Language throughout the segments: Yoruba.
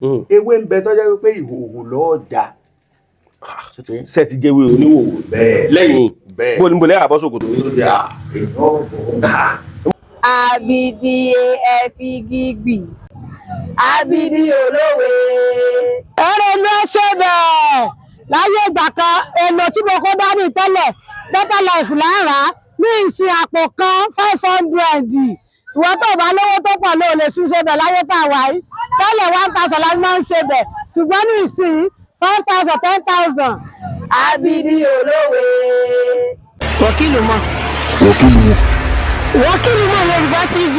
Ewé ń bẹ tó jẹ́ wípé ìhòòhò lọ́ọ́ jà. Ṣe ti jẹ́wé oníhòòhò? Bẹ́ẹ̀. Lẹ́yìn Bẹ́ẹ̀. bó ní bolẹ́ àbọ̀ ṣòkòtò yìí. Èèyàn ọ̀bọ̀. Abidi ẹfigigbi, abidi olówe. Eré ló ṣe bẹ́ẹ̀ láyé ìgbà kan. Èlò tí mo kó dání tẹ́lẹ̀, Better Life là ń rà á ní ìsìn, àpò kan 500. Ìwọ tó bá lówó tó pọ̀ ló lè ṣiṣẹ́ bẹ̀ láyé tá a wà yìí. Tẹ́lẹ̀, 1,000 la máa ń ṣe bẹ̀, ṣùgbọ́n ní ìsìn, 5,000, 10,000. Abidi olówe. Wọ́kìlù mọ̀. Wọ́kìlù mọ̀. Wọ́kìlù mọ̀ Yorùbá TV,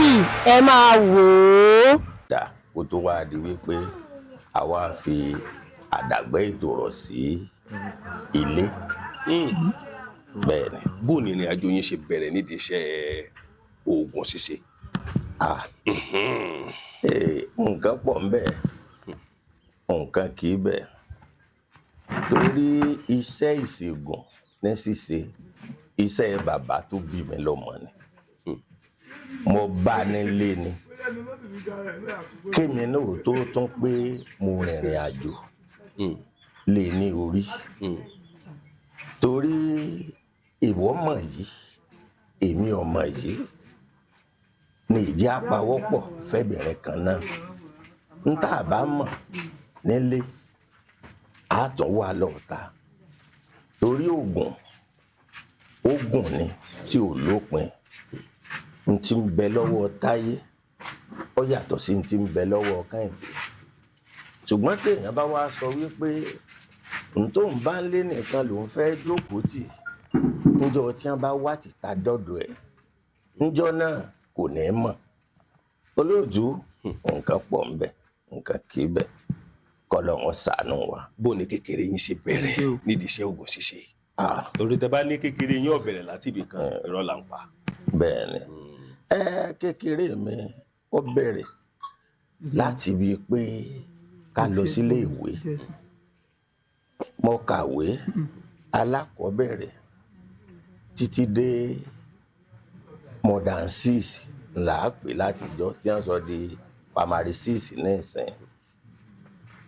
ẹ máa wò ó. Dà kó tó wá di wípé àwa fi àdàgbẹ́ ètò rọ̀ sí ilé, bẹ́ẹ̀ ni. Bó ní ìrìn àjò yín ṣe bẹ̀rẹ̀ nídìí iṣẹ́ oògùn ṣíṣe? Ah, nǹkan pọ̀ ń bẹ, nǹkan kì í bẹ̀, torí iṣẹ́ ìṣègùn ní ṣíṣe, iṣẹ́ bàbá tó bí mi lọ́mọ ni. Mo bá a nílé ni kémi náà tó tún pé mo rìnrìn àjò lé ní orí, torí ìwọ mọ̀ yìí, èmi ò mọ̀ yìí ní ìjẹ́ apawọ́pọ̀ fẹ́bìnrin kan náà ń tá a bá mọ̀ nílé àtọ̀ wà lọ́ọ̀ta, torí oògùn oògùn ni tí ò lópin. N ti ń bẹ lọ́wọ́ Táyé, ó yàtọ̀ sí n ti ń bẹ lọ́wọ́ Kẹ́hìndé. Ṣùgbọ́n tí èèyàn bá wá sọ wípé n tó ń bá ń lé nìkan lòún fẹ́ jókòó tì, níjọ́ tí wọ́n bá wá tìta dọ́dọ̀ ẹ̀ níjọ́ náà, kò ní mọ̀. Olóòtú, nǹkan pọ̀ ń bẹ, nǹkan kì í bẹ, kọ́lọ́ wọn ṣàánú wa. Bó ní kékeré yín ṣe bẹ̀rẹ̀ nídìí iṣẹ́ oògùn ṣíṣe? Ah, torí tẹ bá ní kékeré yín ó bẹ̀rẹ̀ láti ibì kan, irọ́ là ń pa. Bẹ́ẹ̀ ni. Ẹ kékeré mi, ó bẹ̀rẹ̀ láti bíi pé ká lọ sílé ìwé. Mo kàwé alákọ̀ọ́bẹ̀rẹ̀ títí dé modern six là á pè látijọ́, tí wọ́n sọ di primary six nísìn.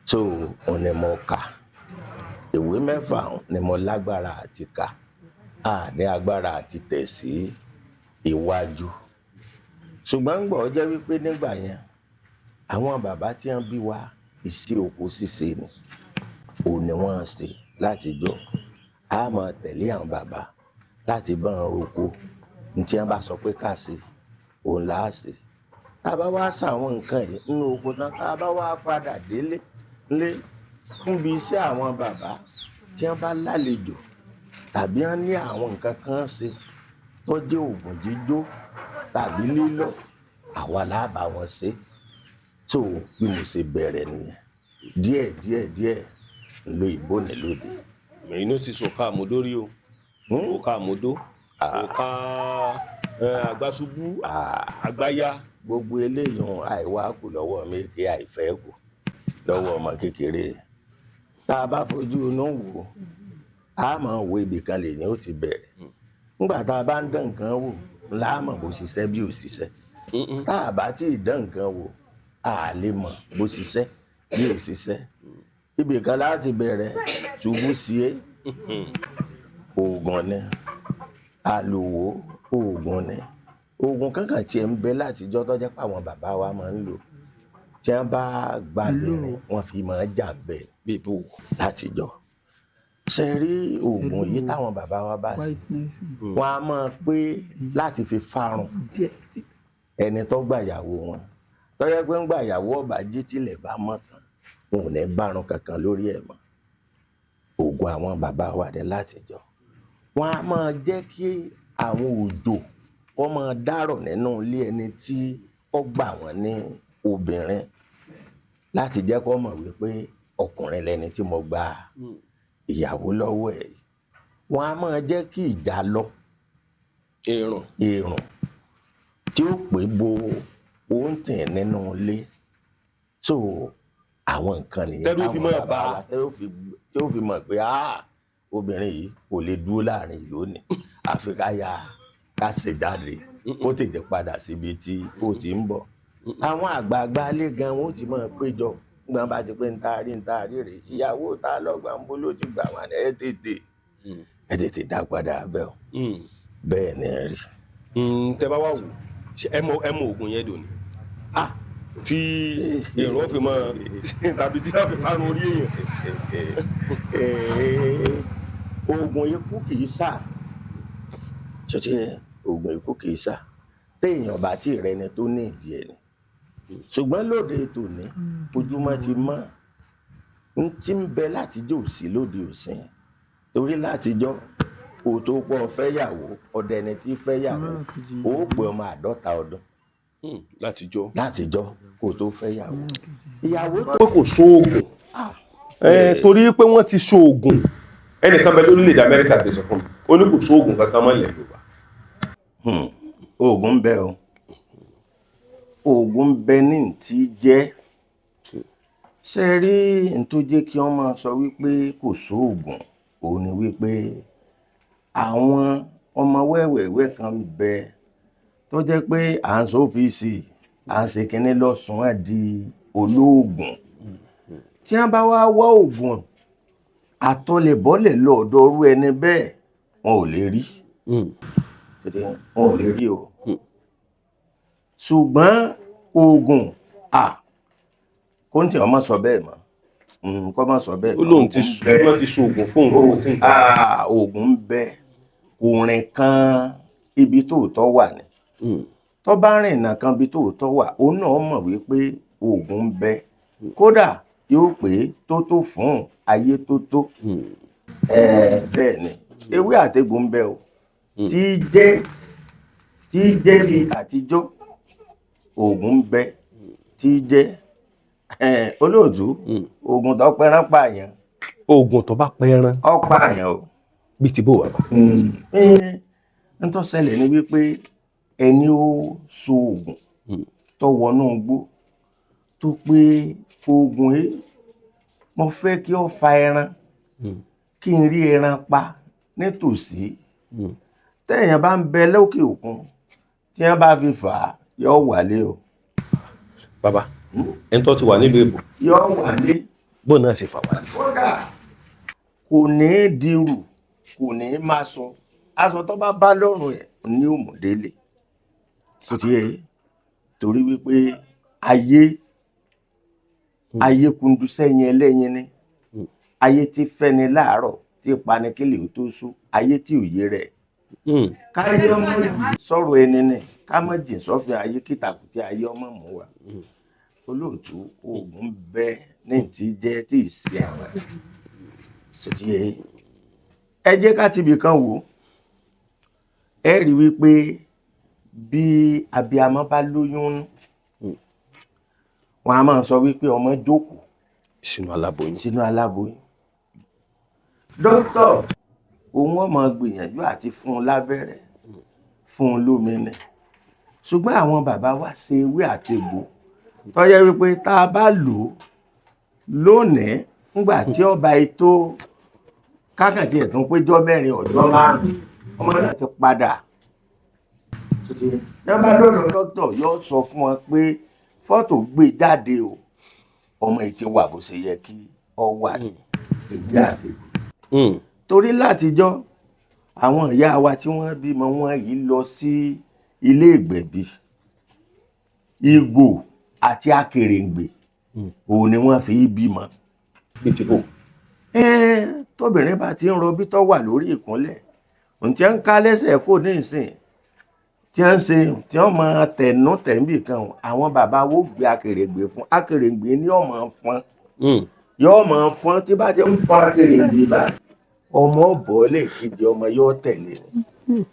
So òun ni mo kà. Ìwé mẹ́fà ni mo lágbára àti kà á, ní agbára àti tẹ̀ sí iwájú. Ṣùgbọ́n ń gbọ́ jẹ́ wípé nígbà yẹn, àwọn bàbá tí wọ́n bí wa, iṣẹ́ oko ṣíṣe ni òun ni wọ́n ṣe látijọ́. A máa tẹ̀lé àwọn bàbá láti bá wọn roko. Ní tí wọ́n bá sọ pé ká ṣe, òun là á ṣe. Tá a bá wá ṣàwọn nǹkan yìí nínú oko tán, tá a bá wá padà délé lé níbi iṣẹ́ àwọn bàbá, tí wọ́n bá lálejò tàbí wọ́n ní àwọn nǹkan kan ṣe tó jẹ́ oògùn jíjó tàbí lílọ̀, àwa là bá wọn ṣe. Tó bí mo ṣe bẹ̀rẹ̀ nìyẹn, díẹ̀ díẹ̀ díẹ̀ ńlò ìbóni lóde. Ẹ̀yin ló sì sọ ká àmúdó rí o? Òkà àmúdó, òkà àgbàṣubú, àgbáyá. Gbogbo eléyìí, àìwá kù lọ́wọ́ mi kí àìfẹ́ kù lọ́wọ́ ọmọ kékeré. Tá a bá fojú inú wò, á máa wo ibì kan lèyìn ó ti bẹ̀rẹ̀. Nígbà tá a bá ń dán nǹkan wò là á mọ̀ bó ṣiṣẹ́ bí ò ṣiṣẹ́. Tá a bá tí ì dán nǹkan wò, a lè mọ̀ bó ṣiṣẹ́ bí ò ṣiṣẹ́. Ibì kan láti bẹ̀rẹ̀. Ṣubú sí é, oògùn ni. Àlòwò, oògùn ni. Oògùn kankan tiẹ̀ ń bẹ látijọ́ tó jẹ́ pé àwọn bàbá wa máa ń lò. Tí wọ́n bá gbàbìnrin, wọ́n fi máa jà ń bẹ̀ Bíbó. látijọ́. Ṣe rí oògùn yìí táwọn bàbá wa bá ṣe, wọ́n á máa pé láti fi fárùn ẹni tó gbàyàwó wọn, tó yẹ pé ń gbàyàwó ọba jí, tilẹ̀ bá mọ́ tán, wọn ò ní bárun kankan lórí ẹ̀ mọ́. Oògùn àwọn bàbá wa dé látijọ́, wọ́n á máa jẹ́ kí àwọn òjò kó máa dárọ̀ nínú ilé ẹni tí ó gbà wọ́n ní obìnrin, láti jẹ́ kó mọ̀ wípé ọkùnrin lẹni tí mo gba ìyàwó lọ́wọ́ ẹ̀. Wọ́n á máa jẹ́ kí ìjà lọ Èrùn. Èrùn tí ó pé bo oúnjẹ nínú ilé. So àwọn nǹkan nìyẹn. Tẹ́rù fi táwọn máa bàbá bà á. wa tí ó fi mọ̀ pé, ah, obìnrin yìí kò lè dúró láàrin ìlú ní, àfi ká ya ká ṣe jáde, kó tètè padà síbi tí ó ti ń bọ̀. Àwọn àgbààgbà ilé gan wọn ó ti máa péjọ. Gbọ́n bá ti pé ń taari ń taari rè, ìyàwó ta lọ́gbà ń bó ló ti gbà wọn, ẹ tètè, ẹ tètè dá padà bẹ́ẹ̀ o. Bẹ́ẹ̀ ni rí. Tẹ bá wà wò, ṣé ẹ mọ oògùn yẹn dòní tí èrò fi mọ tàbí tí wọ́n fi fárun orí èèyàn? Oògùn ikú kì í sà ṣọtí, oògùn ikú kì í sà téèyàn bá tí rẹni tó ní ìdí ẹ̀ ni. Ṣùgbọ́n lóde tòní, ojúmọ́ ti mọ́, n tí ń bẹ látijọ́ ò sí lóde òsín, torí látijọ́ kò tó pọ̀ fẹ́yàwó, ọ̀dẹ ni tí fẹ́yàwó ó pé ọmọ 50 ọdún. Látijọ́. Látijọ́ kò tó fẹ́yàwó, ìyàwó tó Pé kò sóògùn torí pé wọ́n ti sóògùn. Ẹnìkan bẹ lórílẹ̀‐èdè Amẹ́ríkà ti sọ fún mi, ó ní kò sóògùn kankan mọ́ ilẹ̀ Yorùbá. Oògùn ń bẹ o, oògùn ń bẹ ní tí jẹ́. Ṣe rí n tó jẹ́ kí wọ́n máa sọ wípé kò sóògùn, òun ni wípé àwọn ọmọ wẹ́wẹ̀wẹ́ kan ń bẹ tó jẹ́ pé à ń sọ OPC, à ń ṣe kínní lọ́sàn-án di olóògùn. Tí wọ́n bá wá wá oògùn àtọlẹ̀bọ́lẹ̀ lọ́ọ̀dọ̀ orú ẹni bẹ́ẹ̀, wọn ò lè rí, wọn ò lè rí o. Ṣùgbọ́n oògùn à kóńtì ọmọ sọ bẹ́ẹ̀ mọ́, kọ́ mọ́ sọ bẹ́ẹ̀. Ó lóun ti wọ́n ti ṣoògùn fóun, kò sí nǹkan. Ah, oògùn ń bẹ, kò rìn kan ibi tóòtọ́ wà ní. Tó bá rìn nà kan ibi tóòtọ́ wà, òun náà mọ̀ wípé oògùn ń bẹ. Kódà yóò pé tó tó fún ayé tó tó. Bẹ́ẹ̀ ni ewé àtegbò ń bẹ o, tí jẹ́ bí àtijọ́. Oògùn ń bẹ tí jẹ́, olóòtú, oògùn tó pẹran pààyàn. Oògùn tó bá pẹran? Ó pààyàn o. Bíi ti bó, bàbá? N tó ṣẹlẹ̀ ni wípé ẹni ó so oògùn tó wọnú igbó tó pé oògùn yìí, mo fẹ́ kí ó fa ẹran, kí n rí ẹran pa nítòsí. Téèyàn bá ń bẹ lókè òkun, tí wọ́n bá fi fà á, yóò wálé o. Bàbá, ẹni tó ti wà nílùú èbò? Yóò wálé. Bóun náà ṣe fà wá? Kódà kò ní í dirù, kò ní í máa sọ aṣọ tó bá bá lọ́rùn ẹ̀ ní òmùdélé tó ti yẹ, torí wípé ayé, ayé kundu sẹ́yìn ẹlẹ́yin ni. Ayé tí fẹ́ni láàárọ̀, tí pani kílè ó tó sú, ayé tí ò yé rẹ̀. Káyé ọmọ sọ̀rọ̀ ẹni ni ká má jìn sọ́fin ayé, kìtàkùtì ayé ọmọ mú wa. Olóòtú, oògùn bẹ ní ti jẹ́ tí ì sí àwọn sọtí yẹ. Ẹ jẹ́ ká tibì kan wò. Ẹ rí wípé bí abiyamọ bá lóyún nú, wọn a máa sọ wípé ọmọ jókòó sínú aláboyún. Sínú aláboyún. Dókítà òun ọmọ gbìyànjú àti fún un lábẹ́rẹ́, fún un lómi ni. Ṣùgbọ́n àwọn bàbá wa ṣe ewé àtegbò tó jẹ́ wípé tá a bá lò ó lónìí, ńgbà tí ọba ètò kákàtí ẹ̀ tún péjọ 4, ọjọ́ 5, ọmọ náà ti padà. Ní bá lọ́dọ̀ dókítà, yóò sọ fún wọn pé fọ́tò gbé jáde o, ọmọ yìí ti wà bó ṣe yẹ kí ọ wà ní ewé àtegbò. Torí látijọ́, àwọn ìyá wa tí wọ́n bímọ wọn yìí lọ sí ilé ìgbẹ̀bí, ìgò àti akèrèǹgbè òun ni wọ́n fi bímọ. Bíi ti bò? Tóbìnrin bá ti ń rọbí, tó wà lórí ìkúnlẹ̀, ohun tí ń ká lẹ́sẹ̀ kò ní ìsìn tí ń ṣe tí wọ́n máa tẹ̀nú tẹ̀m̀bì kan, àwọn bàbá wo gbé akèrèǹgbè fún. Akèrèǹgbè ní ọmọ fọn, yóò máa fọn. Tí bá ti ń fọn akèrèǹgbè báyìí, ọmọ bọ́ọ̀lẹ̀ kejì, ọmọ yóò tẹ̀lé ni.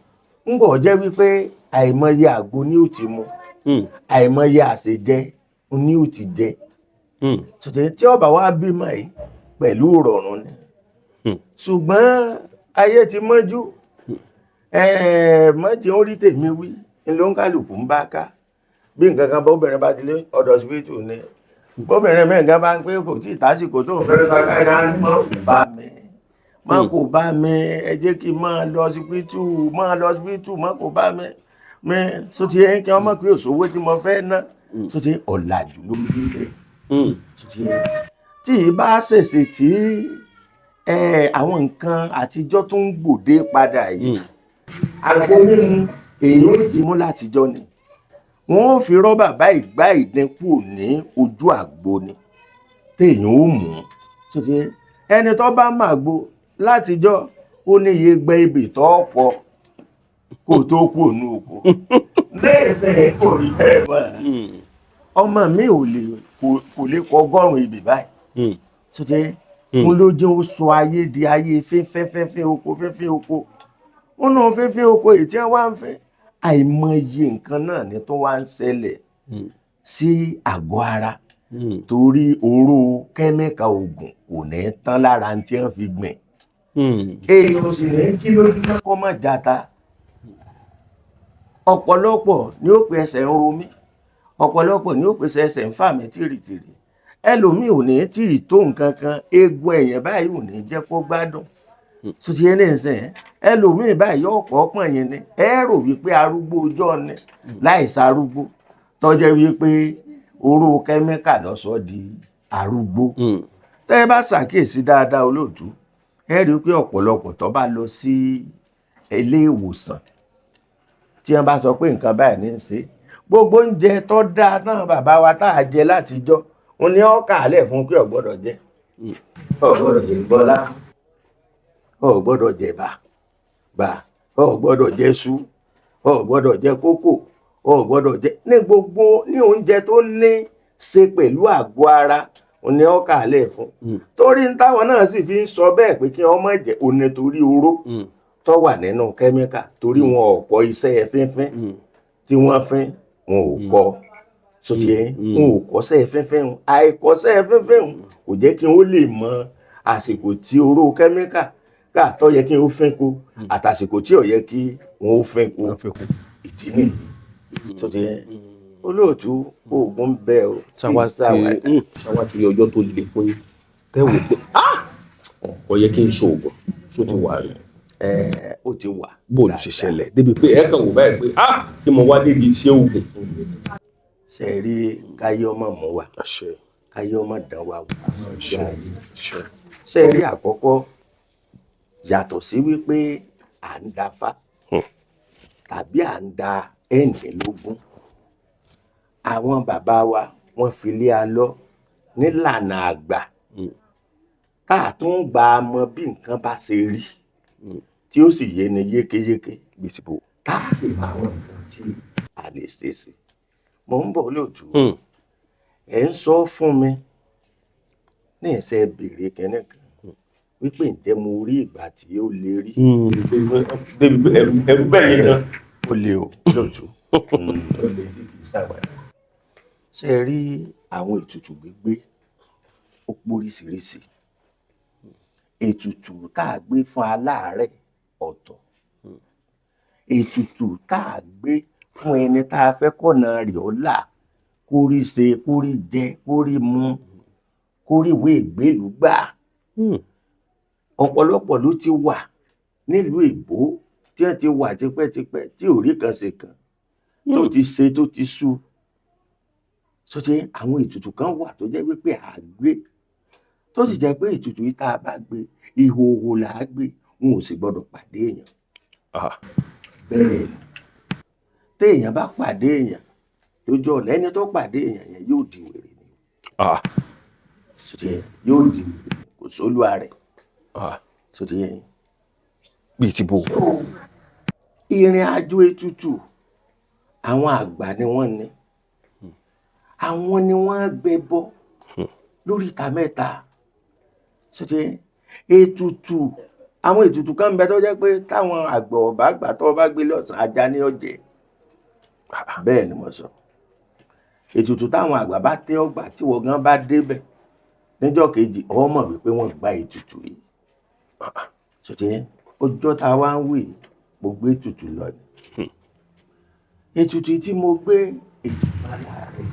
Ń bọ̀ jẹ́ wípé àìmọye àgbo ni ó ti mu, àìmọye àṣejẹ ni ó ti jẹ sọtẹ́ tí ọba wa bímọ yìí pẹ̀lú ìrọ̀rùn ni. Ṣùgbọ́n ayé ti mọ́jú, mọ́jú ó rí tèmi wí ló ń kálukú ń bá ká. Bí nǹkan kan bóbìnrin bá ti lé ọ̀dọ̀ hospital ni, bóbìnrin mẹ́rin kan bá ń pé kò tí ì tásìkò tó ń fẹ́rẹ́ bá ká, má kò bá mi, má kò bá mi, ẹ jẹ́ kí n máa lọ hospital, máa lọ hospital, má kò bá mi mi sọ ti ẹ kí wọ́n mọ̀ pé òṣòwò tí mo fẹ́ ná sọ ti ọ̀làjú ló ń bí bẹ́ẹ̀. Tí ì bá ṣèṣe tí àwọn nǹkan àtijọ́ tó ń gbòde padà yìí, àgbo mímu èyí ò jí mú látijọ́ ni wọ́n ó fi rọ́bà báyìí gbá ìdínkù ní ojú àgbo ni téèyàn ó mú un. Ẹni tó bá màgbo látijọ́ ó ní iye gbẹ ibì tó pọ̀ kó tó kú ònú oko. Léèṣẹ̀ kò rí bẹ́ẹ̀ mọ́. Ọmọ mi ò lè kò lè kọ 100 ibì báyìí. Sọtẹ́ mo ló jẹ́ ó sọ ayé di ayé fínfínfínfín oko fínfín oko. Ó náà fínfín oko èyí tí wọ́n wá ń fẹ́. Àìmọye nǹkan náà ni tó wá ń ṣẹlẹ̀ sí àgọ́ ara torí oró kẹ́míkà oògùn kò ní tán lára tí wọ́n fi gbìn. Èèyàn sì ní kí lójúmọ́ kó má jata. Ọ̀pọ̀lọpọ̀ ni ó pe ẹsẹ̀ ń ro mí, ọ̀pọ̀lọpọ̀ ni ó pe ẹsẹ̀ ń fà mí tìrìtìrì. Ẹlòmíì ò ní tí ì tó nǹkan kan, eegun ẹ̀yìn báyìí ò ní jẹ́ kó gbádùn. Sotí ẹni sìn ẹlòmíì báyìí yóò kọ́ pọ̀n yẹn ni ẹ rò wípé arúgbó ọjọ́ ni láìsí arúgbó tó jẹ́ wípé oró kẹ́míkà ló sọ di arúgbó. Tẹ́ ẹ bá ṣàkíyèsí dáadáa olóòtú, ẹ rí i pé ọ̀pọ̀lọpọ̀ tó bá lọ sí ilé ìwòsàn tí wọ́n bá sọ pé nǹkan báyìí ní í ṣe, gbogbo oúnjẹ tó dáa náà bàbá wa tá a jẹ látijọ́ òun ni ó kà á lẹ̀ fún pé ò gbọ́dọ̀ jẹ, ò gbọ́dọ̀ jẹ bọ́lá, ò gbọ́dọ̀ jẹ bà, ò gbọ́dọ̀ jẹ ṣú, ò gbọ́dọ̀ jẹ kókò, ò gbọ́dọ̀ jẹ ní gbogbo ní oúnjẹ tó ní ṣe pẹ̀lú àgọ́ ara òun ni ó kà á lẹ̀ fún. Torí táwọn náà sì fi ń sọ bẹ́ẹ̀ pé kí wọ́n má jẹ òun nítorí oró tó wà nínú kẹ́míkà, torí wọn ò kọ́ iṣẹ́ fínfín tí wọ́n fín wọn ò kọ́. Sotí wọn ò kọ́ṣẹ́ fínfín, àìkọ́ṣẹ́ fínfín kò jẹ́ kí wọ́n lè mọ àsìkò tí oró kẹ́míkà ká tó yẹ kí wọ́n fín kó àtàsìkò tí ò yẹ kí wọ́n fín kó. Ìdí nìyí. Sotí olóòtú oògùn ń bẹ o. Ṣáwá ti rí ọjọ́ tó le fún yín tẹ́ wò pé ó yẹ kí n ṣe oògùn tó ti wà rí. Ó ti wà. Bó ló ṣe ṣẹlẹ̀ débi pé ẹ kàn wò báyìí pé kí mo wá débi iṣẹ́ oògùn. Ṣe rí káyé ọmọ mú wa, káyé ọmọ dán wa wò. Ṣe rí àkọ́kọ́ yàtọ̀ sí wípé à ń da fá tàbí à ń da ẹ̀ẹ́nìlógún, àwọn bàbá wa wọ́n fi lé a lọ nílànà àgbà tá a tún gbà mọ bí nǹkan bá ṣe rí tí ó sì yé ni yékéyéké tá a sì mọ àwọn nǹkan tí a lè ṣe sí. Mo ń bọ̀ lóòtú. Ẹ̀ ń sọ fún mi ní ìṣe béèrè kínní kan wípé ǹjẹ́ mo rí ìgbà tí ó lè rí. Ẹ̀rù bẹ́ẹ̀ yẹn gan. Ó lè o lóòtú. Ó lè tí kì í ṣàwàdà. Ṣé ẹ rí àwọn ètùtù gbígbé ó póríṣiríṣi. Ètùtù tá a gbé fún aláàárẹ̀ ọ̀tọ̀. Ètùtù tá a gbé fún ẹni tá a fẹ́ kọ̀nà rẹ̀ ó là, kó rí ṣe, kó rí jẹ, kó rí mu, kó rí ìwé ìgbélú gbà. Ọ̀pọ̀lọpọ̀ ló ti wà nílùú Èbó tí wọ́n ti wà tipẹ́tipẹ́ tí ò rí kan ṣe kan tó ti ṣe tó ti sú. Sọtí àwọn ètùtù kan wà tó jẹ́ wípé à gbé, tó sì jẹ́ pé ètùtù yìí tá a bá gbé ìhòòhò là á gbé, wọn ò sì gbọ́dọ̀ pàdé èèyàn. Bẹ́ẹ̀ téèyàn bá pàdé èèyàn lójú ọ̀nà, ẹni tó pàdé èèyàn yẹn yóò di wèrè ni. Sọtí yóò di wèrè, kò sólúwa rẹ̀. Sọtí bíi ti bò. Ìrìn àjò ètùtù àwọn àgbà ni wọ́n ní, àwọn ni wọ́n gbé bọ́ lórí ìta mẹ́ta. Sọtí ètùtù àwọn ètùtù kan ń bẹ tó jẹ́ pé táwọn àgbà ọ̀bá àgbà tó bá gbé lọ́sàn-án ajá ní ọ̀jẹ̀. Bẹ́ẹ̀ ni mo sọ. Ètùtù táwọn àgbà bá tẹ́ ọgbà tí wọ́n gan bá débẹ̀ níjọ́ kejì, ó mọ̀ wípé wọ́n gba ètùtù yìí. Sọtí ọjọ́ tá a wá ń wí, mo gbé ètùtù lọ ni. Ètùtù tí mo gbé ètùtù aláàárẹ̀.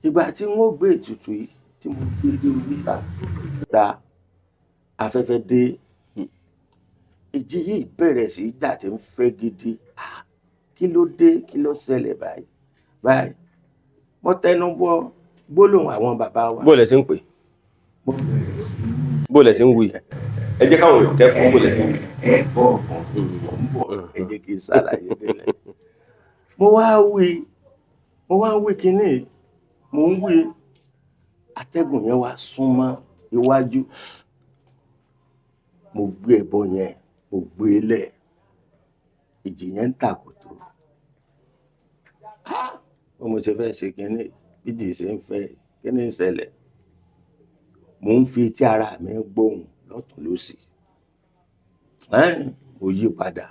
Ìgbà tí wọ́n gbé ètùtù yìí tí mo gbé dé oríta ta afẹ́fẹ́ dé, ìjì yìí bẹ̀rẹ̀ sí í jà tí ń fẹ́ gidi. Kí ló dé? Kí ló ṣẹlẹ̀ báyìí? Báyìí mo tẹnu bọ Gbólóhùn àwọn bàbá wa. Bó lẹ ṣe ń pè? Mo bẹ̀rẹ̀ sí Bó lẹ ṣe ń wí? Ẹ jẹ́ káwọn èèyàn kẹ́kọ̀ọ́ bó lẹ ṣe ń wí. Ẹ bọ̀ ọ̀gbọ̀n, mò ń bọ̀, ẹ jẹ́ kí n ṣàlàyé délẹ̀. Mo wá wí, mo wá ń wí kinní yìí, mò ń wí, atẹ́gùn yẹn wá súnmọ́ iwájú. Mo gbé ẹbọ yẹn, mo gbé e lẹ̀, ìjì yẹn ń tàkòtò. Bí mo ṣe fẹ́ ṣe kinní yìí, bí ìjì ṣe ń fẹ́, kíní ń ṣẹlẹ̀? Mò ń fi etí ara mi gbóhùn lọ́tùn lósì. Mo yí padà.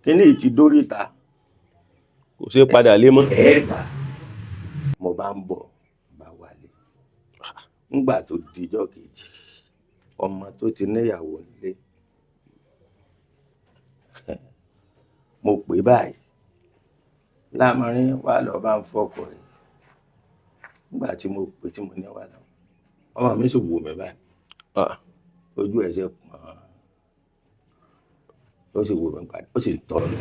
Kíní yìí ti dóríta. Kò ṣeé padà lé mọ́. Ẹ gbà. Mo bá ń bọ̀, bá wálé. Ńgbà tó dijọ́ kejì, ọmọ tó ti níyàwó nílé. Mo pè báyìí. Lámarín wá lọ bá ń fọkọ̀ yìí. Nígbà tí mo pè tí mo ní wá lọ, ọmọ mi sì wò mí báyìí. Ojú ẹ̀ ṣe pọ́n. Ó sì wò mí padà, ó sì tọ́ lọ lé.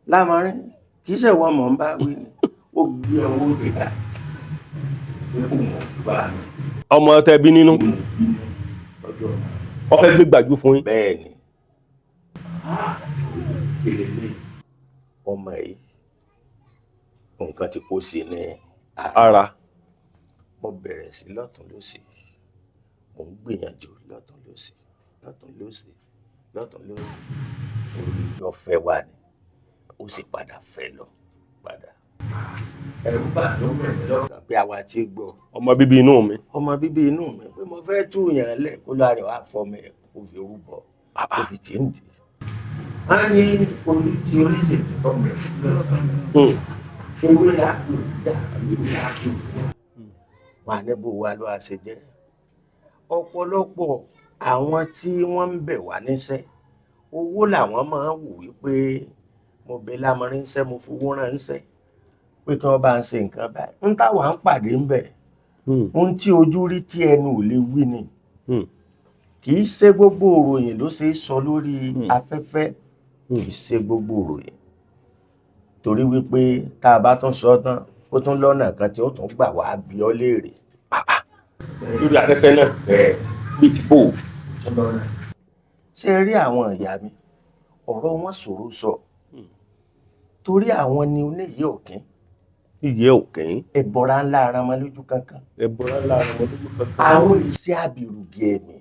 Lámarín, kì í ṣe ìwọ mọ̀ ń bá wí ni. Ó gbé ọwọ́ òkè báyìí. Pé kò mọ̀ bá mi. Ọmọ tẹ bí nínú. Ó fẹ́ gbé gbàjú fún yín. Bẹ́ẹ̀ ni. Ọmọ yìí, nǹkan ti kó sí ní ara. Mo bẹ̀rẹ̀ sí lọ́tùn lósì. Mo ń gbìyànjú lọ́tùn lósì, lọ́tùn lósì, lọ́tùn lósì. Orí ọ̀fẹ́ wà ní. Ó sì padà fẹ́ lọ padà. Ẹ̀rù bà ló bẹ̀rẹ̀ lọ́kàn pé àwa ti gbọ́. Ọmọ bíbí inú mi. Ọmọ bíbí inú mi pé mo fẹ́ tú yàn lẹ̀ kó lára wá fọmọ ẹ̀ kó fi rúbọ, kó fi tì ń dì. Wọ́n ní orí tí oríṣiríṣi ọmọ ẹ̀ lọ́sàn-án. Ewé lápò dà, ewé lápò. Wà ní bó wa ló a ṣe jẹ́. Ọ̀pọ̀lọpọ̀ àwọn tí wọ́n ń bẹ̀ wá níṣẹ́, owó làwọn máa ń wù wípé mo bẹ Lámarín ńṣẹ́, mo fowó ránṣẹ́ pé kí wọ́n bá ń ṣe nǹkan báyìí. Ń táwa ń pàdé ń bẹ̀. Ohun tí ojú rí tí ẹnu ò lè wí ni. Kì í ṣe gbogbo òròyìn ló ṣe é sọ lórí afẹ́fẹ́. Kì í ṣe gbogbo òròyìn. Torí wípé tá a bá tún sọ tán, ó tún lọ́nà kan tí ó tún gbà wá bí ọ léèrè. Lórí afẹ́fẹ́ náà. Bẹ́ẹ̀. Bí ti bò. Ṣé ẹ rí àwọn ìyá mi? Ọ̀rọ̀ wọn ṣòro sọ. Torí àwọn ni oníyè ọ̀kín. Ìyẹ́ ọ̀kín. Ẹ̀bọra ńlá ara wọn lójú kankan. Ẹ̀bọra ńlá ara wọn lójú kankan. Àwọn iṣẹ́ àbìrùgì ẹ̀mí.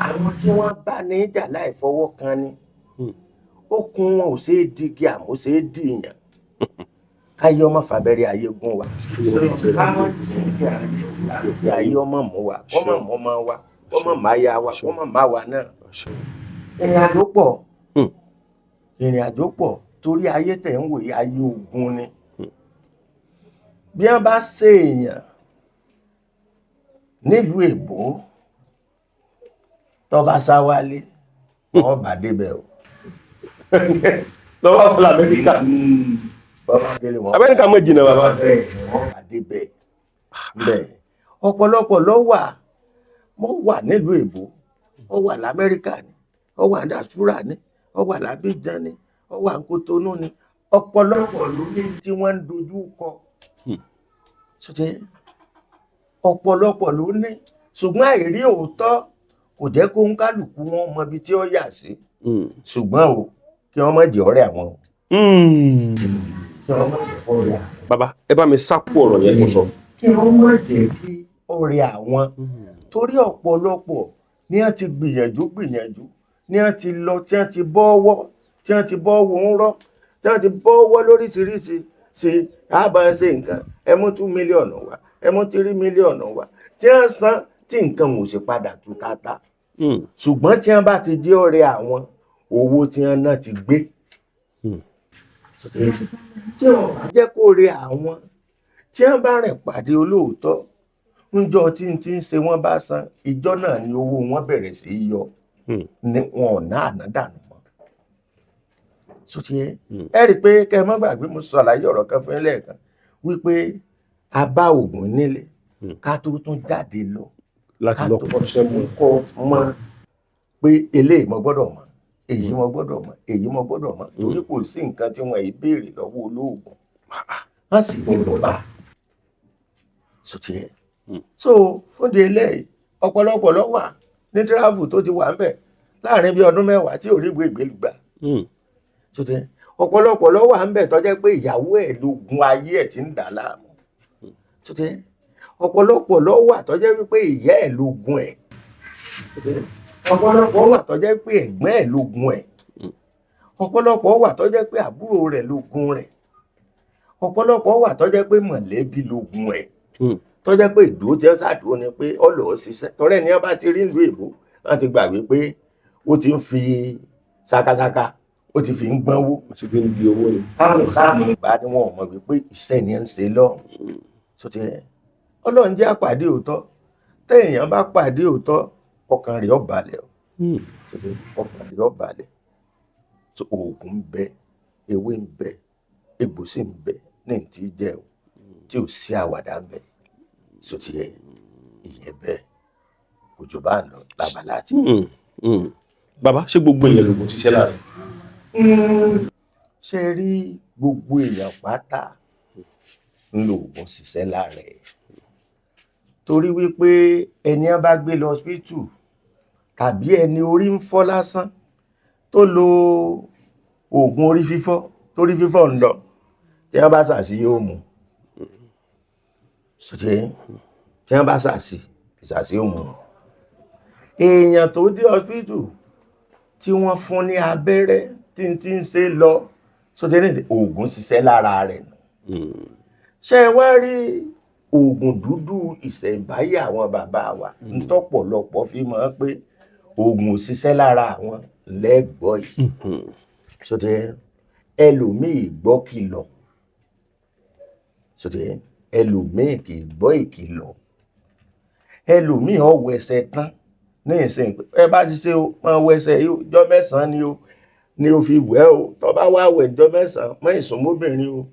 Àwọn tí wọ́n bá ní ìjà láì fọwọ́ kan ni. Okùn wọn ò ṣeé digi àmọ́ ó ṣeé dìyàn. Káyé ọmọ fàbẹ́rẹ́ ayé gún wa. Káyé ayé ọmọ mú wa, kọ́mọ mọ́ ọmọ wa, kọ́mọ má ya wa, kọ́mọ má wa náà. Ìrìn àjò pọ̀. Ìrìn àjò pọ̀ torí ayé tẹ̀ ń wòye ayé ogun ni. Bí wọ́n bá ṣe èèyàn nílùú Èbó, tó bá sá wálé, wọ́n bá débẹ̀ o. Lọ́wọ́ fúnra Amẹ́ríkà. Bàbá délé wọn. Amẹ́ríkà mọ̀ jìnnà bàbá. Bẹ́ẹ̀ ni wọ́n bá débẹ̀. Bẹ́ẹ̀ ọ̀pọ̀lọpọ̀ ló wà, mo wà nílùú Èbó, ó wà l'Amẹ́ríkà ni, ó wà ní Àsúrà ni, ó wà l'Abidjan ni, ó wà ní Kotonu ni, ọ̀pọ̀lọpọ̀ ló ní tí wọ́n ń dojú kọ. Sọ́tẹ́ ọ̀pọ̀lọpọ̀ ló ní, ṣùgbọ́n àìrí òótọ́ kò jẹ́ kó ń kálukú wọn mọ ibi tí ó yà sí. Ṣùgbọ́n o, kí wọ́n má jẹ́ ọ̀rẹ́ àwọn o. Kí wọ́n má jẹ́ ọ̀rẹ́ àwọn. Bàbá, ẹ bá mi sákú ọ̀rọ̀ yẹn kó sọ. Kí wọ́n má jẹ́ kí ọ̀rẹ́ àwọn. Torí ọ̀pọ̀lọpọ̀ ni wọ́n ti gbìyànjú gbìyànjú, ni wọ́n ti lọ, tí wọ́n ti bọ́wọ́, tí wọ́n ti bọ́wọ́ ń rọ́, tí wọ́n ti bọ́wọ́ lóríṣiríṣi ṣe àbá ṣe nǹkan, ẹ mú 2 mílíọ̀nù wá, ẹ mú 3 mílíọ̀nù wá, tí wọ́n san tí nǹkan ò sì padà tú tata. Ṣùgbọ́n tí wọ́n bá ti jẹ́ ọ̀rẹ́ àwọn, owó tí wọ́n ná ti gbé. Tí wọ́n bá jẹ́ kó rẹ àwọn, tí wọ́n bá rìn pàdé olóòótọ́, ńjọ́ tí ń ti ń ṣe wọ́n bá san, ìjọ́ náà ni owó wọn bẹ̀rẹ̀ sí í yọ. Ní wọn ò ná àná dànù mọ́. Sotí ẹ rí i pé kẹ́ ẹ má gbàgbé mo sọ àlàyé ọ̀rọ̀ kan fún yín lẹ́ẹ̀kan wípé a bá òògùn nílé ká tó tún jáde lọ. Láti lọ kọ́ṣẹ́ mọ́. Kọ́ mọ́ pé eléyìí mo gbọ́dọ̀ mọ̀, èyí mo gbọ́dọ̀ mọ̀, èyí mo gbọ́dọ̀ mọ̀, torí kò sí nǹkan tí wọ́n yìí béèrè lọ́wọ́ olóògùn. Wọ́n sì gbọdọ̀ bá so tiẹ̀. So fúndì eléyìí, ọ̀pọ̀lọpọ̀ ló wà ní travel tó ti wà ń bẹ̀ láàrin bí ọdún 10 tí ò rí ìwé ìgbélú gbà. So tiẹ̀, ọ̀pọ̀lọpọ̀ ló wà ń bẹ̀ tó jẹ́ pé ìyàwó ẹ̀ lógun ayé ẹ̀ ti ń dà láàmú. So tiẹ̀, ọ̀pọ̀lọpọ̀ ló wà tó jẹ́ wípé ìyá ẹ̀ lógun ẹ̀. Ọ̀pọ̀lọpọ̀ wà tó jẹ́ pé ẹ̀gbọ́n ẹ̀ lógun ẹ̀. Ọ̀pọ̀lọpọ̀ wà tó jẹ́ pé àbúrò rẹ̀ lógun rẹ̀. Ọ̀pọ̀lọpọ̀ wà tó jẹ́ pé mọ̀lẹ́bí lógun ẹ̀. Tó jẹ́ pé ìdúró tí wọ́n ṣàdúró ni pé ọ̀lọ́ ṣiṣẹ́. Tọ́rẹ́ ni wọ́n bá ti rí ìlú èbó, wọ́n ti gbàgbé pé ó ti ń fi ṣakaṣaka, ó ti fi ń gbọ́nwó. Ó ti fi ń di owó ni. Táwọn sáàmù ìgbà ni wọn ò mọ̀ wípé iṣẹ́ ni ń ṣe lọ́hùn. Tó ti rẹ̀ Ọlọ́run jẹ́ àpàdé òótọ́. Téèyàn bá pàdé òótọ́, ọkàn rẹ̀ ó balẹ̀ o. Ọkàn rẹ̀ ó balẹ̀. So oògùn ń bẹ, ewé ń bẹ, egbò sì ń bẹ ní ti jẹ́ o, tí ò sí àwàdà ń bẹ. So ti yẹ ìyẹn bẹ́ẹ̀, kò jù bá ń lọ lábala àti. Bàbá, ṣé gbogbo èèyàn lògùn ṣiṣẹ́ lára? Ṣé rí gbogbo èèyàn pátá ń lo oògùn ṣiṣẹ́ lára ẹ̀? Torí wípé ẹni á bá gbé lọ hospital tàbí ẹni orí ń fọ́ lásán tó lo oògùn orí fífọ́, torí fífọ́ ń lọ, tí wọ́n bá ṣàṣì yóò mú. Tí wọ́n bá ṣàṣì, ìṣàṣì yóò mú. Èèyàn tó dé hospital tí wọ́n fún ní abẹ́rẹ́ tí ń tí ń ṣe lọ, sóté ní oògùn ṣiṣẹ́ lára rẹ̀ nù. Ṣé ẹ wá rí oògùn dúdú ìṣẹ̀ǹbáyé àwọn bàbá wa ntọ́pọ̀lọpọ̀ fi mọ̀ pé oògùn ò ṣiṣẹ́ lára àwọn lẹ́gbọ́ yìí. Sóté ẹlòmíì gbọ́ kìlọ̀. Sóté ẹlòmíì kì í gbọ́ ìkìlọ̀. Ẹlòmíì ó wẹsẹ̀ tán ní ìsìn pé ẹ bá ti ṣe o, máa wẹsẹ̀ yìí o, ọjọ́ mẹ́sàn-án ni o ni o fi wẹ̀ o, tó bá wá wẹ̀ ọjọ́ mẹ́sàn-án mọ́ ìsúnmọ́bìnrin o,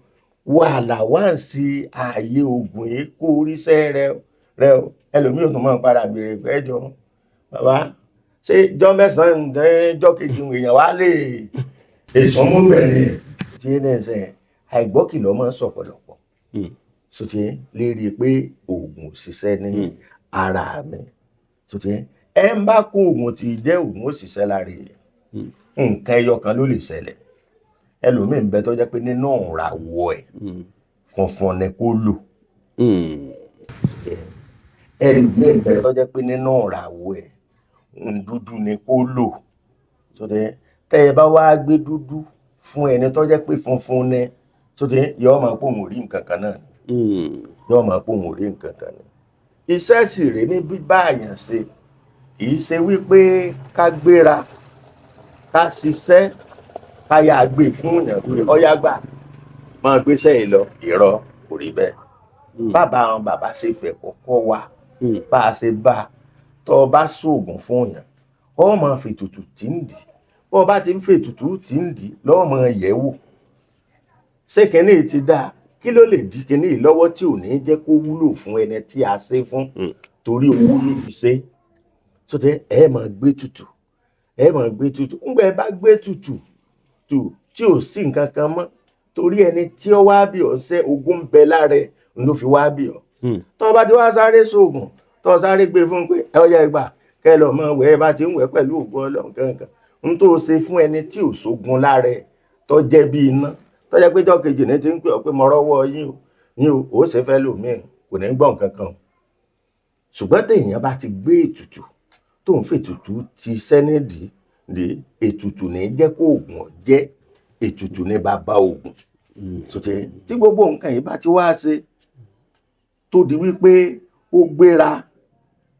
wà láwáǹsì ààyè oògùn yìí kó oríṣẹ́ rẹ rẹ o. Ẹlòmíì ò tún máa padà béèrè pé ẹjọ́ bàbá, ṣé ọjọ́ mẹ́sàn-án ọjọ́ kejì èèyàn wá lè ìsúnmọ́bìnrin? Tí ní ẹsẹ̀ àìgbọ́kìlọ̀ máa ń sọ̀pọ̀lọpọ̀ sotí lérí pé oògùn ò ṣiṣẹ́ ní ara mi. Sotí ẹ ń bá kó oògùn tí jẹ́ oògùn ó ṣiṣẹ́ lára èèyàn, nǹkan ẹyọ kan ló lè ṣẹlẹ̀. Ẹlòmíì ń bẹ tó jẹ́ pé nínú ìràwọ̀ ẹ̀ funfun ni kó lò. Ẹlòmíì ń bẹ tó jẹ́ pé nínú ìràwọ̀ ẹ̀ dúdú ni kó lò. Sotí tẹ́ ẹ bá wá gbé dúdú fún ẹni tó jẹ́ pé funfun ni, sotí yóò máa pòun ò rí nǹkan kan náà ni. Yóò máa pòun ò rí nǹkan kan ni. Iṣẹ́ sì rèé ní bíbá àyàn ṣe, kì í ṣe wípé ká gbéra ká ṣiṣẹ́ ká yá gbé fún èèyàn pé ọyá gbà máa gbéṣẹ́ yìí lọ. Irọ́, kò rí bẹ́ẹ̀. Bàbá àwọn bàbá ṣe fẹ́ kọ́kọ́ wa bá a ṣe bá a, tọ́ ọ bá ṣoògùn fún èèyàn, ọ máa fètùtù tí ń dì. Bọ́ ọ bá ti ń fètùtù tí ń dì lọ́ọ́ máa yẹ̀ wò. Ṣé kinní ti dáa? Kí ló lè di kinní yìí lọ́wọ́ tí ò ní jẹ́ kó wúlò fún ẹni tí a ṣe fún? Torí owó ló fi ṣe. Sọtẹ́ ẹ máa gbé tutù, ẹ máa gbé tutù. Ńgbà ẹ bá gbé tutù tù tí ò sí nǹkan kan mọ́, torí ẹni tí ó wá bí ọ ṣe ogún ń bẹ lára ẹ ló fi wá bí ọ. Tó bá ti wá sáré sóògùn, tó sáré gbé fún pé ẹ ọyá ìgbà kẹ lọ mọ wẹ̀, ẹ bá ti ń wẹ̀ pẹ̀lú ògùn Ọlọ́run kankan. N tó ṣe fún ẹni tí ò sógun lára ẹ tó jẹ́ bí iná, tó jẹ́ pé jọ́kejì ní ti ń pè ọ́ pé mo rọ́wọ́ yín o, yín o, ó ṣe fẹ́ lòmíì kò ní gbọ́ nǹkan kan o. Ṣùgbọ́n téèyàn bá ti gbé ètùtù tó ń fètùtù ti sẹ́nìdì dé, ètùtù ní jẹ́ kó oògùn ọ̀ jẹ́, ètùtù ní bàbá oògùn. Sotí tí gbogbo nǹkan yìí bá ti wá ṣe tó di wípé ó gbéra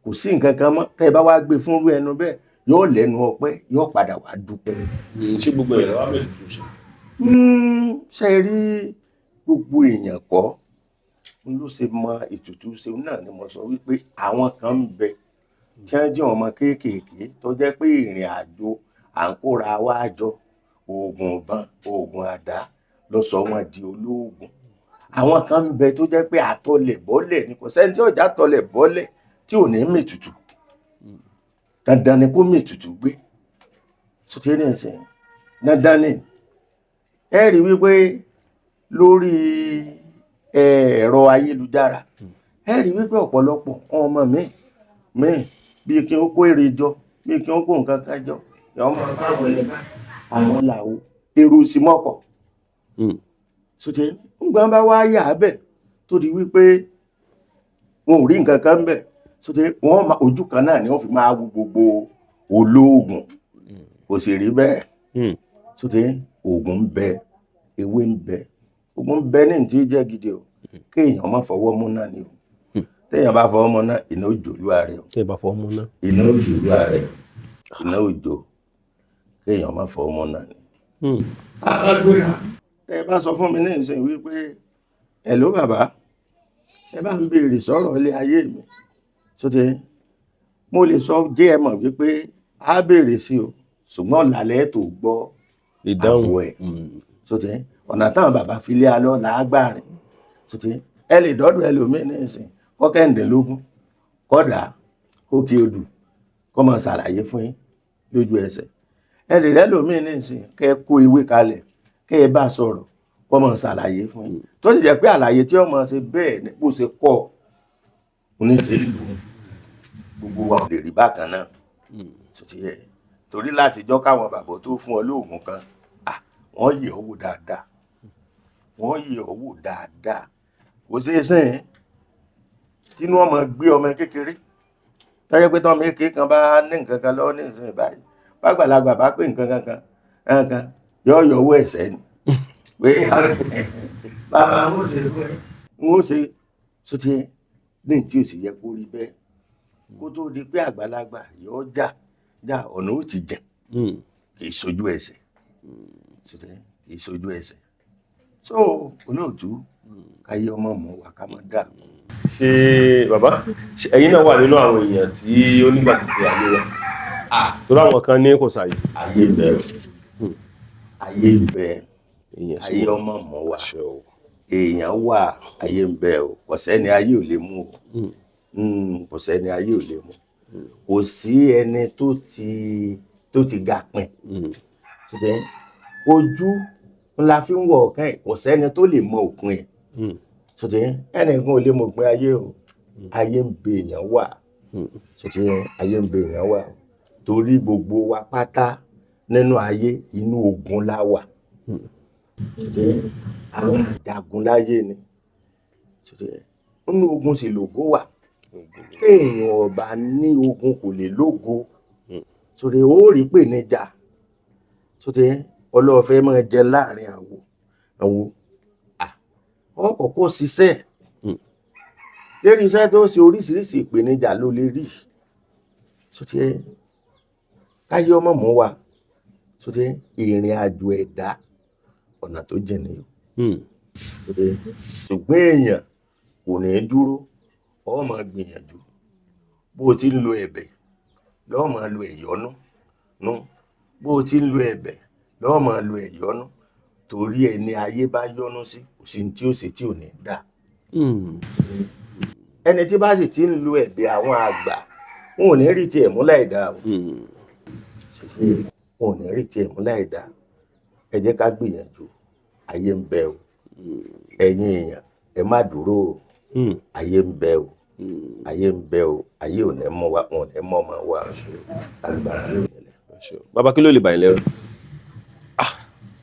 kò sí nǹkan kan mọ́, tẹ́ ẹ bá wá gbé fúnrú ẹnu bẹ́ẹ̀ yóò lẹ́nu ọpẹ́, yóò padà wá dúpẹ́. Ṣé gbogbo èèyàn wá mẹ́lẹ̀ tó ṣe? Ṣe rí gbogbo èèyàn kọ́ ló ṣe mọ ètùtù ṣe náà ni mo sọ wípé àwọn kan ń bẹ tí wọ́n jẹ́ ọmọ kéékèèké tó jẹ́ pé ìrìn àjò à ń kóra wá jọ, oògùn ìbọn, oògùn àdá ló sọ wọ́n di olóògùn. Àwọn kan ń bẹ tó jẹ́ pé àtọlẹ̀ bọ́lẹ̀ ni, kò sẹ́ni tí ọjà tọlẹ̀ bọ́lẹ̀ tí ò ní mètùtù. Dandan ni kó mètùtù gbé. Sotí ní ìsìn dandan ni. Ẹ rí wípé lórí ẹ̀rọ ayélujára, ẹ rí wípé ọ̀pọ̀lọpọ̀ ọmọ mi míì bíi kí ó kó èrè jọ, bíi kí ó kó nǹkan kan jọ, ọmọ báwọn ẹni bá àwọn làwọ èrò sí mọ́kọ̀. Sotí ńgbọ́n bá wá yà á bẹ̀ tó di wípé wọn ò rí nǹkan kan bẹ̀, sotí wọn ojú kan náà ni wọ́n fi máa wo gbogbo olóògùn, kò sì rí bẹ́ẹ̀. Sotí oògùn ń bẹ, ewé ń bẹ, oògùn ń bẹ ní ti jẹ́ gidi o. Kéèyàn má fọwọ́ mú náà ni o. Téèyàn bá fọwọ́ mú náà, iná òjò lúwa rẹ o. Téèyàn bá fọwọ́ mú náà, iná òjò lúwa rẹ, iná òjò. Kéèyàn má fọwọ́ mú náà ni. Agbára tẹ ẹ bá sọ fún mi ní ìsìn wípé hello bàbá, ẹ bá ń béèrè sọ̀rọ̀ ilé ayé mi, sóti mo lè sọ jẹ́ ẹ mọ̀ wípé á béèrè sí o, ṣùgbọ́n lálẹ́ tó gbọ́ ìdáhùn ẹ̀. Sóti ọ̀nà táwọn bàbá fi lé alọ́ làágbárin, sóti ẹ lè dọ́dọ̀ ẹlòmíín ní ìsìn kọ́kẹ́ǹdínlógún kọ́dà kó kí odù kọ́ máa ṣàlàyé fún yín lójú ẹsẹ̀. Ẹ lè rẹ́lòmíín ní ìsìn kẹ́ ẹ kó ewé kalẹ̀ kẹ́ ẹ bá sọ̀rọ̀ kọ́ máa ṣàlàyé fún yín, tó sì jẹ́ pé àlàyé tí ó máa ṣe bẹ́ẹ̀ ni bó ṣe kọ́ ọ ní ti lù gbogbo wa ò lè rí bákan náà. Sóti ẹ torí látijọ́ káwọn bàbá tó fún ọ lóògùn kan, wọ́n yẹ̀ ọ́ wò dáadáa, wọ́n yẹ̀ ọ́ wò dáadáa. Kò ṣeé sìn tínú ọmọ gbé ọmọ kékeré tọ́jú pé tọ́mọ kékeré kan bá ní nǹkan kan lọ́wọ́ ní ìsìn báyìí, bàgbàlagbà bá pé nǹkan kankan nǹkan yọ yọ owó ẹ̀sẹ̀ ni pé bàbá ń ṣe fún ẹ ń ṣe sotí ní tí ò sì yẹ kó rí bẹ́ẹ̀. Kó tó di pé àgbàlagbà yọ já já ọ̀nà ó ti jẹ kì í sojú ẹsẹ̀, sotí kì í sojú ẹsẹ̀. So olóòtú káyé ọmọ mọ̀ wá ká má dà. Ṣé bàbá, ẹ̀yin náà wà nínú àwọn èèyàn tí ó nígbàgbọ́ pé ayé wà? Torí àwọn kan ní kò sáyé. Ayé ń bẹ o, ayé ń bẹ, ayé ọmọ mọ̀ wá, èèyàn wà, ayé ń bẹ o. Kò sẹ́ni ayé ò lè mú o, kò sẹ́ni ayé ò lè mú. Kò sí ẹni tó ti ga pin ojú ńlá fi ń wọ ọ̀kan ẹ̀, kò sẹ́ni tó lè mọ òpin ẹ̀. Sọtí ẹnìkan ò lè mọ òpin ayé o. Ayé ń bẹ, èèyàn wà. Sọtí ayé ń bẹ, èèyàn wà, torí gbogbo wa pátá nínú ayé inú ogun la wà. Sọtí àwọn àjàgùn láyé ni. Sọtí nínú ogun sì lògo wà. Téèyàn ọba ní ogun kò lè lógo. Sọtí ó rí pè níjà. Sọtí ọlọ́ọ̀fẹ́ máa jẹ láàrin àwọ̀ àwọ̀ ọkọ̀ọ̀kọ̀ ṣiṣẹ́ lérí iṣẹ́ tó ṣe, oríṣiríṣi ìpèníjà ló lè rí. Sọtí káyé ọmọ mú wa. Sọtí ìrìn àjò ẹ̀dá ọ̀nà tó jìn ni o. Ṣùgbọ́n èèyàn kò ní dúró, ó máa gbìyànjú. Bó o ti ń lo ẹ̀bẹ̀ lọ́ọ́ máa lo ẹ̀yọ́nú nú, bó o ti ń lo ẹ̀bẹ̀ lọ́ọ́ máa lo ẹ̀yọ́nú, torí ẹni ayé bá yọ́nú sí kò sí tí ó ṣe tí ò ní dà. Ẹni tí bá sì ti ń lo ẹ̀bẹ̀ àwọn àgbà, wọn ò ní rí tiẹ̀ mú láì dáa o, wọn ò ní rí tiẹ̀ mú láì dáa. Ẹ jẹ́ ká gbìyànjú, ayé ń bẹ o. Ẹ̀yin èèyàn ẹ má dúró o, ayé ń bẹ o, ayé ń bẹ o. Ayé ò ní mú wa, wọn ò ní mọ́ ọmọ wa agbára lónìí. Bàbá, kí ló lè bà yín lẹ́rù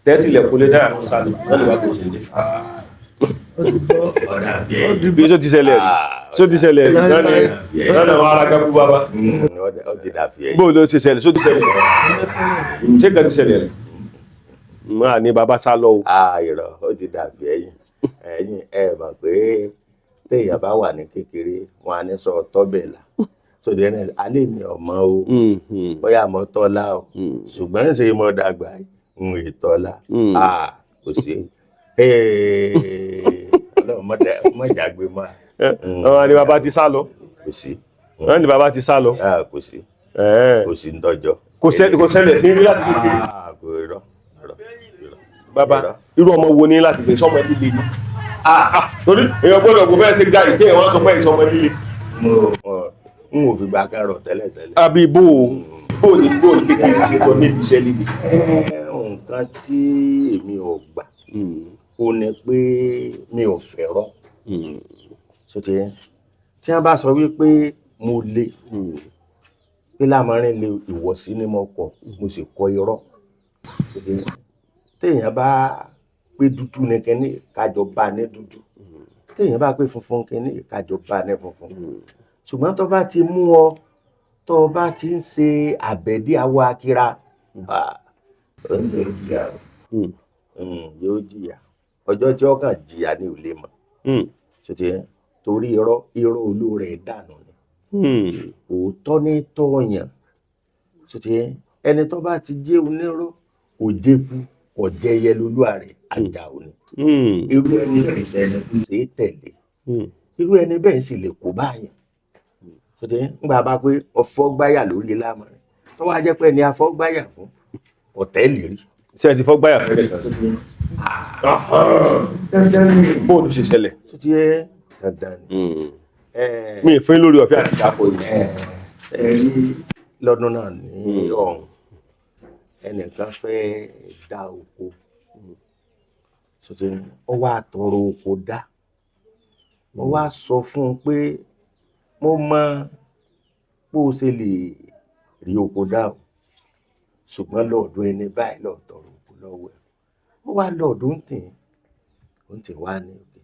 tẹ́tí ilẹ̀kùn lé dára kan sálọ lọ́nà ìwà kò sí ilé? Bí tó ti ṣẹlẹ̀ rí, tó ti ṣẹlẹ̀ rí lọ́nà àwọn ará kákú bàbá. Bó ló ti ṣẹlẹ̀? Tó ti ṣẹlẹ̀, ṣé kan ti ṣẹlẹ̀ rí máa ní bàbá sá lọ o. Irọ́, ó ti dàbí ẹ̀yìn ẹ̀yìn. Ẹ mọ̀ pé téèyàn bá wà ní kékeré, wọn á ní sọ tọ́bẹ̀ là sóde ẹni alẹ́ mi ọmọ o, bóyá mo tọ́lá o, ṣùgbọ́n ń ṣe mo dàgbà ń ìtọ́lá kò sí ọlọ́run mọ̀jàgbé mọ́. Wọ́n ní bàbá ti sá lọ. Kò sí. Wọ́n ní bàbá ti sá lọ. Kò sí, kò sí ń tọ́jọ́. Kò ṣẹlẹ̀ sí rí láti kékeré. Kò rọ. Bàbá, irú ọmọ wo ni láti gbé sọmọ líle ni? Torí èèyàn gbọ́dọ̀ kó bẹ́ẹ̀ ṣe ga ìké ìwọ́n sọ pé ìsọmọ líle. N ò fìgbà kan rọ̀ tẹ́lẹ̀ tẹ́lẹ̀. Àbí bó o ní bó o ní kékeré ṣe kọ níbi iṣẹ́ líle. Nǹkan tí èmi ò gbà ó ní pé mi ò fẹ́ràn. Sotí tí wọ́n bá sọ wípé mo le, pé Lámọrin le, ìwọ̀sí ni mo kọ, mo sì kọ irọ́. Téèyàn bá pé dúdú ni kínní, kájọ bá ní dúdú. Téèyàn bá pé funfun kínní, kájọ bá ní funfun. Ṣùgbọ́n tó bá ti mú ọ, tó bá ti ń ṣe àbẹ̀dí awọ akira, yóò jìyà. Ọjọ́ tí ọkàn jìyà ni ò lè mọ̀. Ṣètì torí irọ́, irọ́ olóore dànù ni. Òótọ́ ní tọ̀yàn. Ṣètì ẹni tó bá ti jẹ́ onírọ́ kò jẹ́kú, kò jẹyẹ lolúwa rẹ̀, àjà òní. Irú ẹni bẹ́ẹ̀ ṣẹlẹ̀ ṣe é tẹ̀lé. Irú ẹni bẹ́ẹ̀ sì lè kó báyàn. Ṣètì ńgbà bá pé ọfọ́gbáyà lórí Lámọrin, tó wá jẹ́ pé ẹni afọ́gbáyà fún ọ̀tẹ́ẹ̀lì rí. Ṣé ẹ ti fọ́gbáyà fẹ́lẹ̀ kan? Bóòlù ṣe ṣẹlẹ̀. Ṣètì ẹ dandan ni. Mi ì fún yín lórí ọ̀fẹ́ àti ìdàpọ̀ yìí. Ẹ rí lọ́dún náà ní ọ̀hún, ẹnìkan fẹ́ dá oko. Ṣètì ó wá tọrọ oko dá. Mo wá sọ fún un pé mo mọ bó o ṣe lè rí oko dá o, ṣùgbọ́n lọ́ọ̀dún ẹni báyìí lọ́ọ̀ tọrọ oko lọ́wọ́ ẹ̀. Ó wá lọ́ọ̀dún tì ń tì wá ní òkè.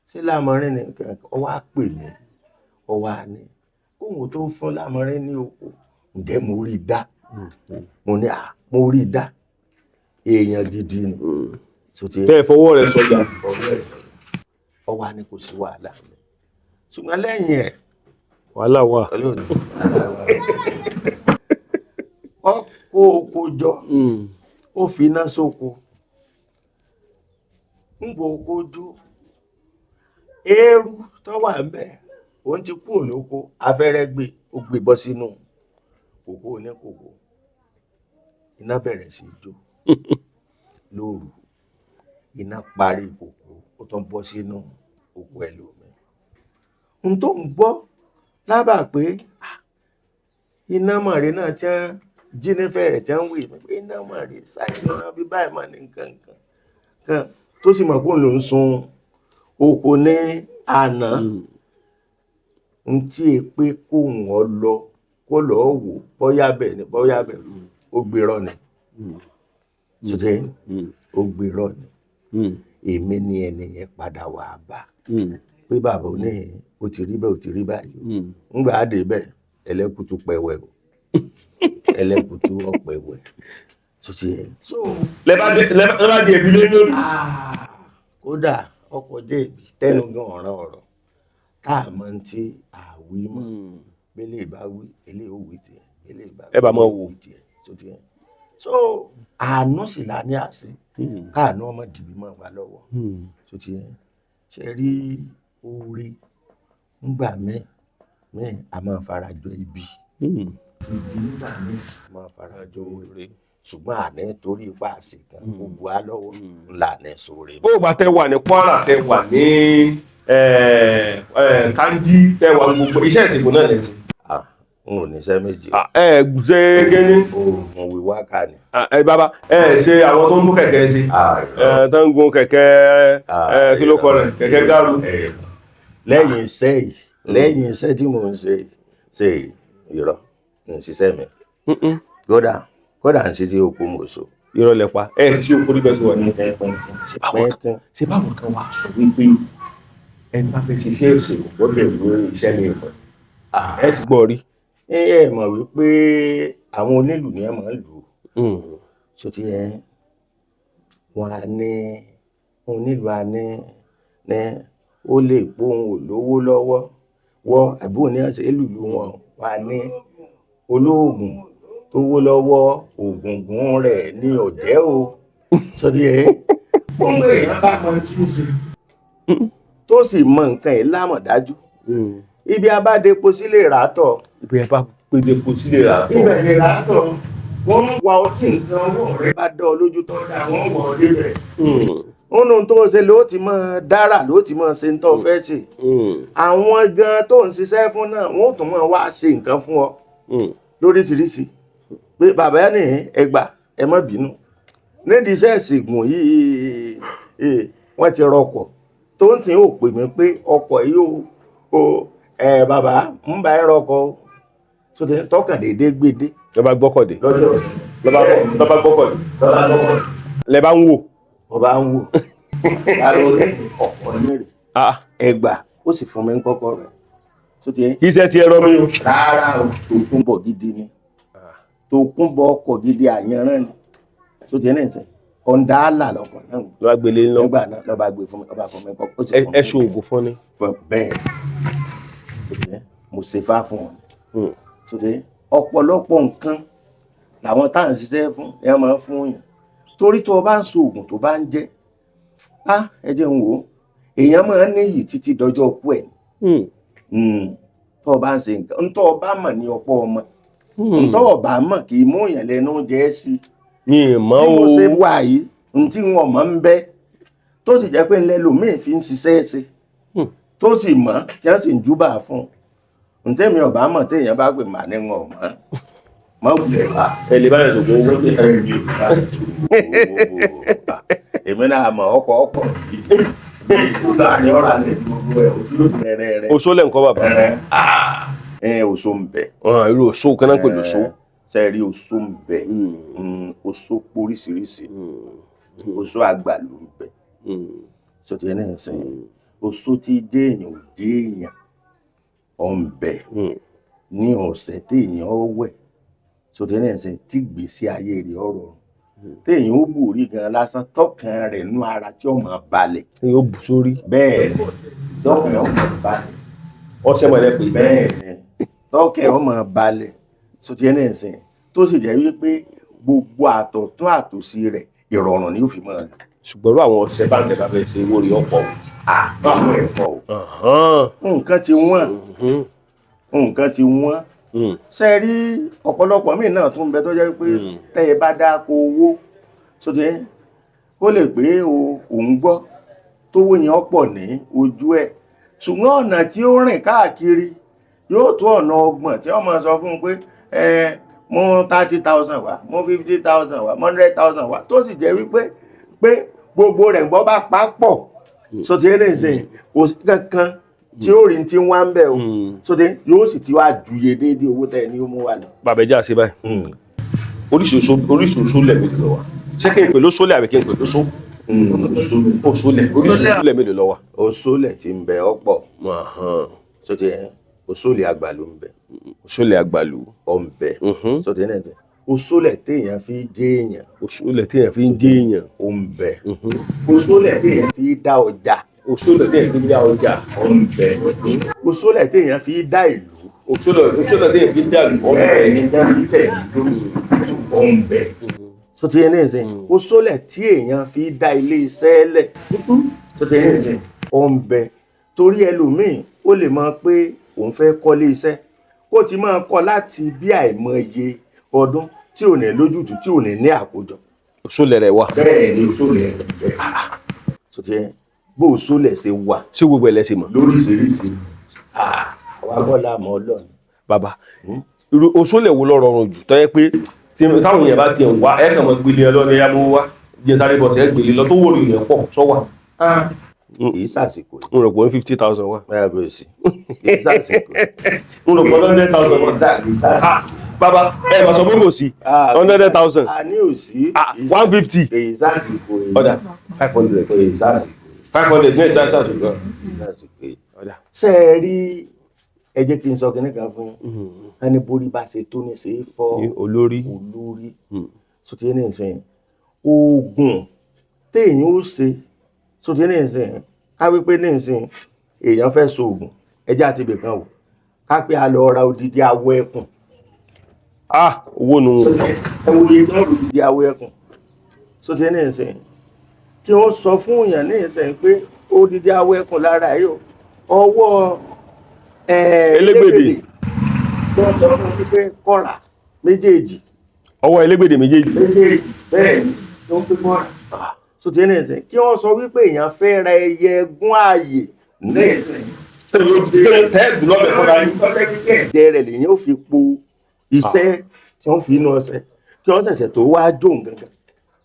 Ṣé Lámọrin ni? Ó wá pè mí, ó wá ní kóhun tó fún Lámọrin ní oko, ǹjẹ́ mo rí i dá? Mo ní à, mo rí i dá. Èèyàn gidi ni. Tẹ́ ẹ fọwọ́ rẹ̀ sọjà. Ó wá ní kò sí wàhálà mi. Ṣùgbọ́n lẹ́yìn ẹ̀. Wàhálà wà. Ó kó oko jọ, ó fi iná sóko. Ń bo oko jó. Eérú tó wà ńbẹ̀, òun ti kúrò lóko, afẹ́rẹ́ gbé, ó gbé bọ́ sínú kòkó oníkòkó. Iná bẹ̀rẹ̀ sí í jó lóru. Iná parí kòkó, ó tún bọ́ sínú oko ẹlòmíì. N tó ń gbọ́ lábàá pé iná mọ̀rẹ́ náà ti ń jí nífẹ̀ẹ́ rẹ̀ tí ń wí pé iná mọ̀rẹ́ sáyẹn náà bí báyìí mà ní nǹkan kan tó sì mọ̀ pé òun ló ń sun oko ní àná. N tí e pé kóun ọ lọ kó lọ́ọ́ wò bóyá bẹ́ẹ̀ ni bóyá bẹ́ẹ̀ ó gbérọ́ ni. Ṣùtẹ́ ó gbérọ́ ni. Èmi ni ẹni yẹn padà wà bá pé bàbá ò ní o ti rí bẹ́ẹ̀ o ti rí báyìí. Ńgbà á dé bẹ́ẹ̀ ẹlẹ́kùtù pẹ̀wẹ̀ o, ẹlẹ́kùtù ọ̀pẹ̀wẹ̀. Ṣùtẹ́ so. Lẹ bá di ẹbí lé lórí. Kódà ọkọ̀ jẹ́ ibi tẹnu gan ọ̀ràn ọ̀rọ̀ tá a mọ̀ ti àwí mọ́. Bẹ́lẹ̀ ìbá wí, eléyìí ò wí tiẹ̀, eléyìí ìbá ẹ bá mọ̀ wò. Tiẹ̀. So àánú sì la ní àṣẹ káàánú ọmọ dìbì mọ́ wa lọ́wọ́. Ṣùtẹ́ ṣe rí oore ńgbà míì a máa fara jọ ibi. Ibi ńgbà míì a máa fara jọ oore. Ṣùgbọ́n àní torí ipá àṣekàn gbogbo á lọ́wọ́ ńlá ní sóore. Bó o bá tẹ wà ní Kwara, tẹ wà ní Kanji, tẹ wà gbogbo iṣẹ́ ìsìnkú náà lẹ́tì. N ò níṣẹ́ méjì. Ẹ ṣe kíní. Oògùn wíwá ká ni. Ẹ bàbá ẹ ṣe àwọn tó ń mú kẹ̀kẹ́ sí. Tó ń gun kẹ̀kẹ́ kí ló kọ rẹ̀, kẹ̀kẹ́ gáàrú. Lẹ́yìn iṣẹ́ yìí, lẹ́yìn iṣẹ́ tí mò ń ṣe ṣe irọ́ ń ṣiṣẹ́ mi. Kódà ń ṣiṣẹ́ oko mòṣó. Irọ́ lẹ pa. Ẹ ṣiṣẹ́ oko níbẹ̀ sí wà ní. Ṣé báwọn kan wá sọ wípé ẹni bá fẹ́ ṣiṣẹ́ ìṣègùn gbọ́dọ̀ ní iṣẹ́ ní ìmọ̀? Ẹ ti gbọ́ rí. Ẹ mọ̀ wípé àwọn onílù ni ẹ máa ń lù ú. Ṣó ti yẹ wọn á ní onílù á ní ní ó lè pohùn olówó lọ́wọ́ wọ àbúrò ní ọ̀sẹ̀ lùlù wọn wà ní olóògùn tó wó lọ́wọ́ ògùngùn rẹ̀ ní ọ̀jẹ́ o. Ṣó ti yẹ gbogbo èèyàn bá mọ tí ń ṣe tó sì mọ nǹkan ẹ̀ lámọ̀dájú. Ibi abádepo sílé ràátọ̀. Ibi ẹ bá pédepo sílé ràátọ̀. Ibẹ̀ ni ràátọ̀. Wọ́n wá ọtí nǹkan ọwọ́ rẹ bá dán ọ lójú tó dáa, wọ́n wọ̀ ọ́ débẹ̀. Nínú tó ń ṣe ló ti máa dára, ló ti máa ṣe ń tó fẹ́ ṣe. Àwọn gan tó ń ṣiṣẹ́ fún náà, wọ́n ó tún máa wá ṣe nǹkan fún ọ lóríṣiríṣi. Pé bàbá ẹ ní ẹgbà ẹ má bínú. Nídìí iṣẹ́ ìṣègùn yìí, wọ́n ti rọkọ̀. Tó ń tì ó pè mí pé ọkọ̀ yìí o ẹ bàbá ń bá ẹ rọkọ̀ o. Tó ti tọkàn déédéé gbédé Lọ́ba gbọ́kọ̀dé. lọ́jọ́ ọ̀sẹ̀. Lọ́ba gbọ́kọ̀dé. Lọ́ba gbọ́kọ̀dé. Lẹ bá ń wò. Ọba ń wò. Lálọ́ ọkọ̀ nírè. Ah, Ẹgbà ó sì fún mi ń kọ́kọ́ rẹ̀. Tó ti kì í ṣe ti ẹ̀rọ mi o. Rárá o, tòkunbọ̀ gidi ni. Tòkunbọ̀ ọkọ̀ gidi àyànrán ni. Tó ti ní ìsìn. Ọ̀ǹda àlà lọkọ̀ náà. Lọ́ba gbélé ńlọ. Nígbà náà lọ́ba gbé fún mi, ọba fún mi kọ́kọ́. Ó sì fún mi Ẹ ṣe oògùn fún ni. fún bẹ́ẹ̀. Tó ti mo ṣe fá fún wọn. Tó ti ọ̀pọ̀lọpọ̀ nǹkan làwọn tá à ń ṣiṣẹ́ fún ẹ máa ń fún yàn. Torí tó o bá ń so oògùn tó bá ń jẹ́, á ẹ jẹ́ ń wò ó, èèyàn máa ń níyì títí dọjọ́ kú ẹ̀. Tó o bá ń ṣe nǹkan, ntọ́ o bá mọ̀ ní ọ̀pọ̀ ọmọ, ntọ́ o bá mọ̀ kì í mú èèyàn lẹ́nu jẹ́ sí i. Mi ì mọ̀ Bí o. mo ṣe wà yìí, ntí wọn mọ̀ ń bẹ́, tó sì jẹ́ pé ńlẹ́ lòmíì fi ń ṣiṣẹ́ ṣe, tó sì mọ̀ tí wọ́n sì ń júbà fún un. Ntẹ́mi ọ̀bá mọ̀ téèyàn bá pè mà ní wọn ò mọ̀, mọ̀ wulẹ̀ wá. Ẹ lè bá yẹn sògùn owó. Èmi náà mọ̀ ọkọ̀ ọkọ̀ láàrin ọ̀rọ̀ àlẹ́ gbogbo ẹ̀ oṣù rẹ̀ Oṣó lẹ̀ ń kọ́ bàbá. rẹ̀ ẹ̀ oṣù ń bẹ. Irú oṣó kan náà ń pè lóṣó. Sẹ́ẹ̀rí oṣó ń bẹ, oṣó póríṣiríṣi, oṣó àgbàlú ń bẹ. Sọtí ẹ̀ náà sìn, oṣó tí jẹ́ èèyàn ò jẹ́ èèyàn ọ̀ ń bẹ ní ọ̀sẹ̀ téèyàn ó wẹ̀. Sọtí ẹ̀ náà sìn tí gbèsè ayé rẹ̀ ọ̀rọ̀ téèyàn ó bùrí gan lásán tọkàn rẹ̀ nú ara tí ó máa balẹ̀. Yóò bù sórí. Bẹ́ẹ̀ ni tọkàn ó máa balẹ̀. Ọ̀sẹ̀ mọ̀ ẹ́ pé. Bẹ́ẹ̀ ni tọkàn ó máa balẹ̀. Sọtí ẹ̀ náà sìn tó sì jẹ́ wípé gbogbo àtọ̀tún àtòsí rẹ̀ ìrọ̀rùn ni ó fi máa lò. Ṣùgbọ́n irú àwọn ọ̀sẹ̀ bá ń tẹ̀ bá fẹ́ ṣe owó rí ọ̀pọ̀ o. Àwọn ẹ̀kọ́ o. Nǹkan ti wọ́n, nǹkan ti wọ́n. Ṣe rí ọ̀pọ̀lọpọ̀ míì náà tún ń bẹ tó jẹ́ pé tẹ́ ẹ bá dáko owó sóti ó lè pé o òun gbọ́ tówó yẹn pọ̀ ní ojú ẹ̀, ṣùgbọ́n ọ̀nà tí ó rìn káàkiri yóò tó ọ̀nà 30 tí wọ́n máa sọ fún un pé ẹ mú 30,000 wá, mú 50,000 wá, mú 100,000 wá, tó sì jẹ́ wípé pé gbogbo rẹ̀ ń gbọ́ bá pa pọ̀ sóti ẹ̀ lè sìn kò sí kankan tí ó rí ti wá ń bẹ̀ o sóti yóò sì ti wá juye déédéé owó tẹ́ ẹ ní ó mú wá lọ. Bàbá ẹ jẹ́ àṣẹ báyìí. Oríṣi oṣó lẹ̀ mélòó ló wà? Ṣé kí n pè lóṣó lẹ̀ àbí kí n pè lóṣó? Oṣó lẹ̀. Oríṣi oṣó lẹ̀ mélòó ló wà? Oṣólẹ̀ tí ń bẹ ọ̀pọ̀ sóti oṣólẹ̀ àgbàlú ń bẹ. Oṣólẹ̀ àgbàlú. Ọ̀ ń bẹ sóti ẹ̀ náà oṣólẹ̀ téèyàn fi jẹ́ èèyàn. Oṣólẹ̀ téèyàn fi ń jẹ́ èèyàn. Ó ń bẹ. Oṣólẹ̀ téèyàn fi dá ọjà. Oṣólẹ̀ téèyàn fi dá ọjà. Ó ń bẹ. Oṣólẹ̀ téèyàn fi dá ìlú. Oṣólẹ̀ téèyàn fi dá ìlú. Ó ń bẹ. Bẹ́ẹ̀ ni tẹ́ ó ń bẹ. Sóti ẹ̀ náà sìn oṣólẹ̀ tí èèyàn fi dá ilé iṣẹ́ lẹ̀. Sóti ẹ̀ náà sìn ó ń bẹ. Torí ẹlòmíì ó lè mọ̀ pé òun fẹ́ kọ́lé iṣẹ́ kó ti máa kọ́ láti bí àìmọye ọdún tí ò ní lójútùú tí ò ní ní àkójọ. Oṣólẹ̀ rẹ̀ wà. Bẹ́ẹ̀ ni oṣólẹ̀ rẹ̀ bẹ́ẹ̀. Sóti ẹ̀ bó oṣólẹ̀ ṣe wà. Ṣé gbogbo ẹ̀ lẹ ṣe mọ̀? Lóríṣiríṣi. Àwa bọ́lá mọ́ Ọlọ́run. Bàbá, irú oṣólẹ̀ wo ló rọrùn jù tó yẹ pé táwọn èèyàn bá tiẹ̀ wá ẹ̀ kàn mọ́ gbélé ọlọ́ni ẹ̀yà mọ́ wá jẹ́ sáré bọ̀ sí ẹ̀ gbélé lọ tó wò lè pọ̀ sọ́wà. Kì í ṣàsìkò yìí. N rò pé 50,000 wà. Bẹ́ẹ̀ bẹ́ẹ̀ sí. Kì í ṣàsìkò. N rò pé 100,000 wà. Bàbá ẹ bá sọ pé kò sí 100,000. A ní ò sí. 150. Kì í ṣàsìkò yìí. Ọ̀dà 500. Kì í ṣàsìkò yìí. 500 ní ìta ṣàsìkò. Kì í ṣàsìkò yìí. Ọ̀dà. Ṣé ẹ rí, ẹ jẹ́ kí n sọ kinní kan fún yín. Ẹni borí bá ṣe tó ní ṣe é fọ́. Olórí. Olórí. Sotí ní ìsìn oògùn téèyàn ó ṣe sotí ní ìsìn ká wípé ní ìsìn èèyàn fẹ́ so oògùn ẹjẹ́ àti ibìkan wò ká pé a lọ ra odidi awọ ẹkùn. Ah, owó nu. Ẹ wo iye tí wọ́n rò odidi awọ ẹkùn sotí ní ìsìn kí wọ́n sọ fún èèyàn ní ìsìn pé odidi awọ ẹkùn lára yìí o ọwọ́ Elégbèdè tó ń sọ fún wípé kọ́ra méjèèjì. Ọwọ́ elégbèdè méjèèjì. Méjèèjì bẹ́ẹ̀ ni ló ń pín mọ́ra. So ti ní ìsìn kí wọ́n sọ wípé èèyàn fẹ́ ra ẹyẹ ẹgún ààyè ní ìsìn. Tẹ́ẹ̀dù lọ́bẹ̀ fúnra yín. Ẹ̀jẹ̀ rẹ̀ lèyìn ó fi po iṣẹ́ tí wọ́n fi inú ọṣẹ kí wọ́n ṣẹ̀ṣẹ̀ tó wá jó gangan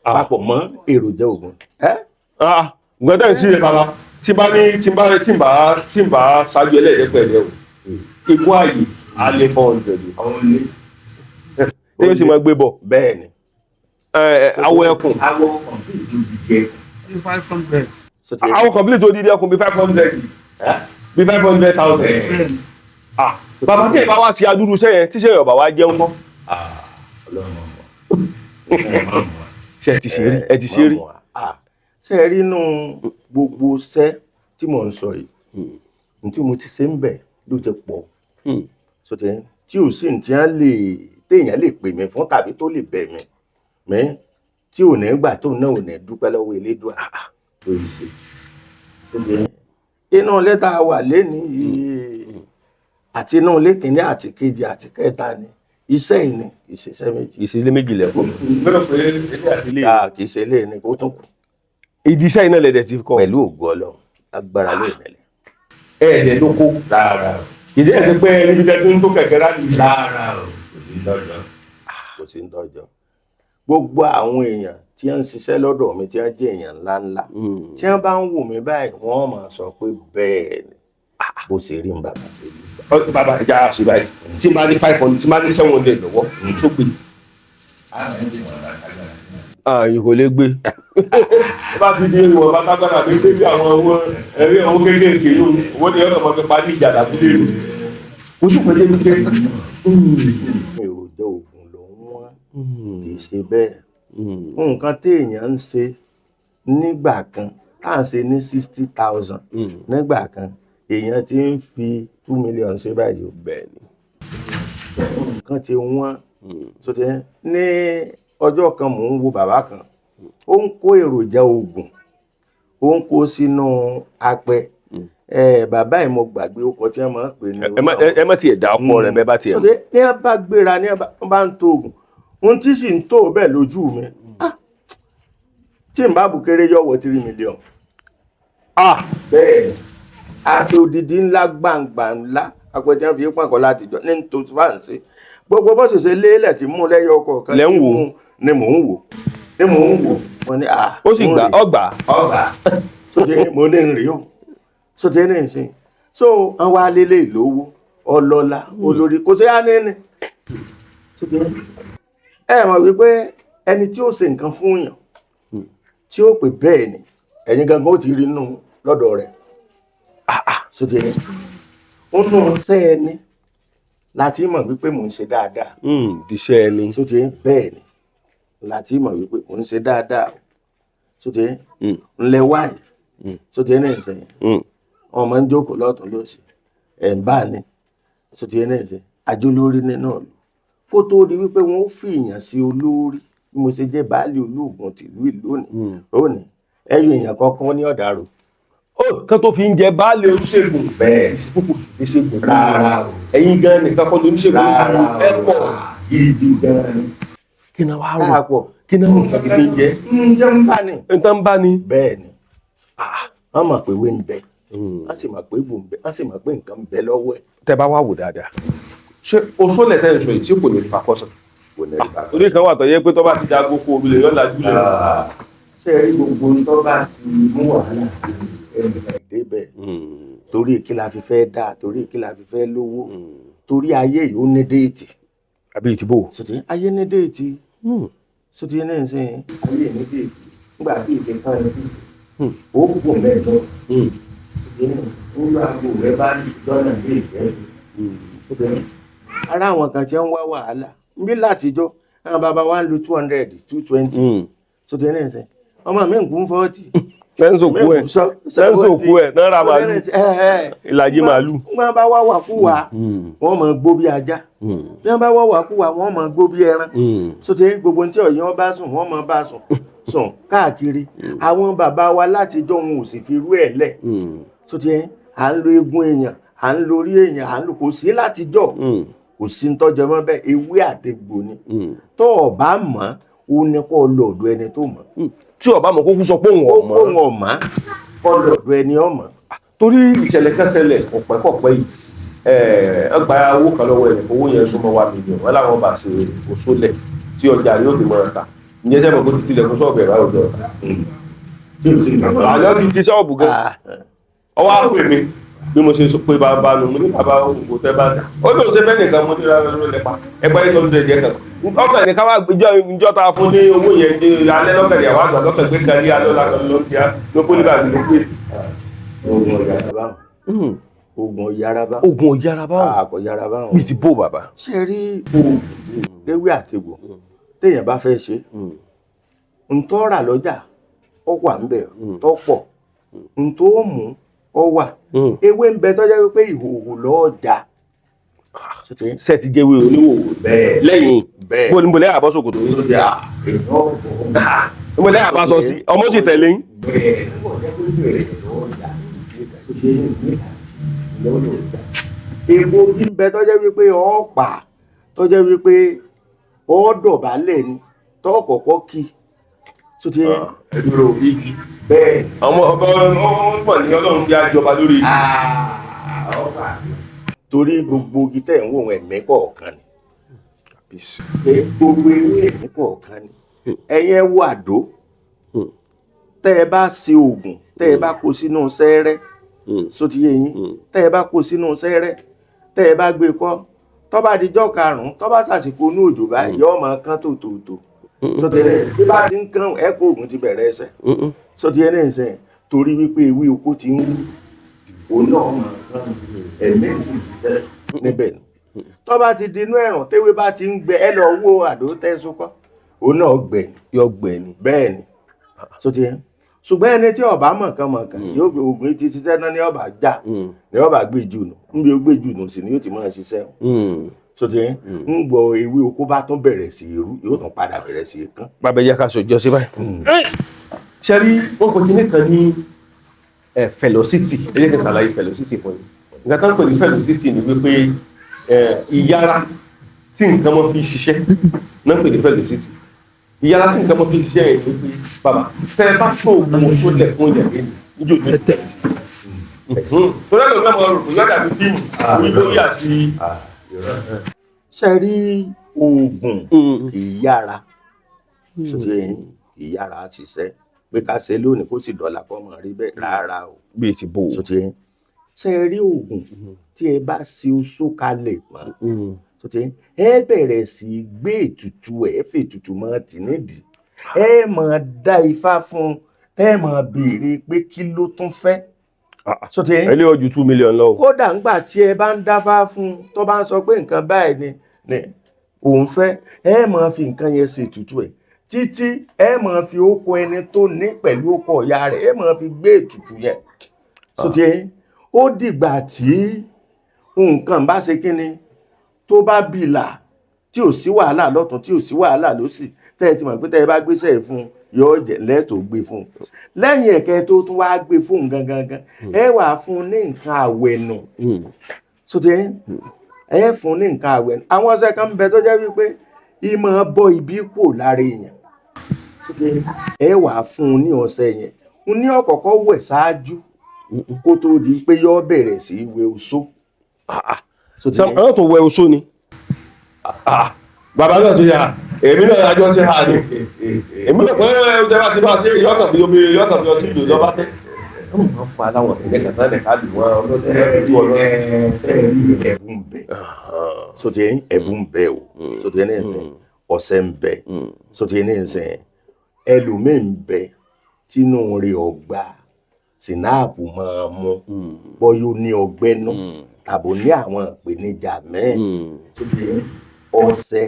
papọ̀ mọ́ èròjà ògùn. Nǹkan tẹ́ ń sí rẹ̀ bàbá. Tí bá ní tí bá tí bá tí bá ṣáájú ẹlẹ́ẹ̀dẹ́gbẹ̀rẹ́ o, ikú ààyè á lé 400 tí yóò sì máa gbé bọ̀. Bẹ́ẹ̀ ni. Awọ ẹkùn. Awọ complete odidi ẹkùn. 500. Awọ complete odidi ẹkùn bíi 500, bíi 500,000. Ah, bàbá, kí ẹ bá wá sí adúrú sẹ́yìn tí sẹ́yìn ọ̀bà wá jẹun kọ́. Ṣé ẹ ti ṣe rí? Ẹ ti ṣe rí? Ṣé ẹ rí inú gbogbo iṣẹ́ tí mò ń sọ yìí, ní tí mo ti ṣe ń bẹ̀ ló ti pọ̀ sọtẹ́ tí ò sí ní tí wọ́n lè téèyàn lè pè mí fún tàbí tó lè bẹ̀ mí mí tí ò ní gbà tó náà ò ní dúpẹ́ lọ́wọ́ Elédùà tó ṣe. Inú ilé tá a wà lénìí yìí àti inú ilé kìíní àti kejì àti kẹta ni iṣẹ́ yìí ni, kì í ṣe iṣẹ́ méjì. Ìṣẹ̀lẹ̀ méjì lẹ́kọ̀ọ́. Lọ́dọ̀ pé ilé àti ilé. Kì í ṣe ilé ni kó tún kù. Ìdí iṣẹ́ iná lẹ̀dẹ̀ ti kọ́. Pẹ̀lú ògo Ọlọ́run, agbára ló ìmẹ̀lẹ̀. Ẹ̀ẹ́dẹ̀ ló kó. Rárá o. Ìdí ẹ̀ ṣe pé níbi tẹ́ tó ń tó kẹ̀kẹ́ láti. Rárá o, kò sí ń dọ́jọ́, kò sí ń dọ́jọ́. Gbogbo àwọn èèyàn tí wọ́n ń ṣiṣẹ́ lọ́dọ̀ mi, tí wọ́n jẹ́ èèyàn ńláńlá, tí wọ́n bá ń wò mí báyìí, wọ́n máa sọ pé bẹ́ẹ̀ ni bó ṣe rí ń bàbá ṣe rí. Bàbá, ìjà àṣì báyìí, tí n bá ní 500, tí n bá ní 700 lọ́wọ́, tó gbé. Ààyè kò lè gbé. Bá ti di ìwọ̀n bá tágbára mi gbé bí àwọn owó ẹ̀rí owó kéékèèké yóò owó ni ọ̀nà ọmọ fi parí ìjà lábúlé rẹ̀. Oṣù pẹ̀lú wípé. Èròjà oògùn ló ń wọ́n, kì í ṣe bẹ́ẹ̀. Nǹkan téèyàn ń ṣe nígbà kan tá à ń ṣe ní 60,000 nígbà kan, èèyàn ti ń fi 2 million ṣe báyìí o. Bẹ́ẹ̀ni. Nǹkan ti wọ́n. So ti ní ọjọ́ kan, mò ń wo bàbá kan, ó ń kó èròjà oògùn, ó ń kó sínú apẹ. Bàbá yìí, mo gbàgbé ọkọ tí wọ́n máa ń pè ní. Ẹ má tiẹ̀ dá ọkọ rẹ̀ bẹ́ẹ̀ bá tiẹ̀. So ti ní wọ́n bá gbéra, ní wọ́n bá ń to oògùn, ohun tí sì ń tó bẹ́ẹ̀ lójú mi, tí n bá bù kéré yọ wọ 3 million. Bẹ́ẹ̀ àti odidi ńlá gbàǹgbà ńlá apẹ̀tẹ̀ fi pàkọ́ láti jọ ní tó fàǹsì gbogbo bó ṣe ṣe lélẹ̀ tí mú lẹ́yọ ọkọ̀ kan Lẹ́ ń tí wò. mú ni mò ń wò, ni mò ń wò. Mo ní à. Ó sì gbà, ọgbà. Ọgbà tó ti mo ní rèé o so ti ní ìsìn so wọn wá lélẹ̀ ìlówó ọlọ́lá olórí kò sí á ní ní so ti ẹ mọ̀ wípé ẹni tí ó ṣe nǹkan fún yàn tí ó pè bẹ́ẹ̀ ni, ẹ̀yin gangan ó ti rí inú lọ́dọ̀ rẹ̀. So ti ní ó nù sẹ́ ẹni láti mọ̀ wípé mò ń ṣe dáadáa. Iṣẹ́ ẹni. So ti bẹ́ẹ̀ ni láti mọ̀ wípé mò ń ṣe dáadáa. So ti ńlẹ̀ wáyé so ti ní ìsìn wọn máa ń jókòó lọ́tún lósì ẹ̀ ń bá ní. So ti ní ìsìn àjọ lórí nínú ìlú kó tó di wípé wọn ó fi èèyàn sí olórí, bí mo ṣe jẹ́ baálé olóògùn tìlú ìlú òní òní, ẹyọ èèyàn kankan ní ọ̀dàrò. Ó kán tó fi ń jẹ baálé oníṣègùn. Bẹ́ẹ̀. Ìṣègùn. Rárá o. Ẹ̀yin gan nìkan kọ́ lóníṣègùn. Rárá o. Ẹ pọ̀. Gidi gan. Kí ni wàá rò? Káàpọ̀. Kí ni wọ́n fi ń jẹ? Ń jẹ́ ń bá ní. Ń tán bá ní. Bẹ́ẹ̀ ni, wọ́n mọ̀ pé wé ń bẹ, wọ́n sì mọ̀ pé egbò ń bẹ, wọ́n sì mọ̀ pé nǹkan ń bẹ lọ́wọ́ ẹ̀. Tẹ bá wá wò dáadáa, ṣé oṣoolẹ tẹ ń sọ yìí tí kò ní fakọsàn? Kò ní rí bàbá. Orí kan wà tó yẹ pé tó bá ti dago kó olùlé yọ̀ọ́ lajú lẹ̀. Ṣé ẹ rí gbogbo ohun tó bá ti mú wàhálà ẹnìkan débẹ̀, torí kí la fi fẹ́ dáa, torí kí la fi fẹ́ lówó, torí ayé yìí ó ní date. Àbí ìtìbò. Sọtí ayé ní date, sọtí ní ìsìn ayé ní date nígbà tí ìṣe kan ní ìsìn ó kù mẹ́jọ sọtí ní nígbà gbogbo rẹ bá ní lọ́nà déètì ẹ̀. Ara àwọn kan tí ń wá wàhálà nbí látijọ́, àwọn bàbá wa ń lu 200, 220. Sọtí ní ìsìn ọmọ mi ń kún 40. Lẹ́ńsòkú ẹ̀, lẹ́ńsòkú ẹ̀ náírà màálù, ìlàjì màálù. Wọ́n bá wá wàkúwà, wọ́n máa gbó bí ajá. Bí wọ́n bá wá wàkúwà, wọ́n máa gbó bí ẹran. Sọtí gbogbo tí ọ̀yàn bá sùn, wọ́n máa bá sùn sùn káàkiri. Àwọn bàbá wa látijọ́, wọn ò sì fi irú ẹ̀ lẹ̀. Sọtí à ń lo eegun èèyàn, à ń lo orí èèyàn, à ń lo, kò sí látijọ́, kò sí ń tọ́jọ́ mọ́ bẹ́ẹ̀. Ewé àtegbò ni. Tó o bá mọ̀, ó ní kó o lọ ọ̀dọ̀ ẹni tó mọ̀. Tí ọba mọ̀, kó kú sọ pé òun ó ọ̀mọ́. kó wọn mọ̀, kó lọ ọ̀dọ̀ ẹni ọmọ. Torí ìṣẹ̀lẹ̀ kan ṣẹlẹ̀ kọ̀pẹ́kọ̀pẹ́ yìí, ẹ gba owó kan lọ́wọ́ ẹ̀, owó yẹn súnmọ́ 1 million. Wọ́n láwọn bá ṣe òṣòlẹ̀ tí ọjà yóò fi mọ̀ ta. Ǹjẹ́ sẹ́mo kó ti tilẹ̀kùn sọ́ọ̀bù ẹ̀ báyìí ọjọ́ Tí o sì gbàgbọ́. Àlọ́ ti ti ṣọ́ọ̀bù gan. Ọwọ́ á pè mí bí mo ṣe sọ pé bàbá nù, mo ní bàbá òkú tẹ́ bá dà ó lóun ṣe fẹ́ nìkan, mo ní rárá ló lẹ́pa ẹgbẹ́ yìí tó ń jẹ kan ọkàn ní káwá ìjọ ta fún ní owó yẹn ní alẹ́ lọ́kàn ìyàwó àgbà lọ́kàn gbé kan ní alẹ́ lọ́kàn ló ń tíya ló kó nígbà ló pè. Oògùn ọ̀yàrá báwọn. Oògùn ọ̀yàrá báwọn. Oògùn ọ̀yàrá báwọn. Àkọ̀ yàrá báwọn. Bíi ti bó bàbá. Ṣé ẹ rí oògùn léwé àtegbò téèyàn bá fẹ́ ṣe, ntọ́ rà lọ́jà ó wà ńbẹ̀ tó pọ̀, ntọ́ mú ó wà, ewé ń bẹ tó jẹ́ wípé ìhòòhò lọ́ọ́ jà. Ṣé ti jẹ́wé oníwòwò? Bẹ́ẹ̀. Lẹ́yìn Bẹ́ẹ̀. bó ní mo lẹ́yìn àbọ̀ ṣòkòtò yìí, mo lẹ́yìn àbá sọ sí ọmọ sì tẹ̀lé yín. Bẹ́ẹ̀. Epo bí ń bẹ tó jẹ́ wípé ọ̀pá tó jẹ́ wípé ó dọ̀bálẹ̀ ni tó kọ́kọ́ kí tó ti Ẹ dúró, igi. Bẹ́ẹ̀. Ọmọ ọba ọmọ pọ̀ ní Ọlọ́run fi àjọba lórí igi. Torí gbogbo igi tẹ̀ ń wò wọn, ẹ̀mí kọ̀ọ̀kan ni, gbogbo ewé ẹ̀mí kọ̀ọ̀kan ni. Ẹ̀yin ẹ wo àdó, tẹ́ ẹ bá ṣe oògùn, tẹ́ ẹ bá kó sínú sẹ́rẹ́ só ti yé yín, tẹ́ ẹ bá kó sínú sẹ́rẹ́, tẹ́ ẹ bá gbé kọ́, tó bá dijọ́ karùn-ún, tó bá ṣàsìkò inú òjò báyìí, yóò máa kán tòótòótò só ti yé. Bí bá ti ń kán, ẹ kó oògùn ti bẹ̀rẹ̀ ẹsẹ̀ só ti yé ní ìsìn, torí wípé ewé oko ti ń wú, òun náà máa kán, ẹ̀mí sì ṣiṣẹ́ níbẹ̀ ni. Tó bá ti di inú ẹ̀rùn, téwé bá ti ń gbẹ, ẹ lọ wo àdó tẹ́sùn kọ́, òun náà gbẹ. Yọ gbẹ ni. Bẹ́ẹ̀ ni só ti yé. Ṣùgbọ́n ẹni tí ọba mọ̀kànmọ̀kàn yóò gbé oògùn etí ṣiṣẹ́ náà ní ọba já ní ọba gbé jù nù, níbi ó gbé jù nù sí ni yóò ti máa ṣiṣẹ́ só ti yé. Ń gbọ́ ewé oko bá tún bẹ̀rẹ̀ sí irú, yóò tún padà bẹ̀rẹ̀ sí í kán. Bàbá, yẹ ká sọ ìjọ sí báyìí. Ṣe rí wọn kò kíní kan ní velocity? Ẹ jẹ́ kí n ṣàlàyé velocity fún yín. Nǹkan tó ń pè ní velocity ni wípé ìyára tí nǹkan mọ́ fi ṣiṣẹ́ náà ń pè ní velocity. Ìyára tí nǹkan mọ́ fi ṣiṣẹ́ yẹn ni wípé, bàbá, tẹ́ ẹ bá ṣoògùn oṣoolẹ̀ fún ìyàgbé ni níjó ní tẹ̀ torí ẹ̀ lọ́gbọ́n mọ̀ rò yọ̀dà bí fíìmù orí lórí àti. Ṣe rí, oògùn kì í yára só ti yé yín, kì í yára ṣiṣẹ́ pé ká ṣe lónìí kó sì dọ̀là kó mọ̀ rí bẹ́ẹ̀, rárá o. Bíi ti bò. Só ti yé yín. Ṣe rí, oògùn tí ẹ bá ṣe oṣó kalẹ̀ mọ́ só ti yé yín, ẹ bẹ̀rẹ̀ sí í gbé ètùtù, ẹ fi ètùtù mọ́ tì nídìí, ẹ máa dá ifá fún un, ẹ máa béèrè pé kí ló tún fẹ́ só ti yé yín. Ẹ lé ojú 2 million lọ o. Kódà ńgbà tí ẹ bá ń dáfá fún un, tó bá ń sọ pé nǹkan báyìí ni òun fẹ́, ẹ máa fi nǹkan yẹn ṣe ètùtù ẹ̀ títí ẹ máa fi ókọ ẹni tó ní pẹ̀lú ókọ ìyá rẹ̀, ẹ máa fi gbé ètùtù yẹn só ti yé yín. Ó dìgbà tí nǹkan bá ṣe kí ni, tó bá bìlà, tí ò sí wàhálà lọ́tún, tí ò sí wàhálà lósì, tẹ́ ẹ ti mọ̀ pé tẹ́ ẹ bá gbéṣẹ́ yìí fún un yóò jẹ́ lẹ́tọ̀ọ́ gbé fún un. Lẹ́yìn ẹ̀kẹ́ tó tún wá gbé fún un gangan gan, ẹ wà fún un ní nǹkan àwẹ̀nù só ti yé yín. Ẹ fún un ní nǹkan àwẹ̀nù. Àwọn ọṣẹ kan ń bẹ tó jẹ́ wípé ìmọ̀ bọ́ ibi kúrò lára èèyàn só ti yé yín. Ẹ wà fún un ní ọṣẹ yẹn n ní ọ̀kọ̀ọ̀kọ̀ wẹ̀ ṣáájú kó tó di pé yóò bẹ̀rẹ̀ sí í wẹ oṣó só ti yé yín. Àwọn tó wẹ oṣó ni bàbá náà tó yà, èmi náà àjọ ṣe hà ní èmi náà pé ìjọba ti bá ṣe yọkàn fi omi, yọkàn fi ọtí ìlú lọ́ba tẹ́. Wọ́n máa ń fún aláwọ̀ ìpínlẹ̀ kan náà ká lù wọ́n ọlọ́sẹ̀ tí wọ́n lọ. Ẹ̀bùn ń bẹ só ti yé yín, ẹ̀bùn ń bẹ o só ti yé ní ìsìn, ọṣẹ ń bẹ só ti yé ní ìsìn. Ẹlòmíì ń bẹ tínú rẹ̀ ọgbà sinapu máa mú, bọ́yó ní ọgbẹ́ nú tàbí ní àwọn ìpèníjà mẹ́ẹ̀ só ti yé yín, ọṣẹ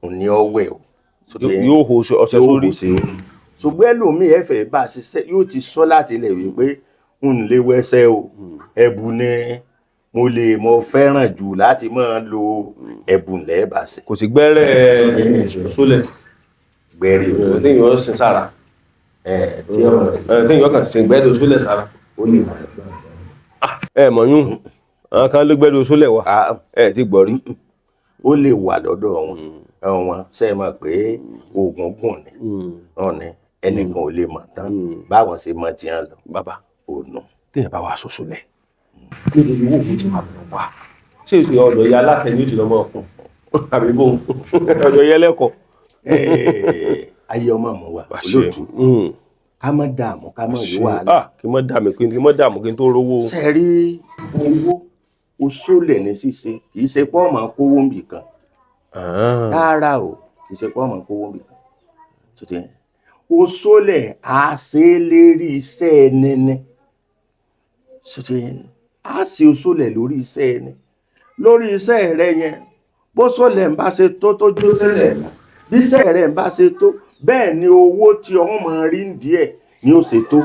òní ọwẹ́ o só ti yé yín. Yóò ho ọṣẹ Yóò sórí. hò sí orí. Ṣùgbọ́n ẹlòmíì ẹ̀fẹ̀ bá a ṣiṣẹ́, yóò ti sọ láti ilẹ̀ wípé n lè wẹsẹ̀ o, ẹ̀bùn ni mo lè mo fẹ́ràn jù láti máa lo ẹ̀bùn lẹ́ẹ̀bà sí. Kò sí gbẹ́rẹ́ sólẹ̀. Gbẹ̀rẹ̀ o. Téèyàn ó sin sára. Ẹ̀ tí ọ̀rọ̀ Téèyàn kàn sin gbẹ́rẹ́ sólẹ̀ sára. Ó lè wà. Ẹ mọ̀ yún àwọn kan ló gbẹ́rẹ́ sólẹ̀ wà, ẹ ti gbọ́ rí. Ó lè wà lọ́dọ̀ wọn wọn ṣe é mọ̀ pé oògùn gùn ni wọn ni ẹnìkan ò lè mọ̀ tán báwọn ṣe mọ̀ tiẹ̀ lọ. Bàbá, ònà. Téèyàn bá wà ṣoṣo lẹ̀ níbi ìwé òògùn tí wàá lọ wà, ṣé èsì ọ̀dọ̀ ya alátẹ̀yìn ó ti lọ mọ́ ọkùn àbí bóun ọ̀dọ̀ yẹ lẹ́kọ̀ọ́. Ayé ọmọ mi wà olóòtú. Ká má dààmú, ká má rí wàhálà. Ah, kí n má dààmú, kí n má dààmú kí n tó rówó. Ṣe rí owó, oṣólẹ̀ ní ṣíṣe, kì í ṣe pé ọmọ kówó ń bì kan. Rárá o, kì í ṣe pé ọmọ kówó ń bì kan. Tó ti yẹn, oṣólẹ̀ á ṣe é lérí iṣẹ́ ẹni ni. Tó ti yẹn, á ṣe oṣólẹ̀ lórí iṣẹ́ ẹni, lórí iṣẹ́ rẹ yẹn. Bó ṣólẹ̀ ń bá ṣe tó tó jó tẹ́lẹ̀, bí iṣẹ́ rẹ ń bá ṣe tó, bẹ́ẹ̀ ni owó tí ọmọ máa rí ń díẹ̀ ni ó ṣe tó.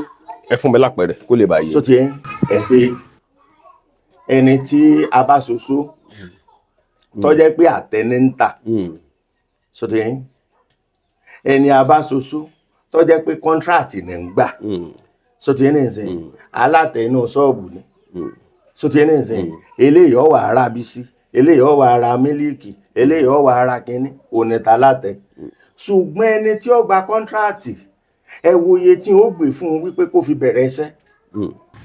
Ẹ fún mi lápẹẹrẹ kó lè bá yé. Tó ti yẹn, ẹ ṣe ẹni tí a bá ṣoṣo tó jẹ́ pé àtẹni ń tà. Tó ti yẹn, ẹni a bá ṣoṣo tó jẹ́ pé kọ́ńtíráàtì ní ń gbà. Tó ti yẹn nìsín, alátẹnu ṣọ́ọ̀bù ni. Tó ti yẹn nìsín, eléyìí ó wá ra bísí, eléyìí ó wá ra mílíìkì, eléyìí ó wá ra kínní, oníta látẹ. Ṣùgbọ́n ẹni tí ó gba kọ́ńtíráàtì, ẹ wo iye tí ó gbé fún un wípé kó fi bẹ̀rẹ̀ iṣẹ́.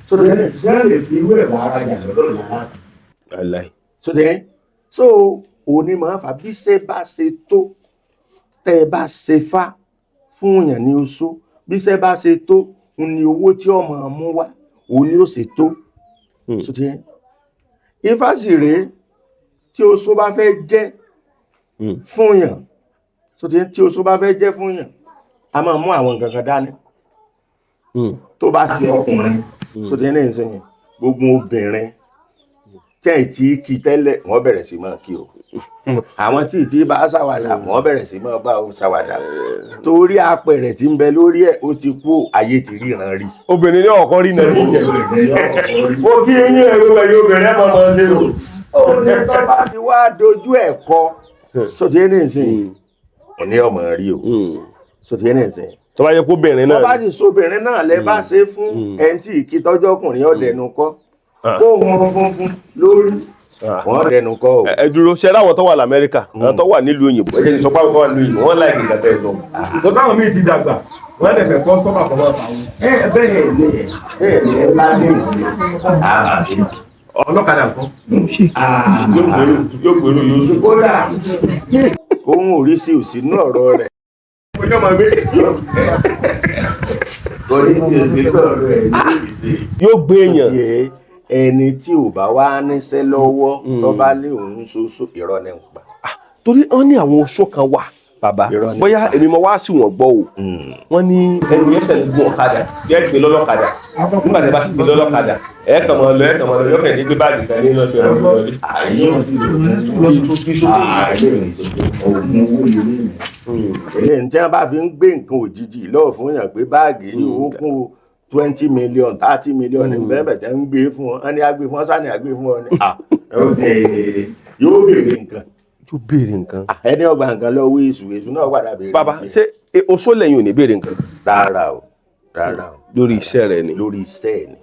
Tó ti yẹn, ṣé lè fi irú ẹ̀ wá rajà lọ́dọ̀ yàrá? Tó ti yẹn, so òní máa fà bí ṣe bá ṣe tó tẹ́ ẹ bá ṣe fá fún yàn ní oṣó, bí ṣe bá ṣe tó ní owó tí ó máa mú wá, òun ni ó ṣe tó. Tó ti yẹn, ifá sì rèé, tí oṣó bá fẹ́ jẹ́ fún yàn, tó ti yẹn, tí oṣó bá fẹ́ jẹ́ fún yàn, a máa mú àwọn nǹkan kan dání. Tó bá ṣe ọkùnrin, tó ti yẹn ní ìsinyìí, gbogbo obìnrin tẹ́ ẹ̀ tí kí tẹ́lẹ̀, wọ́n bẹ̀rẹ̀ sí máa kí o. Àwọn tí ìtì bá ṣàwàdà, wọ́n bẹ̀rẹ̀ sí máa bá o ṣàwàdà, torí apẹ̀rẹ̀ tí ń bẹ lórí ẹ̀ ó ti kú, ayé ti ríran rí. Obìnrin ní ọ̀kan rí náà ní jẹ. Ó kí eyín ẹ̀rọ ẹ̀yìn obìnrin ẹ̀ máa máa ṣe o. Ó ní tó bá ti wá dojú ẹ̀ kọ, tó ti ní ìsìn, òní ọmọ rí o. Tó ti ní ìsìn. Tó bá yẹ kó obìnrin náà. Tó bá sì sóbìnrin náà lẹ bá ṣe fún ẹni tí ìkítọ́jọ́ ọkùnrin ọ̀dẹ̀nu kọ́. Kó wọn funfun lórí wọn dẹnu kọ o. Ẹ dúró, ṣe ráwọn tó wà lamẹ́ríkà, àwọn tó wà nílùú òyìnbó, ẹ jẹ́ kí n sọ pé àwọn tó wà nílùú òyìnbó wọ́n láì kìkà tẹ̀ lọ. Tó táwọn míì ti dàgbà, wọ́n lè fẹ́ kọ́sítọ́mà kan máa fà ẹ bẹ́ẹ̀ ni, bẹ́ẹ̀ ni, ẹ bá ní ìlú. Ọlọ́kadà kan yóò gbèrú yóò sùn. Kódà òun ò rí sí òsínú ọ̀rọ̀ rẹ̀. Orí sí òsínú ọ̀rọ̀ rẹ̀ yóò gbé èèyàn. Ẹni tí ò bá wá níṣẹ́ lọ́wọ́ tó bá lé òun ṣoṣo, irọ́ ni ń pa. Torí wọ́n ní àwọn oṣó kan wà bàbá, bóyá èmi mo wá sí wọn gbọ́ o. Wọ́n ní ẹni yẹn tẹ̀lé gun ọ̀kadà, yẹn gbé lọ́lọ́kadà. Nígbà tí a bá ti gbé lọ́lọ́kadà, ẹ̀ kàn máa lọ, ẹ̀ kàn máa lọ, yọkàn ní gbé báàgì kan ní lọ́dọ̀ ẹ̀rọ ìlọlé. Èyí tí wọ́n bá fi ń gbé nǹkan òjijì lọ́wọ́ fún yàn pé báàgì yìí ó kún o 20 million, 30 million ní bẹ́ẹ̀ tẹ́ ń gbé fún wọn, ní agbé fún wọn, sáni àgbé fún wọn ni yóò béèrè nǹkan. Yóò béèrè nǹkan. Ẹni ọgbà nǹkan lọ́wọ́ èṣù, èṣù náà padà béèrè. Bàbá, ṣé oṣó lẹ́yìn ò ní béèrè nǹkan? Rárá o, rárá o. Lórí iṣẹ́ rẹ ni. Lórí iṣẹ́ ẹ̀ ni,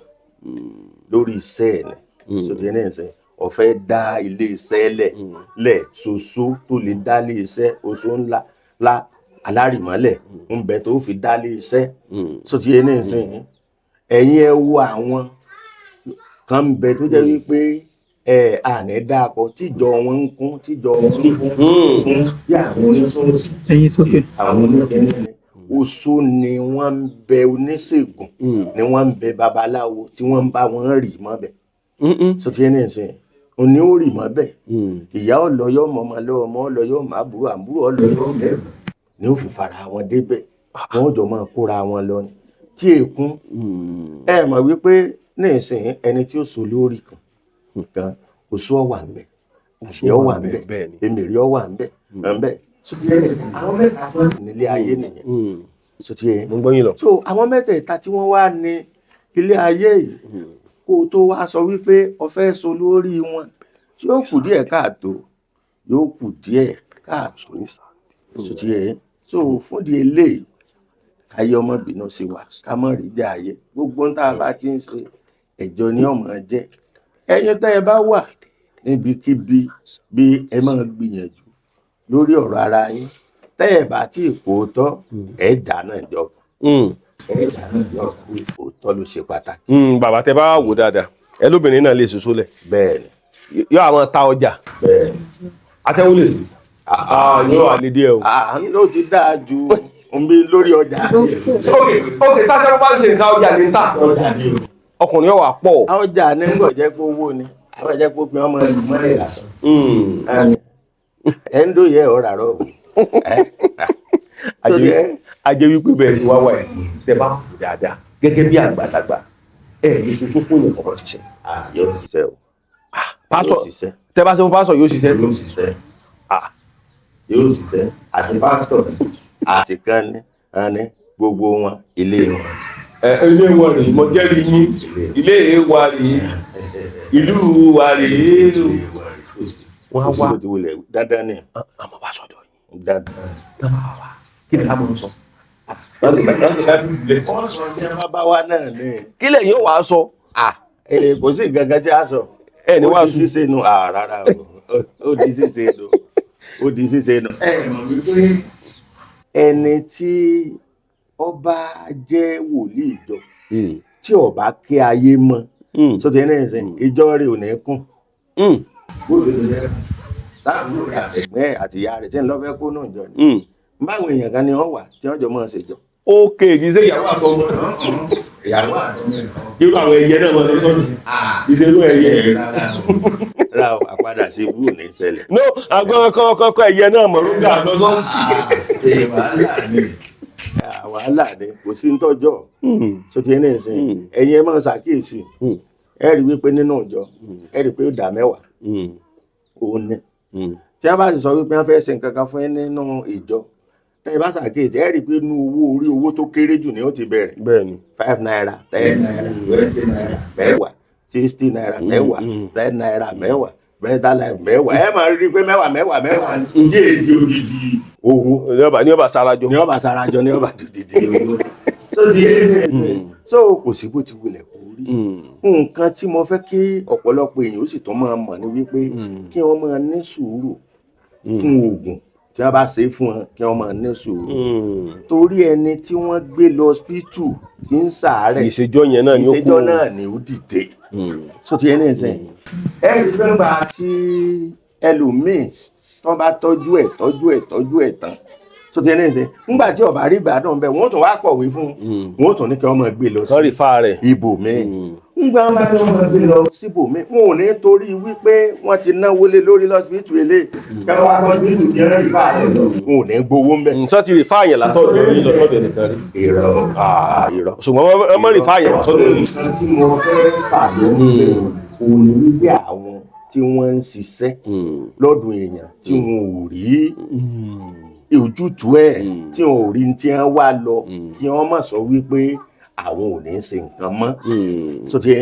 lórí iṣẹ́ ẹ̀ ni. Sọtí ẹni ẹ̀sìn ọ̀fẹ́ dá ilé iṣẹ́ lẹ̀ lẹ̀, ṣoṣo tó lè dá ilé iṣẹ́, oṣó ńlá la alárìmọ́lẹ̀ ń bẹ tó fi dá ilé iṣẹ́. Sọtí ẹni ẹ̀sìn, ẹ̀yin ẹ wo àwọn kan ń bẹ tó jẹ́ wípé ẹ àní dáko tíjọ wọn ń kún, tíjọ wọn ń kún bí àwọn oníṣòwò, àwọn oníkẹ́ni oṣó ni wọ́n ń bẹ, oníṣègùn ni wọ́n ń bẹ, babaláwo tí wọ́n ń bá wọn rì mọ́bẹ̀. Sọtí ẹni ẹ̀sìn òní ó rì mọ́bẹ̀, ìyá ọlọ́yọ́ mọ́mọ́ lọ́wọ́, ọmọ ọlọ́yọ́ àbúrò, àbúrò ọlọ́yọ́ mẹ́rin ni ó fi fara wọn débẹ̀, wọ́n jọ máa kóra wọn lọ ni tí èkún. Ẹ mọ̀ wípé ní ìsìn ẹni tí ó so lórí kan nǹkan, oṣó ọ̀wà ń bẹ, àṣẹ ọ̀wà ń bẹ, èmèrè ọ̀wà ń bẹ ń bẹ. Àwọn mẹ́ta tó ń nílé ayé nìyẹn. So àwọn mẹ́tẹ̀ẹ̀ta tí wọ́n wá ní ilé ayé yìí, kó o tó wá sọ wípé o fẹ́ so lórí wọn, yóò kù díẹ̀ káàtó, yóò kù díẹ̀ káàtó. So fúndì eléyìí, káyé ọmọ bínú sí wa, ká mọ̀ rí jẹ́ ayé gbogbo ń tá a bá ti ń ṣe, ẹ̀jọ́ ni ọmọ jẹ́. Ẹ̀yin tẹ́ ẹ bá wà níbikíbi, bí ẹ máa gbìyànjú lórí ọ̀rọ̀ ara yín, tẹ́ ẹ bá tí kò tọ́, ẹ jà náà jọ, ẹ jà náà jọ, òótọ́ ló ṣe pàtàkì. Bàbá, tẹ́ bá wò dáadáa, ẹ lóbìnrin náà lè ṣoṣo lẹ̀. Bẹ́ẹ̀ni. Yóò àwọn ta ọjà. Bẹ́ẹ̀ni. Aṣẹ́wó lè sí. Yóò wà lédè ẹ o. Ló ti dáa ju. Ń bí lórí ọjà. Ok, táṣẹ́wó bá ń ṣe nǹkan, ọjà ní ń tà. Ọjà ni o. Ọkùnrin yóò wà pọ̀. Ọjà ní ń bọ̀ jẹ́ pé owó ni àwọn jẹ́ pé ó pin ọmọ ìlú mọ́lẹ̀ lásán. Ẹ̀ ń dòye ọ̀ rà rọ̀ o. Ajẹ́ wípé bẹ́ẹ̀ ti wá wà ẹ̀ tẹ bá kú dáadáa gẹ́gẹ́ bí àgbàlagbà, ẹ̀ ní tuntun fún yẹn kọ̀ọ̀kan ṣiṣẹ́. Yóò ṣiṣẹ́ o. Pásọ̀ Yóò ṣiṣẹ́. tẹ bá ṣe fún pásọ̀, yóò ṣiṣẹ́. Yóò ṣiṣẹ́. Yóò ṣiṣẹ́, àti pásítọ̀ àti kan ní gbogbo wọn, ilé wọn. Ẹ ilé wọn rèé, mo jẹ́rìí yín, ilé wa rèé, ìlú wa rèé. Wọ́n á wá. Kò sí bó ti wulẹ̀, dandan ni. Àmọ́ wá sọ́dọ̀ yín. Dandan. Wá kí ni ká mọ̀ sọ? Wọ́n sọ ní wọ́n bá wa náà ni. Kí lẹ̀yin ó wàá sọ? Kò sí gangan tí a sọ. Ẹ ní Ó di wàásù. ṣíṣe nu. Rárá o, ó di ṣíṣe nu, ó di ṣíṣe nu. Ẹ mọ̀ wípé ẹni tí ó bá jẹ́ wòlíì ìjọ tí ó bá kí ayé mọ́ sóti ẹni ẹ̀sìn ìjọ rẹ̀ ò ní kún. Sáàbùrù rẹ̀ àtẹ̀gbẹ́ ẹ̀ àti ìyá rẹ̀ tí ń lọ fẹ́ kó náà jọ ni. Báwọn èèyàn kan ni wọ́n wà tí wọ́n jọ mọ́ ṣèjọ. Ok, kì í ṣe ìyàwó àtọmọ. Ìyàwó àtọmọ. Irú àwọn ẹyẹ náà mọ ní ṣọ́ọ̀ṣì, ìṣerú ẹyẹ. Ra o, àpadà sí ibú ò ní ṣẹlẹ̀. No, àgbọn kọ́kọ́ ẹyẹ náà mọ̀ ló ń gbà lọ ṣọ́ọ̀ṣì. Wàhálà ni. Wàhálà ni, kò sí ń tọ́jọ́ tó ti ní ìsìn. Ẹ̀yin ẹ máa ṣàkíyèsí, ẹ rí wípé nínú ìjọ, ẹ rí pé ó dá mẹ́wàá òun ni. Tí wọ́n bá sì sọ wípé wọ́n fẹ́ ṣe nǹkan kan fún yín nínú ìjọ, tẹ́ ẹ bá ṣàkíyèsí, ẹ rí pé inú owó orí owó tó kéré jù ni ó ti bẹ̀rẹ̀. ₦5, ₦10, ₦20, mẹ́wàá, ₦60, mẹ́wàá, ₦10, mẹ́wàá, mẹ́ta náírà, mẹ́wàá. Ẹ máa rí i pé mẹ́wàá, mẹ́wàá, mẹ́wàá tí èdè ògidì owó ní ọba sarajọ. Ní ọba sarajọ, ní ọba dòdìdì owó. So di so kò sí bó ti wulẹ̀ kó rí. Nǹkan tí mo fẹ́ kí ọ̀pọ̀lọpọ̀ èèyàn ó sì tún máa mọ̀ ní wípé kí wọ́n máa ní sùúrù fún oògùn tí wọ́n bá ṣe é fún wọn, kí wọ́n máa ní sùúrù, torí ẹni tí wọ́n gbé lọ hospital tí ń ṣàárẹ̀, ìṣèjọ́ yẹn náà ni ó kú. Ìṣèjọ́ náà ni ó dìde. So ti ẹni ìsìn, ẹ rí pé ńgbà tí ẹlòmíì tó bá tọ́jú ẹ̀, tọ́jú ẹ̀, tọ́jú ẹ̀ tán, so ti ẹni ìsìn, ńgbà tí ó bá rí ìgbádùn bẹ́ẹ̀, wọ́n tún wá kọ̀wé fún un, wọ́n tún ní kí wọ́n máa gbé lọ Wọ́n rí sí fa rẹ̀. ibòmíì. Ńgbà wọn bá ní wọ́n máa gbé lọ síbòmíì, wọn ò ní torí wípé wọ́n ti náwó lé lórí lọ́sibítù eléyìí kí wọ́n wá lọ́sibítù tí wọ́n rí fa rẹ̀ lọ, wọn ò ní gbowó ń bẹ̀. Sọ ti rí fa yẹn látọ̀dọ̀ yín lọ sọ́dọ̀ ẹnìkan rí? Irọ́, irọ́. Ṣùgbọ́n wọ́n mọ̀ rí fa yẹn sọ́dọ̀ yín. Nǹkan tí mo fẹ́ fà ló ń pè òun ni wípé àwọn tí wọ́n ń ṣiṣẹ́ lọ́dún èèyàn tí wọn ò rí ojútùú ẹ̀, tí wọn ò rí tí wọ́n wá lọ, kí wọ́n má sọ wípé àwọn ò ní ṣe nǹkan mọ́. So tí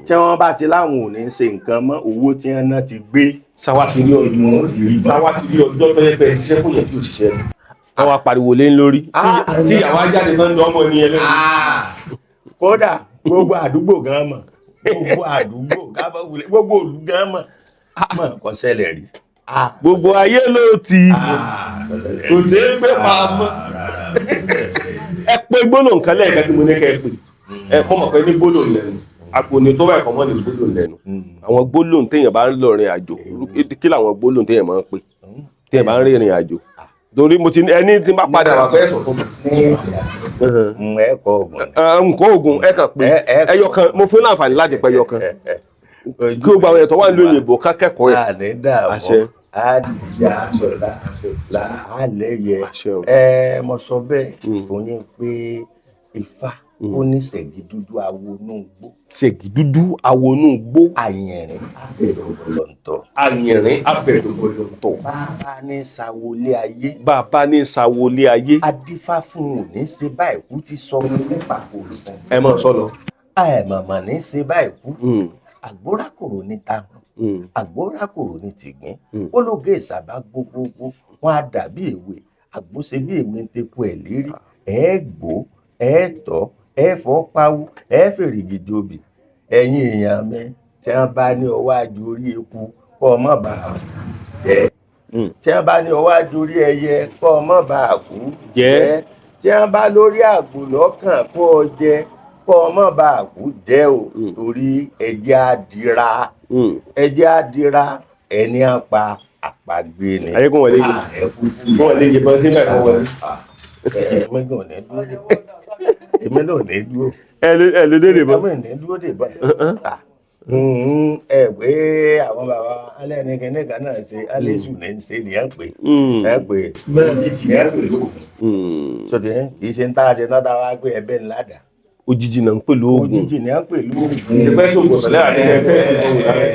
tí wọ́n bá ti láwọn ò ní ṣe nǹkan mọ́, owó tí wọ́n ná ti gbé. Sáwá ti rí ọjọ́, sáwá ti rí ọjọ́ tó yẹ pé ẹ ṣiṣẹ́ fún yẹn tí ò ṣiṣẹ́, wọ́n wá pariwo lé lórí tí ìyàwó ajáde náà ń lọ ọmọ ní ẹlẹ́nu. Kódà gbogbo àdúgbò gan mọ̀, gbogbo àdúgbò kábọ̀ wulẹ̀, gbogbo òlú gan mọ̀ mọ̀, kò ṣẹlẹ̀ rí. Gbogbo ayé ló ti kò ṣeé gbé pamọ́. Ẹ pé gbólóhùn kan lẹ́ẹ̀kan tí mo ní kẹ́ ẹ pè. Ẹ kọ́ mọ̀ pé ní gbólóhùn lẹ́nu àpò ní tó báyìí kọ́ mọ́ ní gbólóhùn lẹ́nu. Àwọn gbólóhùn téèyàn bá ń lọ rìn àjò, kí làwọn gbólóhùn téèyàn máa ń pè téèyàn bá ń rìnrìn àjò? Torí mo ti ẹni tí n bá padà wà pé ẹ sọ fún mi. Ẹ kọ oògùn. Nǹkan oògùn ẹ kàn pé ẹyọ kan, mo fún láǹfààní láti pẹ ẹyọ kan kí gbogbo àwọn ètò wà ní òyìnbó ká kẹ́kọ̀ọ́ ẹ̀. Àní dààmú. Àṣẹ. Àdìyà sọlá làálẹyẹ. Àṣẹ o. Ẹ mo sọ bẹ́ẹ̀ fún yín pé Ifá ó ní ṣẹ̀gí dúdú awo inú igbó. Ṣègì dúdú awonú gbó. Àyìnrín abẹ̀rọ̀gbọ̀lọ̀ntọ̀. Àyìnrín abẹ̀dọ̀gbọ̀lọ̀ntọ̀. Bàbá ní sawolé ayé. Bàbá ní sawolé ayé. Adífá fún òní ṣe báyìí kú ti sọ ní nípa kò sàn. Ẹ máa sọ lọ. Àìmọ̀mọ̀ ní ṣe báyìí kú. Àgbórákòrò ní tahùn, àgbórákòrò ní tìgbín, ológe ìsàbá gbogbogbò wọn á dàbí èwe àgbóṣe bí èwe ń teku ẹ̀ lérí. Ẹ gbó, ẹ tọ́, ẹ fọ́ pawú, ẹ fèrè gidi obì. Ẹ̀yin èèyàn mi, tí wọ́n bá ní ọwọ́ àjò orí eku kọ́ ọ mọ̀ bá a jẹ́, tí wọ́n bá ní ọwọ́ àjò orí ẹyẹ kọ́ ọ mọ̀ bá a kú jẹ́, tí wọ́n bá lórí àgbò lọ́kàn kó ọ jẹ kọ́ ọ mọ̀ bá a kú jẹ́ o, torí ẹjẹ́ àdìra, ẹjẹ́ àdìra, ẹni á pa àpagbé ni. Ayé kò wọlé yìí, kò wọlé yìí bọ́ síbẹ̀, kò wọlé. Èmi náà ò ní dúró dè èmi náà ò ní dúró. Ẹ lè dé dè bọ́. Èmi ò ní dúró dè bọ́. Ẹ pé àwọn bàbá alẹ́ ní kíní kan náà ṣe alẹ́sù ní ṣe ní ẹ pé ẹ pé ẹ pé lóògùn. Sọtì kì í ṣe ń tá a ṣe tán tá a wá pé ẹbẹ ńlá dà. Òjijì náà ń pè lóògùn. Òjijì ni à ń pè lóògùn. Ìṣèpẹ́ sògùn ọ̀sán àti ẹgbẹ́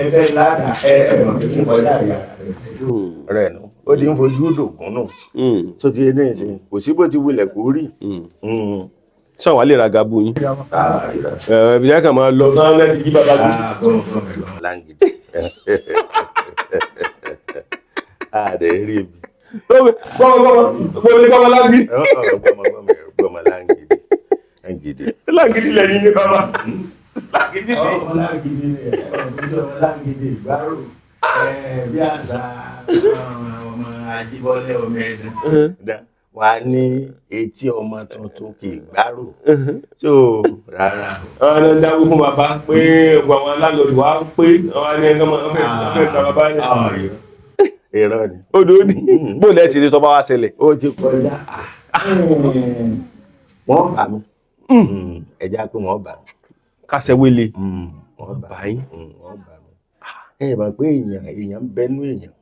ẹbẹ ńlá dà ẹ ẹ mọ̀ pé kọjá ìyá rẹ̀ nù. Ó ti ń fojú dògún nù. Sọtì ní ìsìn kò sí bó ti wulẹ̀ kó rí. Sáwọn alẹ́ ra gabu yín. Ẹ ẹ kàn máa lọ náà lẹ́sìn jí bàbá gbé. Láǹgìdì. Àdè rí ibi. Gbọ́mọ láǹgìdì. Gbọ́mọ láǹgìdì. Láǹgìdì. Láǹgìdì lẹ́yìn ní bàbá. Láǹgìdì. Ọmọ láǹgìdì ni ọmọ láǹgìdì ìgbárò bí àṣà ọmọ Ajíbọ́lé ọmọ ẹ̀dá. Wà á ní etí ọmọ tuntun kì í gbárò. So rárá. Àwọn ẹni dáwó fún bàbá pé gbogbo àwọn aláǹlọ́dù wa pé àwọn ẹni ẹgbẹ́ máa fẹ́ gba bàbá yẹn. Irọ́ ni. Odò ní bó lẹ́sìn ní tọ́ba wa ṣẹlẹ̀. Ó ti kọjá. Wọ́n bà mí. Ẹja pé wọ́n bà mí. Kásẹ̀ wele. Wọ́n bà mí. Wọ́n bà mí. Ẹ mọ̀ pé èèyàn èèyàn ń bẹnu èèyàn.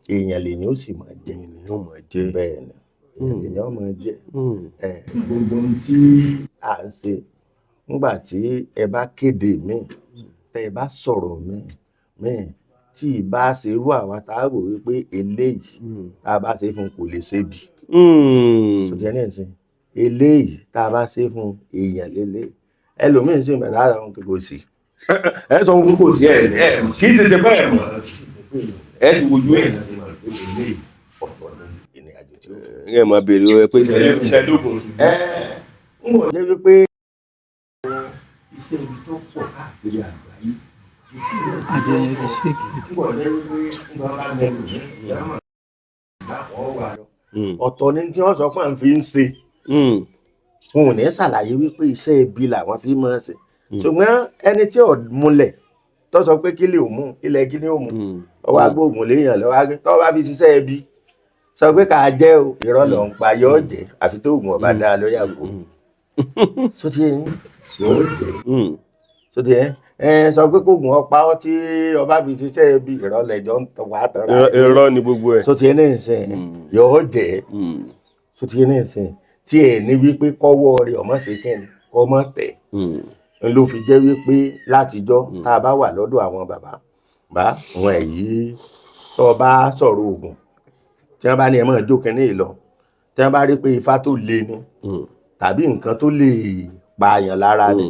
Èèyàn lèèyàn ó sì máa jẹ. Èèyàn ó máa jẹ. Bẹ́ẹ̀ ni. Èèyàn ó máa jẹ. Gbogbo ohun tí à ń ṣe nígbà tí ẹ bá kéde mi, tẹ ẹ bá sọ̀rọ̀ mi, mi tí ì bá ṣe irú àwa tá a rò wípé eléyìí tá a bá ṣe fún kò lè ṣe bí. Sọtí ẹni ẹ̀sìn eléyìí tá a bá ṣe fún èèyàn lélẹ̀ ẹlòmíín sì ń bẹ̀rẹ̀ lára òun kò sí. Ẹ sọ fún kò sí ẹ kì í ṣe ṣe bẹ́ẹ̀ mọ̀ ẹ ti wojú ẹ. Ẹ máa béèrè ẹ pé ṣe lóògùn. Ẹ ń wọ̀ jẹ́ wípé iṣẹ́ ibi tó pọ̀ káàkiri àgbáyé. Adìẹ ti ṣéèkì. Ọ̀tọ̀ ni tí wọ́n sọ pé à ń fi ń ṣe. Wọn ò ní ṣàlàyé wípé iṣẹ́ ibi làwọn fi máa ń ṣe. Ṣùgbọ́n ẹni tí ò múlẹ̀ tó sọ pé kílè ò mú ilẹ̀ kílè ò mú ọwọ́ agbóògùn léèyàn lọ́wọ́ agbé tó bá fi ṣiṣẹ́ ibi sọ pé ká jẹ́ o irọ́ ló ń pa yóò jẹ́ àfi tó oògùn ọ̀bá dáa ló yàgò. Sóti yẹn yóò jẹ́ sóti yẹn ẹ sọ pé kóògùn ọ̀pá ọ tí ọba fi ṣiṣẹ́ ibi ìrọ̀lẹ́ jọ ń tọ́ wàá tọ́ra. Irọ́ ni gbogbo ẹ̀. Sóti yẹn ní ìsìn yóò jẹ́ sóti yẹn ní ìsìn tí ẹ ní wípé kọ́wọ́ rẹ̀ ọmọ ṣe kí ni kọ́ mọ́ tẹ̀ ló fi jẹ́ wípé látijọ́ tá a bá wà lọ́dọ̀ àwọn bàbá bá wọn èyí tó o bá sọ̀rọ̀ oògùn tí wọ́n bá ní ẹ máa jó kínní yìí lọ tí wọ́n bá rí pé ifá tó le ni tàbí nǹkan tó lè pààyàn lára ni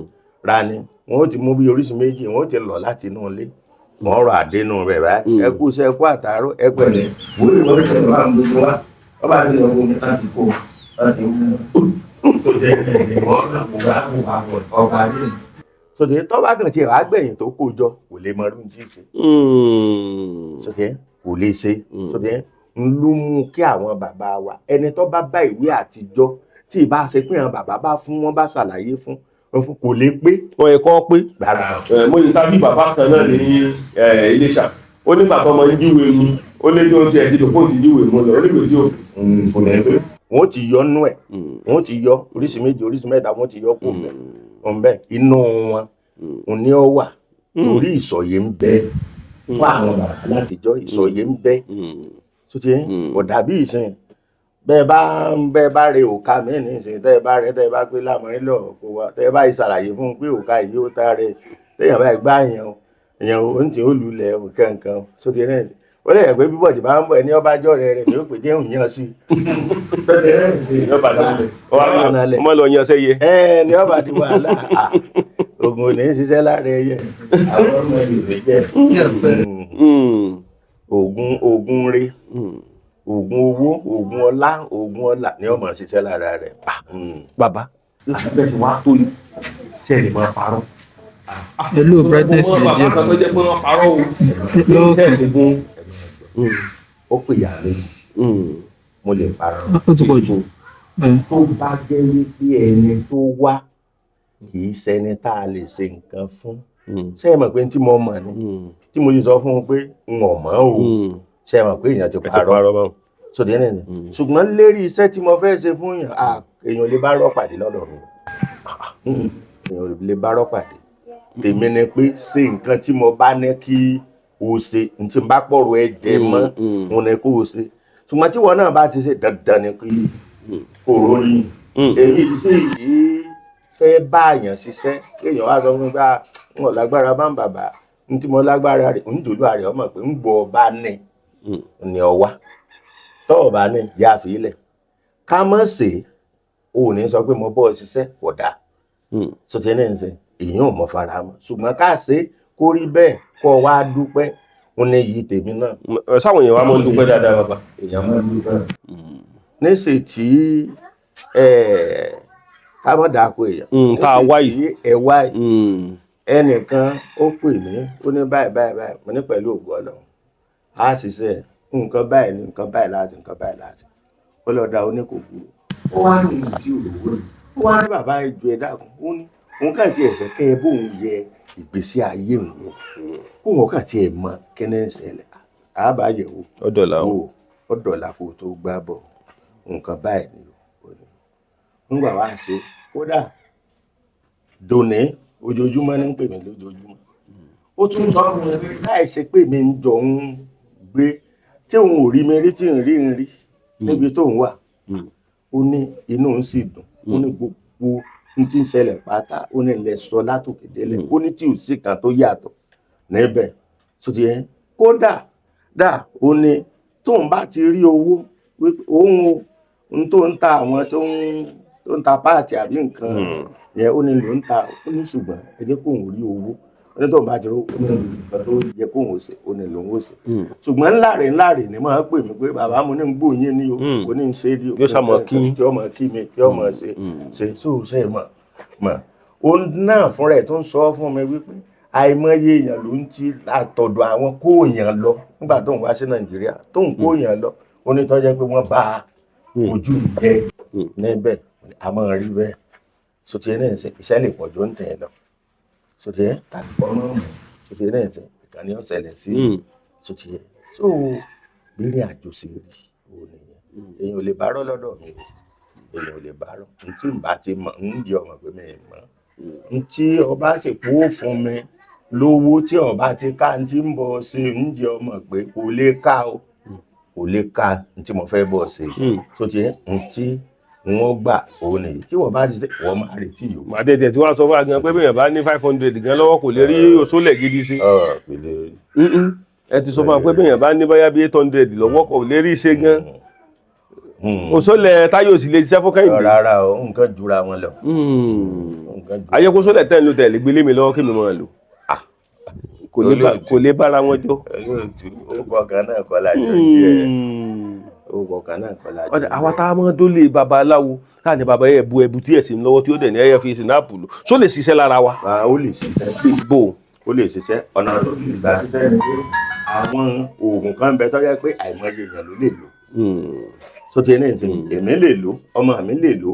ra ni wọn ó ti mú bí oríṣi méjì wọn ó ti lọ láti inú ilé wọn rọ àdénú rẹ báyìí ẹ kú iṣẹ́ ẹ kú àtàárọ̀ ẹ pẹ̀lẹ́. Wọ́n lè wọ́n tẹ̀lé wá gbogbo wa wọ́n bá ti lọ gbogbo láti kó láti mú tó jẹ́ ẹ̀yìn wọ́n náà kó wá kó papọ̀ ọba dé. Sọ̀tẹ̀ tọ́ba kan tiẹ̀ wá gbẹ̀yìn tó kó jọ kò lè mọ ọdún tí ì ṣe. Sọ̀tẹ̀ kò lè ṣe. Sọ̀tẹ̀ ń ló mú kí àwọn bàbá wa ẹni tó bá bá ìwé àtijọ́ tí ìbá ṣe pé àwọn bàbá bá fún wọn bá ṣàlàyé fún kò lè pé. Wọ́n yẹ kọ́ pé. Mo yìí tábí bàbá kan náà ní Iléṣà ó ní bàbá ọmọ jíwèé mu ó lé ní oúnjẹ ti dòkó ti jíwèé mu lọ ó ní gbèsè òkè. Kò lè pé. Wọ́n ti yọ nú ẹ̀ wọ́n ti yọ oríṣi méjì oríṣi mẹ́ta wọ́n ti yọ kó bẹ́ẹ̀ ọ̀nbẹ́ inú wọn òní ọ wà torí ìsọ̀yè ń bẹ fún àwọn bàbá látijọ́ ìsọ̀yè ń bẹ tó ti kò dàbí ìsìn bẹ́ẹ̀ bá ń bẹ́ẹ̀ bá re òka míì ní ìsìn tẹ́ ẹ bá rẹ tẹ́ ẹ bá pé lámọ̀rin lọ kó wa tẹ́ ẹ bá ìsàlàyé fún un pé òka yìí ó tá rẹ téèyàn bá gbá yẹn o èèyàn ò ń tì ó lulẹ̀ nǹkan nǹkan tó ti rẹ̀ ó lè pé bíbọ̀ tí bá ń bọ̀ ẹni ọba jọ rẹ rẹ yóò pè jẹ́ òun yàn sí i. Ọmọ lọ yan sẹ́yẹ. Ẹ ní ọba di wàhálà oògùn ò ní ṣiṣẹ́ lára ẹyẹ àwọn ọmọ ìlú jẹ oògùn oògùn re oògùn owó oògùn ọlá oògùn ọlà ni ọmọ ṣiṣẹ́ lára rẹ̀. Bàbá láti bẹ́ẹ̀ tí wàá tó yìí tí ẹ lè máa parọ́. Hello, brightness Mo mọ lè bàbá jẹ́ kan tó jẹ́ pé wọ́n parọ́ o. Iṣẹ́ ìṣègùn. Ó pè yà mí mo lè parọ́. Ó ti pọ̀ jù. Tó bá jẹ́ wípé ẹni tó wá kì í ṣẹni tá a lè ṣe nǹkan fún. Ṣé ẹ mọ̀ pé tí mo mọ̀ ni tí mo sì sọ fún un pé n ò mọ̀ o. Ṣé ẹ mọ̀ pé èèyàn ti parọ́. Sòdí ẹni ni, ṣùgbọ́n lérí iṣẹ́ tí mo fẹ́ ṣe fún yàn, èèyàn lè bá rọ́ pàdé lọ́dọ̀ mi. Èèyàn lè bá rọ́ pàdé. Tèmi ni pé ṣe nǹkan tí mo bá ní kí o ṣe, n tí n bá pọ̀rọ̀ ẹ jẹ mọ́, òun ni kó o ṣe. Ṣùgbọ́n tí wọn náà bá ti ṣe, dandan ni kí kò ròyìn. Èyí sì yìí fẹ́ bá àyàn ṣiṣẹ́, kéèyàn wá sọ fún mi pé n ò lágbára bá ń bàbá n tí mo lágbára rẹ̀ ń jòlú àrẹ ọmọ pé ń gbọ́ ọba ní ní ọwá tọ́ ọba ní yá fi ilẹ̀ ká mọ̀ sí ò ní sọ pé mo bọ́ ọ ṣiṣẹ́ kò dáa. Sọtí ẹni ṣe èyí ò mọ fara mọ́, ṣùgbọ́n ká ṣe kó rí bẹ́ẹ̀ kó wá dúpẹ́ ó ní yìí tèmi náà. Sáwọn èèyàn wa máa ń dúpẹ́ dáadáa bàbá. Èèyàn máa ń dúpẹ́ níṣẹ́ tí ká mọ̀ dáko èèyàn tá a wá yìí. Ẹ wá yìí, ẹnìkan ó pè mí, ó ní báyìí báyìí báyìí. Mo ní pẹ̀lú ògo Ọlọ́run á ṣiṣẹ́ nǹkan báyìí ní nǹkan báyìí láti nǹkan báyìí láti ó lọ da oníkòkò. Ó wá ní òun tí òrówó ni, ó wá ní bàbá ìjọ ẹ dákun, ó ní òun kàn tiẹ̀ fẹ́ kẹ́ ẹ bóun yẹ ìgbésí ayé òun wò, kóun kàn tiẹ̀ mọ kíní ń ṣẹlẹ̀ àbáyẹ̀wò. Ọ̀dọ̀là o, ọ̀dọ̀là kó tó gbá bọ̀ nǹkan báyìí ni ó ní nígbà wá ṣe. Kódà dòní ojoojúmọ́ ní ń pè mí lójoojúmọ́, ó tún sọ fún mi pé láì ṣe pé mi ń jọ ń gbé tí òun ò rí mi rí tí ń rí ń rí níbi tó ń wà, ó ní inú òun sì dùn, ó ní gbogbo n tí ń ṣẹlẹ̀ pátá ó ní ilẹ̀ sọ látòkè délẹ̀, ó ní tí ò sí kan tó yàtọ̀ níbẹ̀ tó ti yẹn. Kódà dà ó ní tóun bá ti rí owó wípé òun o n tó ń ta àwọn tó ń ta páàtì àbí nǹkan yẹn, ó ní ló ń ta, ó ní ṣùgbọ́n ẹ jẹ́ kóun rí owó, ó ní tóun bá ti rí owó, ó ní nǹkan tó yẹ kóun ó ṣe, ó ní lòun ó ṣe. Ṣùgbọ́n ńláre ńláre ni máa pè mí pé bàbá mo ní ń gbóyin ní o, kò ní ń ṣe ní o, yóò sá mọ kí kí ọmọ kí mi kí ọmọ ṣe ṣe so ṣe mọ̀ mọ̀. Òun náà fúnra ẹ̀ tó ń sọ fún mi wípé àìmọye èèyàn ló ń ti àtọ̀dọ̀ àwọn kóòyàn lọ nígbà tó ń wá sí Nàìjíríà, tó ń kóòyàn lọ, ó ní tó jẹ́ pé wọ́n bá ojú jẹ níbẹ̀, a máa rí bẹ́ẹ̀. Sotí ẹ̀ náà ṣe iṣẹ́ lè pọ̀ jù ń tẹ̀ lọ sotí ẹ̀ tàbí ọmọ mọ̀ sotí ẹ̀ náà ṣe ìkànnì ọ̀sẹ̀lẹ̀ sí sotí ẹ̀ so bírin àjò sí rí òun nìyẹn. Èèyàn ò lè bá rọ́ lọ́dọ̀ mi o, èèyàn ò lè bá rọ́ n tí n bá ti mọ̀ ń di ọmọ pé mi ì mọ̀ n tí ọba sì kú fún mi lówó tí ọba ti ká n tí ń bọ̀ ṣe ń di ọmọ pé kò lè ká o, kò lè ká n tí mo fẹ́ bọ̀ ṣe sotí ẹ̀ n tí wọ́n gbà òun nìyí tí wọ́n bá ti ṣe wọ́n máa retí yòókù. Màdé tẹ̀ tí wọ́n sọ fún wa gan pé bẹ́ẹ̀ bá ní 500 gan lọ́wọ́ kò lè rí òṣòlẹ̀ gidi sí. Ẹ ti sọ fún wa pé bẹ́ẹ̀ bá ní bóyá bí 800 lọ́wọ́ kò lè rí ṣe gan. Òṣòlẹ̀ Táyọ̀ sì lè ṣiṣẹ́ fún Kẹ́hìndé. Rárá o, nǹkan jura wọn lọ. Ayẹ́kóṣólẹ̀ tẹ̀ ń lo tẹ̀lé gbélé mi lọ́wọ́ kí mi máa lò. Kò lè bára wọn jọ. Orúkọ kan náà kọ́ la jọ jẹ́. Orúkọ kan náà kọ́ la jọ jẹ́. Àwa tá a máa dólé babaláwo táà ní baba ẹ̀bù ẹ̀bù tí ẹ̀sìn lọ́wọ́ tí ó dẹ̀ ní ẹ̀yẹ fi sinapu lò, ṣó lè ṣiṣẹ́ lára wa? Ó lè ṣiṣẹ́. Bò. Ó lè ṣiṣẹ́. Ọ̀nà tó lè gbà ṣiṣẹ́ ni pé àwọn oògùn kan bẹ tó jẹ́ pé àìmọye èèyàn ló lè lò. Sotí ẹni ìsìn èmi lè lò, ọmọ mi lè lò,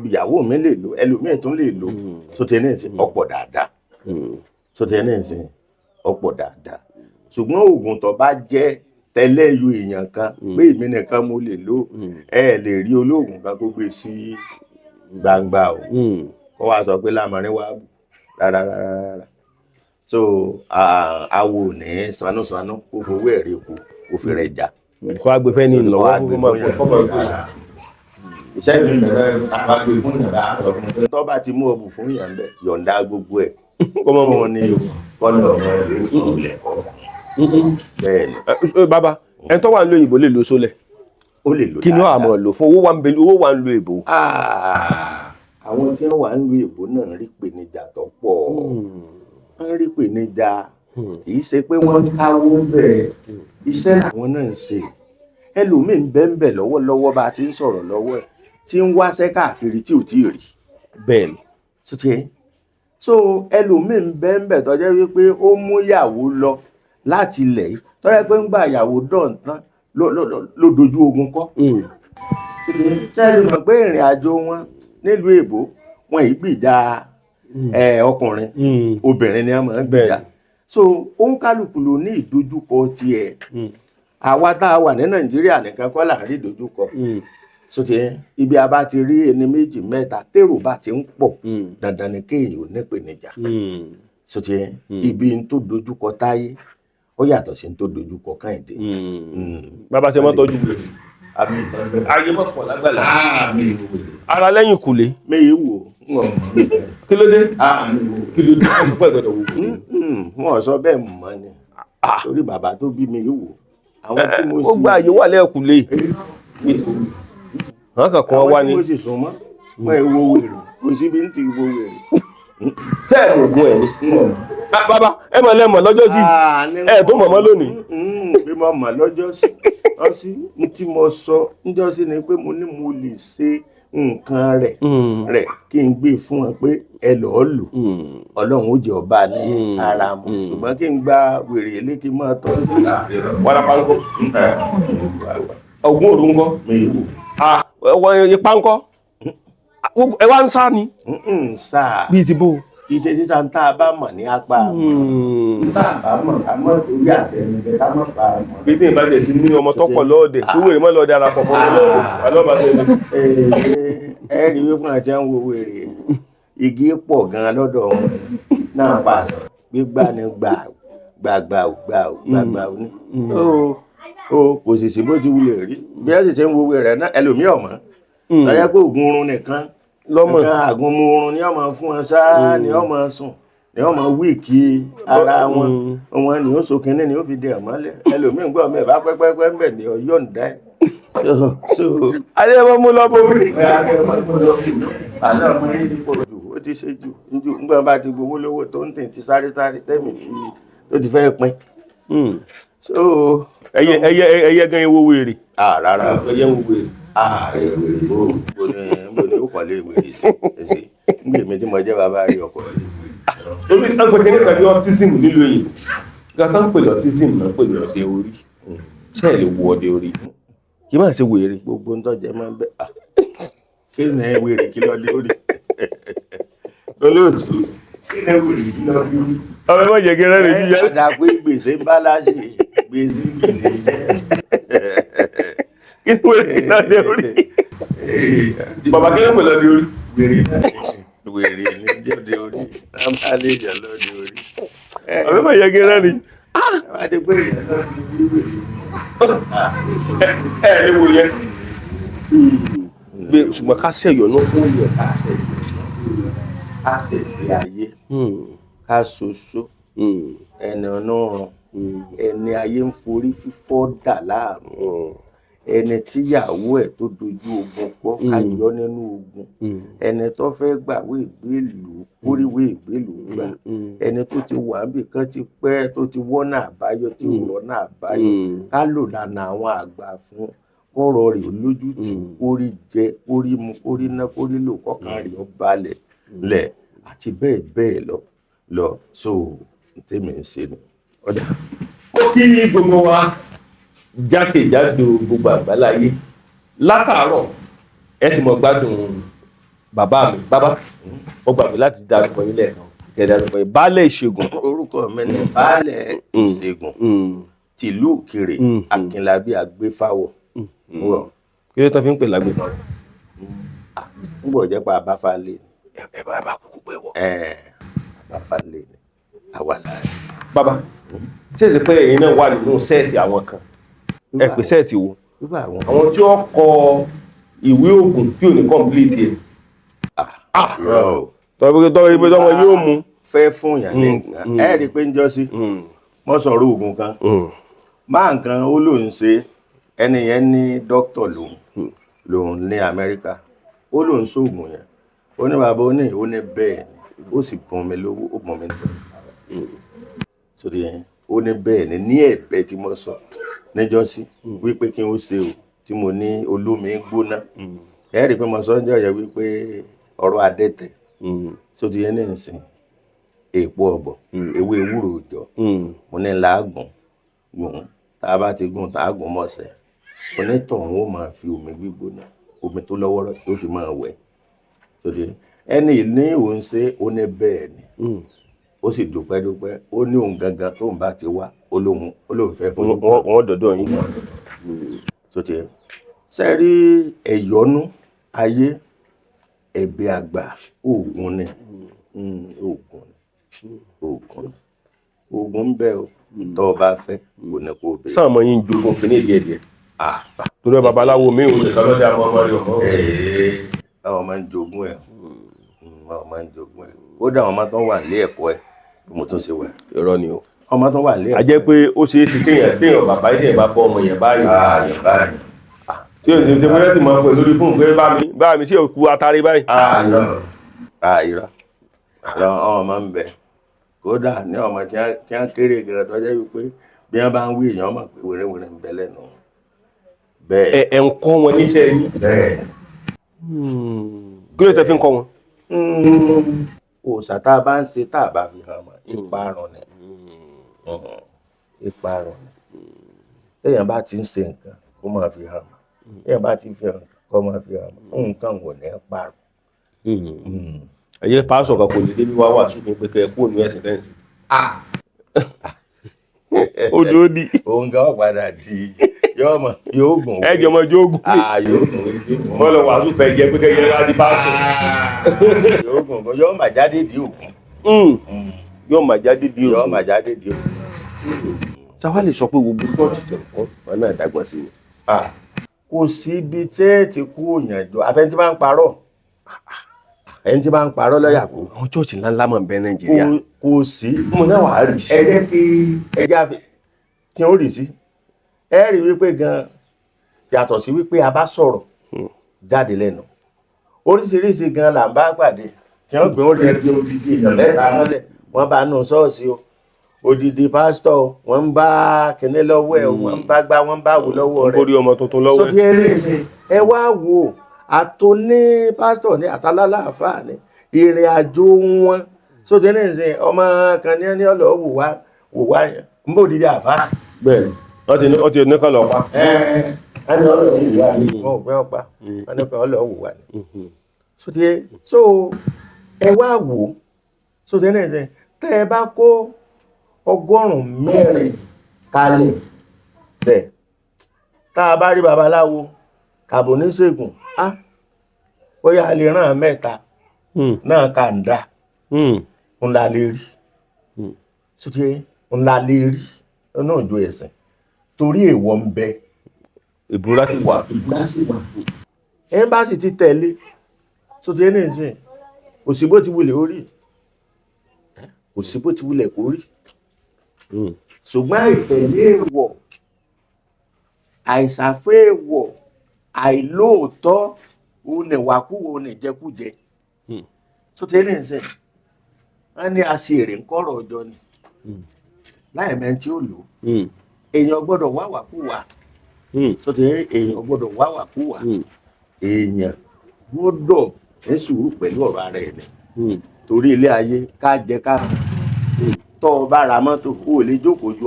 ìyàwó mi lè lò, ẹlòmíì tún lè lò. Sotí ẹni ìsìn ọ̀pọ̀ dáadáa. Sotí ẹni ìsìn ọ̀pọ̀ dáadáa. Ṣùgbọ́n oògùn tó bá jẹ́ tẹ́lẹ̀ yọ èèyàn kan pé èmi nìkan mo lè lò, ẹ lè rí olóògùn kan kó gbé sí gbangba o, kó wá sọ pé lámarin wá bù rárá rárá rárá. So awo ní sanúsanú kó fowó ẹ̀rí epo kó fi rẹ̀ já. Kó wá gbé fẹ́ ní ìlọ́wọ́ kó máa gbé. Iṣẹ́ mi bẹ̀rẹ̀ bá gbé fún yàrá sọ fún mi. Tó bá ti mú ọbù fún yàn bẹ́ẹ̀ yọ̀ǹda gbogbo ẹ̀ fún un ní kọ́nà ọmọ ìlú ilẹ̀ fọ́. Bẹ́ẹ̀ ni. Bàbá ẹni tó wà ń lo òyìnbó lè lo sólẹ̀. Ó lè lo dáadáa. Kí ni àmọ́ lò fún owó wà ń lo èbó. Àwọn tí wọ́n wà ń lo èbó náà rí pèníjà tó pọ̀. Wọ́n rí pèníjà kì í ṣe pé wọ́n ń káwó ń bẹ̀. Iṣẹ́ làwọn náà ń ṣe. Ẹlòmíì ń bẹ́ ń bẹ̀ lọ́wọ́lọ́wọ́ bá a ti ń sọ̀rọ̀ lọ́wọ́ ẹ̀ tí ń wáṣẹ́ káàkiri tí ò tí ì rí. Bẹ́ẹ̀ ni. So ẹlòmíì ń bẹ́ ń bẹ̀ tó jẹ́ wípé ó mú ìyàwó lọ láti ilẹ̀ yìí tó jẹ́ pé ń gba ìyàwó dán tán ló dojú ogun kọ́. Ṣé ẹ mọ̀ pé ìrìn àjò wọn nílùú èbó wọn yìí gbìjà ọkùnrin, obìnrin ni wọ́n máa ń gbìjà. So òǹkálùkù ló ní ìdojúkọ tiẹ̀. Àwa tá a wà ní Nàìjíríà nìkan kọ́ là ń rí ìdojúkọ. Sóti ibi a bá ti rí ẹni méjì mẹ́ta tèrò bá ti ń pọ̀, dandan ni kéèyàn ò nípèníjà. Sóti ibi n tó dojúkọ Táyé ó yàtọ̀ sí n tó dojúkọ Kẹ́hìndé. Bàbá ṣe mọ́ tọ́jú wèrè. Ayé mọ̀ pọ̀ lágbàlá. Ara lẹ́yìn kùlé. Mi wò ń wọ̀. Kí ló dé? Kí ló dé? Sọ pé gbọ́dọ̀ wò wèrè. Wọn ò sọ bẹ́ẹ̀ mọ́ ni, torí bàbá tó bí mi wò àwọn tí mo Ó sì gba àyè wà lẹ́ẹ̀kùlé. Àwọn kankan wá àwọn ní. tí mo sì sún mọ́ wọn ò wo wèrè, kò síbi ń ti wo wèrè. Sẹ́ẹ̀mù ògùn ẹ̀ ni. Bàbá ẹ mọ̀ lẹ́mọ̀ lọ́jọ́ sí. Ẹ tó mọ̀ mọ́ lónìí. Bí mo mọ̀ lọ́jọ́ sí ọsí n tí mo sọ níjọ́ sí ni pé mo ní mo lè ṣe nǹkan rẹ̀ rẹ̀ kí n gbé fún ẹ pé ẹ lọ́ọ́ lò, Ọlọ́run ó jẹ́ ọba ní ara mu, ṣùgbọ́n kí n gba wèrè ilé kí n máa tọ́jú. Wàrà pankó. Ògùn òru ńkọ́? Ipa ńkọ́? Ẹ wá ń sá ni. Sáà. Bíi ti bó. Kì í ṣe sísá ń tá a bá mọ̀ ní apá ń tá a bá mọ̀ ká mọ̀ torí àtẹnudẹ ká mọ̀ pa mọ̀. Bí tí ìbàjẹ́ sí ní ọmọ tọ́pọ̀ lọ́ọ̀dẹ̀ tó wèrè mọ́ lọ́ọ̀dẹ̀ ara pọ̀ mọ́ lọ́ọ̀dẹ̀ alọ́ba ṣe ni. Ẹ rí wípé àti ń wo wèrè igi pọ̀ gan-an lọ́dọ̀ wọn náà pa gbígbà ni gbà gbàgbà gbà gbàgbà ní. Ó kò sì sí bó ti wulẹ̀ rí bí ẹ sì ṣe ń wo wèrè náà, ẹlòmíì ọ̀mọ́ lọ́yẹ́ pé oògùn oorun nìkan lọ́mọ nǹkan àgúnmu oorun ni ọmọ fún wọn sáá, ni ọmọ sùn, ni ọmọ wíìkì ara wọn wọn ni ó so kinní ni ó fi di ẹ̀ mọ́lẹ̀. Ẹlòmíín gbọ́ ọmọ ẹ̀ bá pẹ́pẹ́pẹ́ ń bẹ̀ ni ọyọ́ ń dá ẹ̀. Alẹ́ wọn mú lọ́bọ̀ orí. Àná ọmọ yìí ti pọ̀ jù, ó ti ṣe jù jù nígbà bá ti gbowó lówó tó ń tẹ̀ ti sáré sáré tẹ́mì tí tó ti fẹ́ pin. Ẹyẹ ẹyẹ ẹyẹ gan ewo wèrè. Rárá. Ẹyẹ wo wèrè. Wèrè bó bó ni ó kọ́lé wèrè sí sí nígbà èmi tí mo jẹ́ bàbá rí ọkọ̀ rẹ̀. Omi àgbẹ̀ kìíní kan ní autism nílùú èyí. Ìgbà tó ń pè ní autism náà pè ní ọdẹ orí. Ṣé ẹ lè wo ọdẹ orí? Kì í máa ṣe wèrè. Gbogbo ń tọ́jẹ́ máa ń bẹ́ à kí ni ẹ wèrè kí lọ́ọ́ dé orí? Olóòtú, kí ni ẹ wèrè kí lọ́ọ́ dé orí? Ọmọ ẹ má jẹ́ kí n rẹ́rìn jíjẹ. Ẹ dà pé gbèsè ń bá láṣẹ gbèsè gbèsè jẹ́. Kí ni wèrè kí lọ́ọ́ dé orí? Bàbá kí ló pè lọ́ọ́ dé orí? Wèrè wèrè ní jọ́dé orí, a máa lè jẹ́ lọ́dẹ orí. Ọmọ ẹ má jẹ́ kí n rẹ́rìn. Ẹ má ti pé ìyẹn lọ́dẹ orí. Ẹ ẹ lè wo yẹn. Gbé ṣùgbọ́n ká ṣẹ̀yọ̀ náà. Ó yẹ ká ṣẹ̀yọ̀, ká ṣẹ̀yọ̀ ayé, ká ṣoṣo ẹni ọlọ́run, ẹni ayé ń forí fífọ́ dà láàmú, ẹni tíyàwó ẹ̀ tó dojú ogun kọ ká yọ nínú ogun, ẹni tó fẹ́ gbàwé ìgbélùú kóríwé ìgbélùú gbà, ẹni tó ti wà níbì kan ti pẹ́ tó ti wọ́nà àbáyọ tí ò rọ́nà àbáyọ, ká lò lànà àwọn àgbà fún kọ́rọ̀ rẹ̀ lójútùú, kórí jẹ, kórí mu, kórí ná, kórí lò, kọ́kàn rẹ̀ ó balẹ̀ lẹ̀ àti bẹ́ẹ̀ bẹ́ẹ̀ lọ lọ. So tèmi ń ṣe ni. Ọ̀dà ó kí gbogbo wa jákèjádò gbogbo àgbáláyé látàárọ̀. Ẹ ti mọ̀ gbádùn bàbá mi. Bàbá, ó gbà mí láti dárúkọ yín lẹ́ẹ̀kan, kẹ́ dárúkọ yín. Baálẹ̀ Ìṣègùn. Orúkọ mi ni Baálẹ̀ Ìṣègùn tìlú Òkèrè, Akínlábí Agbéfáwọ̀. Kí ló tó fi ń pè lágbèfáwọ̀? Ń bọ̀ jẹ́ pé abáfálé. Ẹ bá bá kúkú pé wọ. Abáfálé ni àwa láàrin. Bàbá, ṣé èsì pé ẹ̀yin náà wà nínú set àwọn kan? Ẹ pè set wo? Àwọn tí ó kọ ìwé oògùn tí ò ní complete ẹ̀. Tọ́wọ́ tọ́wọ́ tọ́wọ́ yóò mú. Fẹ́ fún yàn ní nǹkan, ẹ rí i pé ń jọ sí mo sọ̀rọ̀ oògùn kan máa nǹkan ó lóun ṣe, ẹni yẹn ní dókítà lòun lòun ní Amẹ́ríkà, ó lóun ṣoògùn yẹn, ó ní bàbá ó ní ó ní bẹ́ẹ̀ ni, ó sì bùn mi lówó, ó bùn mi lówó sórí yẹn, ó ní bẹ́ẹ̀ ni ní ẹ̀bẹ̀ tí mo sọ níjọ́sí wípé kí n ó ṣe o tí mo ní olómi gbóná. Ẹ rí i pé mo sọ níjọ́ yẹn wípé ọ̀rọ̀ adẹ́tẹ̀ sórí yẹn ní ìsìn èèpo ọ̀bọ̀, ewé ewúro òjọ̀, mo ní làágùn gùn, tá a bá ti gùn tá a gùn mọ̀ọ́sẹ̀, onítọ̀hún ó máa fi omi gbígbóná, omi tó lọ́wọ́rọ́ yóò fi máa wẹ̀ sórí ẹni ní òun ṣe, ó ní bẹ́ẹ̀ ni. Ó sì dúpẹ́ dúpẹ́. Ó ní òun gangan tó ń bá ti wá, ó lóun fẹ́ fojú Wọ́n dọ̀dọ̀ yín. Tó ti ṣe rí ẹ̀yọ́nú ayé, ẹ̀bẹ̀ àgbà, oògùn ni. Oògùn ni, oògùn ni, oògùn ń bẹ o. Tó o bá fẹ́, kò ní kó o béèrè. Sáà mọ yín jogún kìíní díẹ̀ díẹ̀. Torí babaláwo mi ò nìkan lọ́dẹ àmọ́ ọmọ rẹ̀ ọmọ. Báwọn máa ń jogún ẹ̀, báwọn máa ń jogún ẹ̀. Kódà àwọn ọmọ tó wà nílé ẹ̀kọ́ ẹ̀ bí mo tún ṣe wà. Irọ́ ni o. Ọmọ tó wà nílé ẹ̀kọ́. A jẹ́ pé ó ṣeé ṣe kéèyàn bàbá yìí bá bọ́ ọmọ yẹn báyìí. Ààyè báyìí. Tí o ṣe bóyá sì máa pè lórí fóònù pé bá mi sí òkú atari báyìí. Àìrọ́ àwọn ọmọ ń bẹ. Kódà ní ọmọ tí wọ́n kéré gan tó jẹ́ wípé bí wọ́n bá ń wí èèyàn mọ̀ pé wèrèwèrè ń bẹ lẹ́nu. Bẹ́ẹ̀. Ẹ ń kọ́ wọn níṣẹ́ yín. Bẹ́ẹ̀. Kí ló tẹ fi ń kọ́ wọn? Òòṣà tá a bá ń ṣe tá a bá fi hàn mọ́, ìparun ni. Ìparun ni. Téèyàn bá ti ń ṣe nǹkan, kó máa fi hàn mọ́. Téèyàn bá ti fi hàn, kó máa fi hàn mọ́. Nǹkan ò ní parun. Ẹ jẹ́ pásọ̀ kan kò lè débi wá wà tún mi pé kẹ́ ẹ kúrò ní ẹ̀sìn tẹ́ǹsì. Ó dúró di. Òun gan padà di yóò mọ yóò gùn. Ẹ jọmọ jógùn. Yóò gùn. Wọ́n lọ wàásù fẹ́ jẹ pé kẹ́ yẹn wá di pásọ̀. Yóò gùn, yóò mà jáde di ògùn. Yóò mà jáde di ògùn. Yóò mà jáde di ògùn. Sáwá lè sọ pé gbogbo chọ́ọ̀chì tẹ̀ kọ́ wọn náà dàgbà sí ni. Kò sí ibi tí ẹ ti kú òyìnbó àfẹn tí bá ń parọ́, ẹni tí bá ń parọ́ lọ́yà kú. Àwọn chọ́ọ̀chì ńlá ńlá mọ̀ ń bẹ Nàìjíríà. Kò sí. Mo náà wàá rí. Ẹ jẹ́ kí ẹ jẹ́ àfi kí ó rì sí. Ẹ rí wípé gan yàtọ̀ sí wípé a bá sọ̀rọ̀ jáde lẹ́nu. Oríṣiríṣi gan là ń bá pàdé tí wọ́n gbé orí ẹbí odidi èèyàn mẹ́ta mọ́lẹ̀, wọ́n bá nù ṣọ́ọ̀ṣì o. Odidi pásítọ̀ wọ́n ń bá kinní lọ́wọ́ ẹ̀, wọ́n ń bá gbá, wọ́n ń bá wò lọ́wọ́ rẹ̀. Orí ọmọ tuntun lọ́wọ́ ẹ̀. Sọ ti ẹ rí ìsìn, ẹ wá wò àtòní pásítọ̀ ní àtàlálàáfáà ní ìrìn àjò wọn. Sọ ti ẹ rí ìsìn, ọmọ kan ní ọlọ́ wò wá wò wá yẹn ń bò dídí àfáà. Bẹ́ẹ̀ni, wọ́n ti ní kán lọ pa. Ẹ ní ọlọ́ wò wá ní wọn ò pẹ́ ọ̀pá, wọ́n ní pẹ́ ọlọ́ wò wá ní. Sọ ti ẹ so ẹ wá wò sọ ti ẹ rí ìsìn, tẹ́ ẹ bá kó 104 kalẹ̀ bẹ́ẹ̀, tá a bá rí babaláwo tàbí oníṣègùn, á bóyá a lè ràn mẹ́ta náà kà ń dá ńlá lè rí sotí ńlá lè rí náà ju ẹ̀sìn torí èèwọ̀ ń bẹ. Ìbúra ti wà. Ìbúra sì wà. Ẹ́mbáàsì ti tẹ̀lé sotí ẹ̀ nìyí, kò sí bó ti wulẹ̀ ó rí, kò sí bó ti wulẹ̀ kó rí. Ṣùgbọ́n àìtẹ̀lé èèwọ̀, àìsàfẹ́ èèwọ̀, àìlóòótọ́, òun ìwàkúwò, òun ìjẹkújẹ. Tó ti rìn sìn, wọ́n ní aṣèrè ńkọ́rọ̀ ọjọ́ ni láì mẹ́ni tí ó lò ó. Èèyàn gbọ́dọ̀ wá wàkúwà. Tó ti rìn, èèyàn gbọ́dọ̀ wá wàkúwà. Èèyàn gbọ́dọ̀ ní sùúrù pẹ̀lú ọ̀rọ̀ ara ẹ̀ ni. Torí ilé ayé ká jẹ ká tọ́ ọ bá ra mọ́tò, o ò lè jókòó ju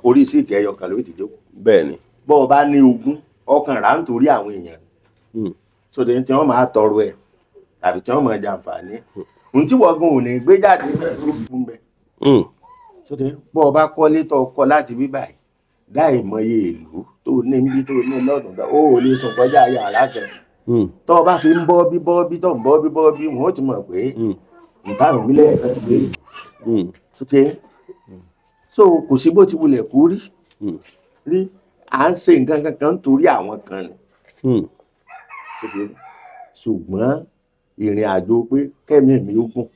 orí síìtì ẹyọ kan lórí ti jókòó. Bẹ́ẹ̀ni. Bọ́ ọ bá ní ogún, ọkàn rà nítorí àwọn èèyàn. Sóde tí wọ́n máa tọrọ ẹ̀ tàbí tí wọ́n máa jàǹfààní. Ohun tí wọ́n gan ò ní gbé jáde bẹ́ẹ̀ ló fún bẹ́ẹ̀. Sóde bọ́ ọ bá kọ́lé tó kọ́ láti bí báyìí, dá ìmọye ìlú tó ní níbi tó ní lọ́dún tó o ò lè sùn kọjá yàrá kan. Tọ́ ọ bá fi ń bọ́ bí bọ́ bí tó ń bọ́ bí bọ́ bí, wọ́n ó ti mọ̀ pé nǹkan ìwílẹ̀ ẹ̀ ti gbé. Sóde so kò sí bó ti wulẹ̀ kú rí rí à ń ṣe nǹkan kankan nítorí àwọn kan ni. Ṣùgbọ́n ìrìn àjò pé kẹ́mi mi ó gùn,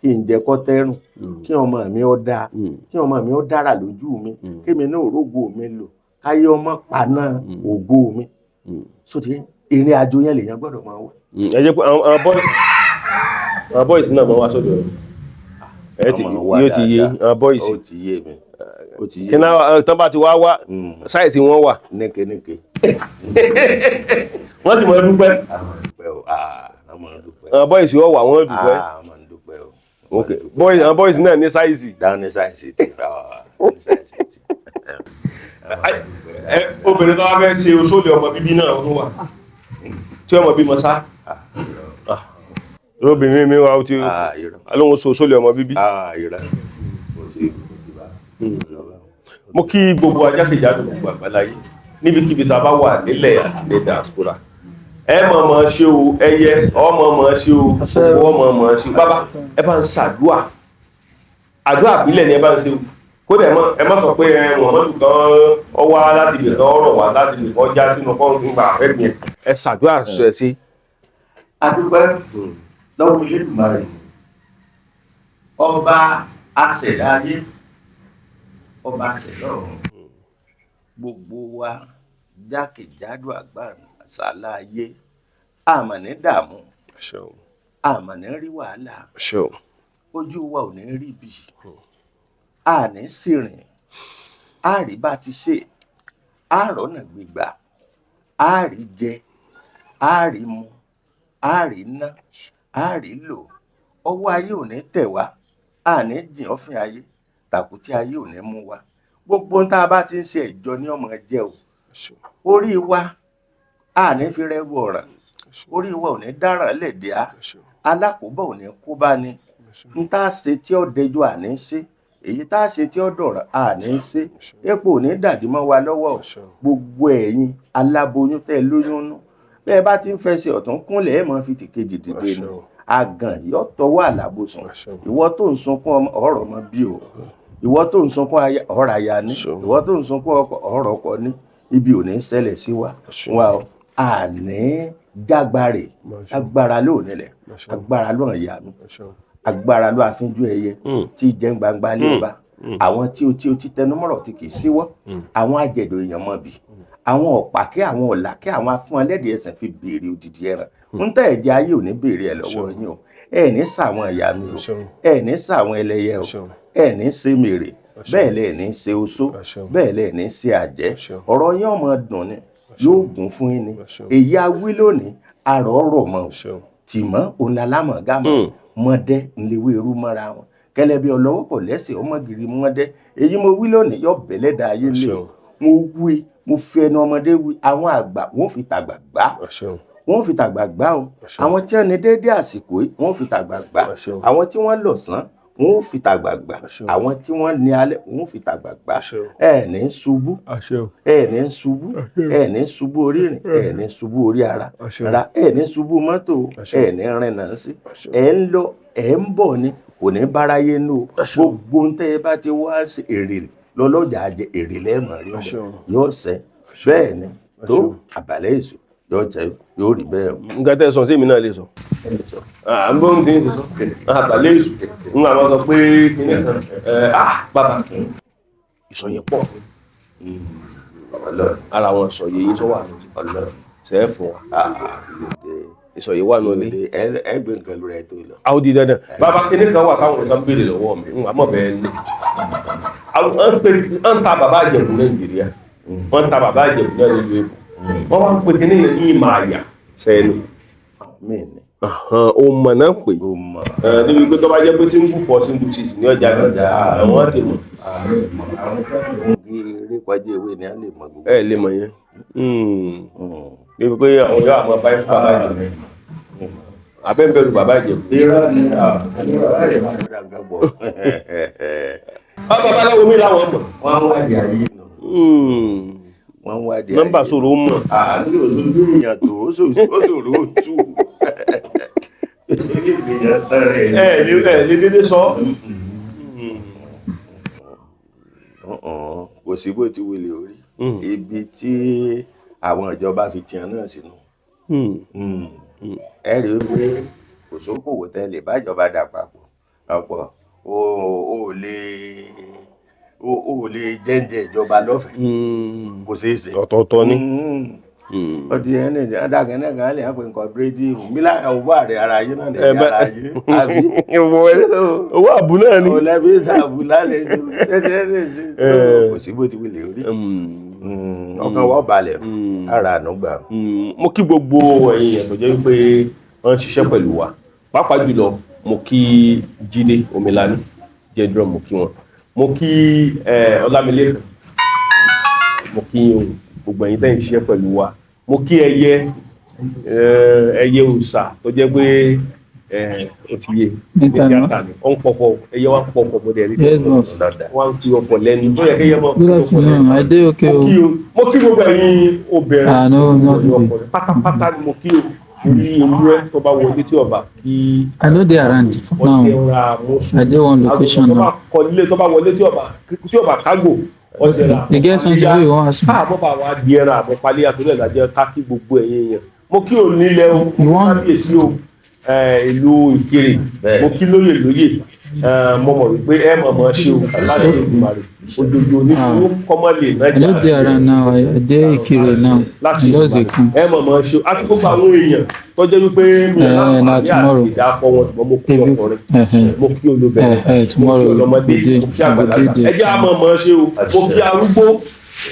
kí n jẹ kọ́ tẹ́rùn, kí ọmọ mi ó dáa, kí ọmọ mi ó dára lójú mi, kémi náà rógo mi lò, káyé ọmọ paná ògo mi. Sóde ìrìn àjò yẹn lèèyàn gbọ́dọ̀ máa wá. Ẹ jẹ́ pé àwọn bọ́ìsì náà máa wá sọ́dọ̀ rẹ̀. Ẹ ti yóò ti yé àwọn bọ́ìsì. Ó ti yé mi. Ó ti yé mi. Kí náà tán bá ti wá wá sáìsì wọn wà. Níkeníke. Wọ́n sì mọ dúpẹ́. Àwọn dúpẹ́ o. Àwọn dúpẹ́. Àwọn bọ́ìsì wọ́n wà wọ́n dúpẹ́. Àwọn dúpẹ́ o. Ok, àwọn bọ́ìsì náà ní sáìsì. Dáhùn ní sáìsì tí. Ní sáìsì tí. Obìnrin tó wá fẹ́ ṣe oṣoolè ọmọ bíbí náà ló wà. Tí ọmọ bímọ sá. Lóbìnrin mi wá ó ti Ah, irọ́. alóhun so sólè ọmọ bíbí. Ah, irọ́. Kò sí bá. Mo kí gbogbo ajákèjádò gbogbo àgbáláyé níbikíbi tá a bá wà nílẹ̀ àti ní diaspora. Ẹ mọ̀ mọ̀ ṣe o, ẹyẹ ọmọ mọ̀ ṣe o, owó ọmọ mọ̀ ṣe o. Bàbá, ẹ bá ń ṣàdúà, àdúà àbílẹ̀ ni ẹ bá ń ṣe o. Kódà ẹ má sọ pé ẹ Muhammadu kan ọ wá láti ibì kan, ọ̀rọ̀ wá láti ibì kan, já sínú kọ́ nígbà àfẹ́gbìn. Ẹ ṣàdúà sọ ẹ sí. A dúpẹ́ lọ́wọ́ Elédùmarè, ọba aṣẹ̀dá ayé, ọba aṣẹ̀dá ọ̀run. Gbogbo wa jákèjádò àgbàsálà ayé, àmọ́ ní dààmú, àmọ́ ní rí wàhálà, ojú wa ò ní rí bí, a ní sì rìn, a rí bá ti ṣe, a rọ́nà gbígbà, a rí jẹ, a rí mu, a rí ná, a rí lò. Ọwọ́ ayé ò ní tẹ̀ wá, a ní jìn ọ́fìn ayé, tàkútí ayé ò ní mú wa. Gbogbo ohun tá a bá ti ń ṣe, ìjọ ní ọmọ jẹ o. Orí wa a ní fi rẹ́rù ọ̀ràn, orí wa ò ní dáràn lẹ̀dí á, alákòóbá ò ní kó bá ní. N tá a ṣe tí ó dẹjọ́, à ní ṣe èyí tá a ṣe tí ó dọ̀rọ̀, à ní ṣe epo ò ní dàdí mọ́ wa lọ́wọ́ o. Gbogbo ẹ̀yin aláboyún tẹ́ ẹ lóyún nú, bẹ́ẹ̀ bá ti ń fẹsẹ̀ ọ̀tún kúnlẹ̀, ẹ̀ máa fi tìkejì dìde ni. Àgàn yóò tọwọ́ àlàbòsùn. Ìwọ tó ń sunkún ọmọ, ọ̀rọ̀ ọmọ bí o. Ìwọ tó ń sunkún aya, ọ̀rọ̀ aya ní. Ìwọ tó ń sunkún ọkọ, ọ̀rọ̀ ọkọ ní. Ibi ò ní ṣẹlẹ̀ sí wa wa o. Àní jágbárè, agbára ló nílẹ̀, agbára ló hàn yà mí, agbára ló àfínjú ẹyẹ tí jẹ́ gbangba lé ọba. Àwọn tí o ti tẹnumọ́rọ̀ tí kì í síwọ́, àwọn àjẹdò èèyàn mọ̀ bì, àwọn ọ̀pàkẹ́, àwọn ọ̀làkẹ́, àwọn afúnẹlẹ́dẹ̀ ẹsẹ̀ fi béèrè odidi ẹran ń tẹ́ ẹ̀jẹ̀ ayé ò ní béèrè ẹ̀ lọ́wọ́ yín o. Ẹ̀ ní sàwọn ìyá mi o, ẹ̀ ní sàwọn ẹlẹ́yẹ o, ẹ̀ ní ṣe mèrè bẹ́ẹ̀, lẹ̀ ní ṣe oṣó bẹ́ẹ̀, lẹ̀ ní ṣe àjẹ́. Ọ̀rọ̀ yín ọmọ dùn ni, yóò gùn fún yín ni. Èyí a wí lónìí, àrọ̀ ọ̀rọ̀ mọ́ o tìmọ́ òun lalámọ̀ gámọ̀ mọ́dẹ́ ńlẹ́wé irú mọ́ra wọn kẹlẹ́bí ọlọ́wọ́ kò lẹ́sẹ̀ ọmọ gírí mọ́dẹ́. Èyí mo wí lónìí yọ bẹ̀lẹ́ da ayé lé o. Mo wí, mo fi ẹnu ọmọdé wí, àwọn àgbà wọn fi tàgbà gbá, wọn fi tàgbà gbá o. Àwọn tí wọn ní déédéé àsìkò yìí, wọn fi tàgbà gbá. Àwọn tí wọn lọ̀sán, wọn fi tàgbà gbà. Àwọn tí wọn ní alẹ́, wọn fi tàgbà gbà. Ẹ ní ṣubú, ẹ ní ṣubú, ẹ ní ṣubú orí rìn, ẹ ní ṣubú orí ara ra, ẹ ní ṣubú mọ́tò, ẹ ní rìn náà sí. Ẹ ń lọ, ẹ ń bọ̀ ni, kò ní báráyé nù o. Gbogbo ń tẹ́ ẹ bá ti wá sí, èrè lọ́lọ́jà jẹ, èrè lẹ́ẹ̀mọ̀ rí ọmọ yóò ṣẹ. Bẹ́ẹ̀ ni tó àbálẹ̀ èso yóò jẹ, yóò rí bẹ́ẹ̀ o. Nǹkan tẹ́ ẹ sọ sí èmi náà lè sọ. À ń bọ́ ń dín àbálẹ̀ èso ń àwọn sọ pé kíní kan ẹ ah bàbá, ìsọyẹ pọ̀ ara àwọn ìsọyẹ yìí tó wà ṣe é fún wa, ìsọyẹ wà nílé. Ẹ gbé nǹkan lórí ẹ tó lọ. Àwọn di dandan bàbá, kíní kan wà táwọn nǹkan béèrè lọ́wọ́ mi ń àmọ́ bẹ́ẹ̀ ni àwọn ń ta bàbá Ìjẹ̀bú Nàìjíríà, wọ́n ń ta bàbá Ìjẹ̀bú náà nílùú Èkó, wọ́n wá ń pè kíní yẹn ní ìmọ̀ àyà sẹ́ni. Mí ni. Ó mọ̀ náà pè ó mọ̀. Níbi pé tó bá jẹ́ pé single four, single six ní ọjà náà, àwọn ti mọ̀. Àwọn tó ń gé eré kọjá ewé ni a lè mọ gbogbo. Ẹ lè mọ̀ yẹn níbi pé àwọn yóò àmọ́ báyìí fún bàbá Ìjẹ̀bú, abẹ́ ń bẹ̀rù bàbá Ìjẹ̀bú. Irọ́ ni àwọn bàbá rẹ̀ máa ń ra nǹkan bọ̀. Bàbá babaláwo mi làwọn mọ̀. Wọ́n ń wádìí ayé nù. Wọ́n ń wádìí ayé. Nọ́mbà sọ̀rọ̀ ó mọ̀. À ń lò lójú èèyàn tó ó ṣòro ó tú. Èèyàn tán rẹ̀. Ẹ lè dédé sọ. Kò sí bó ti wulẹ̀ orí. Ibi tí àwọn ìjọba fi tiẹ̀ náà sínú. Ẹ rí i pé kò sókòwò tẹ́ lè bájọba dà papọ̀ ọ̀pọ̀, o ò lè jẹ́ǹjẹ́ ìjọba lọ́fẹ̀ẹ́, kò ṣeé ṣe. Ọ̀tọ̀ọ̀tọ̀ ni. Ó ti ẹni adágún náà kan lè pè cooperative mi lára owó àrẹ ara yín náà lè ní ara yín àbí. Owó àbú náà ni. Ọ̀lẹ́bí sàbù lálejò tẹ́tẹ́ ẹni sí kò sí bó ti wulẹ̀ orí, ọkàn wọ́n balẹ̀, ara àánú gbà. Mo kí gbogbo ẹ̀yin èèyàn tó jẹ́ wípé wọ́n ń ṣiṣẹ́ pẹ̀lú wa, pàápàá jùlọ mo kí Jídé Omilani jẹ́dúrọ̀, mo kí wọn, mo kí Ọlámilékan, mo kí gbogbo ẹ̀yin tẹ́ ń ṣiṣẹ́ pẹ̀lú wa, mo kí ẹyẹ ẹyẹ òòṣà tó jẹ́ pé Ẹ ó ti yé. Mr. Ní Noah. tíátà ni ó ń pọfọ, ẹyẹ wa ń pọfọ, mo dẹ̀ rí. Yes, boss. Wọ́n ń fi ọ̀fọ̀ lẹ́nu tó yẹ kéye mọ́. Good afternoon. I dey okay Mo o. kí o, mo kí gbogbo ẹ̀yin obìnrin. Ah, no, not today. Ọkùnrin pátápátá ni mo kí o, orí ewúrẹ́ tó bá wọlé tí ọba kí I no dey around for now. ọdẹ ra mọ́sù. I dey one location Tó bá now. kọ nílé, tó bá wọlé tí ọba kágò ọdẹ ra. You get something wey you wan ask me? Káàbọ̀ bá wa di ẹran àbọ̀ palẹ́ àtúnlẹ̀ ìdájọ́ ká kí gbogbo ẹ̀yin èèyàn. Mo kí o nílẹ̀ o, You wan- kábíyèsí o, ìlú Ìkirè. Mo kí lóyè lóyè. Mo mọ̀ wípé ẹ mọ̀ mọ̀ ṣe o láti ṣe ìgbàlè òjòjò oníṣòwò kọ́mọ lè I no dey around now. I dey Ikire now. láti I just dey come. ẹ mọ̀ mọ̀ ṣe o àti gbogbo àwọn èèyàn tó jẹ́ wípé mi ò Eh, na láǹfààní tomorrow. àti ìdápọ̀ wọn, ṣùgbọ́n mo kí If you- ọkùnrin, Eh, mo kí olóbẹ̀rẹ̀, eh, tomorrow mo kí ọlọ́mọdé, go dey. mo kí I go àgbàlagbà. dey there. Ẹ jẹ́ àmọ̀ mọ̀ ṣe o. Mo kí arúgbó,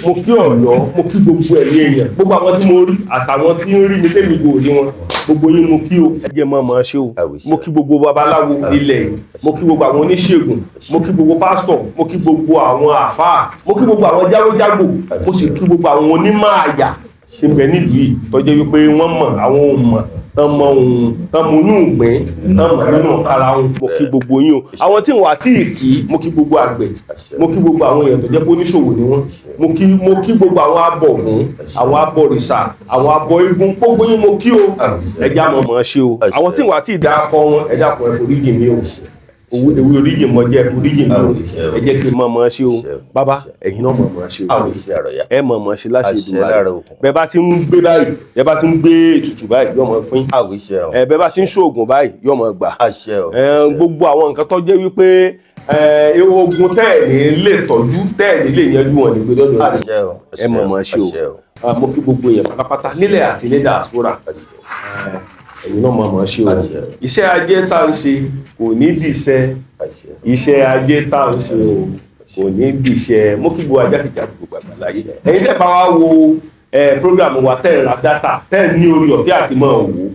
mo kí ọ̀dọ́, mo kí gbogbo ẹ̀yin èèyàn, gbogbo àwọn tí mo rí àtàwọn tí ń rí mi tẹ́mi kò rí wọn, gbogbo yín mo kí o. Ẹ jẹ́ mọ̀ mọ̀ ṣe o. Mo kí gbogbo babaláwo ilẹ̀ yìí, mo kí gbogbo àwọn oníṣègùn, mo kí gbogbo pásítọ̀, mo kí gbogbo àwọn àfáà, mo kí gbogbo àwọn jágójágò, mo sì kí gbogbo àwọn onímọ̀ àyà tí ń bẹ nílùú yìí tó jẹ́ wípé wọ́n mọ̀ àwọn ohun mọ̀ tán, mọ ohun tán, mọ inú ìgbín tán, mọ̀ nínú kára ohun. Mo kí gbogbo yín o. Àwọn tí wọ́n àti ìkí, mo kí gbogbo àgbẹ̀, mo kí gbogbo àwọn èèyàn tó jẹ́ pé oníṣòwò ni wọ́n, mo kí gbogbo àwọn abọ̀gún, àwọn abọ̀rìṣà, àwọn abọ̀ eégún, gbogbo yín mo kí o. Ẹja mọ̀ mọ̀ ṣe o. Àwọn tí wọ́n àti ìdákọ̀ wọn, ẹja kọ̀, ẹ foríjì mi o. Owó ewé oríjì mọ jẹ́, foríjì mi o. Ẹ jẹ́ kí n mọ̀ mọ̀ ṣe o. Bàbá, ẹ̀yin náà mọ̀ mọ̀ ṣe o. Ẹ mọ̀ mọ̀ ṣe láṣẹ Èdùmàrè. Bẹ́ẹ̀ bá ti ń gbé báyìí, bẹ́ẹ̀ bá ti ń gbé ètùtù báyìí, yóò mọ̀ fún yín. Ẹ bẹ́ẹ̀ bá ti ń ṣoògùn báyìí, yóò mọ̀ gbà. Ẹ gbogbo àwọn nǹkan tó jẹ́ wípé ẹ ogun tẹ́ẹ̀ ní lè tọ́jú, tẹ́ẹ̀ ní lè yanjú wọn ní gbé dọ́dọ̀. Ẹ mọ̀ mọ̀ ṣe o. Ah, mo kí gbogbo èèyàn pátápátá nílẹ̀ àti ní diaspora. Ẹ̀yin náà mọ̀ mọ̀ ṣe o. Iṣẹ́ ajé tá à ń ṣe kò ní dìṣẹ́, iṣẹ́ ajé tá à ń ṣe o kò ní dìṣẹ́. Mo kí gbogbo ajákèjá gbogbo àgbàláyé. Ẹ̀yin tẹ́ bá wá wo program wa, tẹ́ ẹ̀ ra data, tẹ́ ẹ̀ ní orí ọ̀fẹ́ àti mọ̀ wò,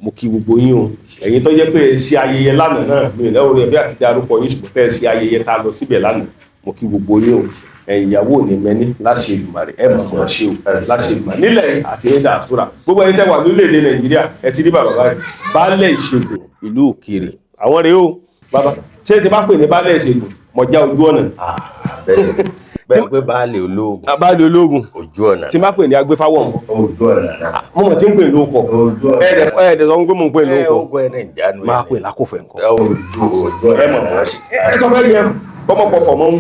mo kí gbogbo yín o. Ẹ̀yin tó jẹ́ pé ẹ ṣe ayẹyẹ lánàá náà, mi ò lẹ́wọ̀n orí ọ̀fẹ́ àti darúkọ yín, ṣùgbọ́n tẹ́ ẹ ṣe ayẹyẹ tá a lọ síbẹ̀ lánàá, mo kí gbogbo yín o. Ẹ̀yin ìyàwó ò ní mẹ́ni láṣẹ Èdùmàrè. Ẹ mọ̀ mọ̀ ṣe o láṣẹ Èdùmàrè nílẹ̀ àti ní diaspora. Gbogbo ẹ̀yin tẹ́ wà lórílẹ̀‐èdè Nàìjíríà, ẹ ti rí bàbá báyìí, baálẹ̀ ìṣègùn ìlú Òkèrè, àwọn rèé o. Bàbá, ṣé ti bá pè ní baálẹ̀ ìṣègùn mọ̀já ojú ọ̀nà? Bẹ́ẹ̀ pé baálé olóògùn. Baálé ológun. Ojú ọ̀nà. Tí bá pè ní agbéfáwọ̀ mọ́. Ojú ọ̀nà náà. Mo mọ̀ tí ń pè ní okọ̀, ẹ̀ẹ́dẹ̀ sọ pé mo ń pè ní Ẹ okọ̀. ó kọ ẹ ní ìjánu. Máa pè lákòfẹ́ nǹkan. Ojú ojú ọ̀nà. Ẹ mọ̀ mọ̀ sí ẹ sọ fẹ́ yẹ kọ́mọ pọ̀fọ̀ mọ́ ń.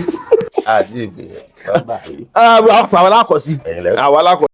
Àti ìfẹ́ bàbá yìí. Àwọn alákọ̀ọ́sí, àwọn alákọ̀ọ́sí.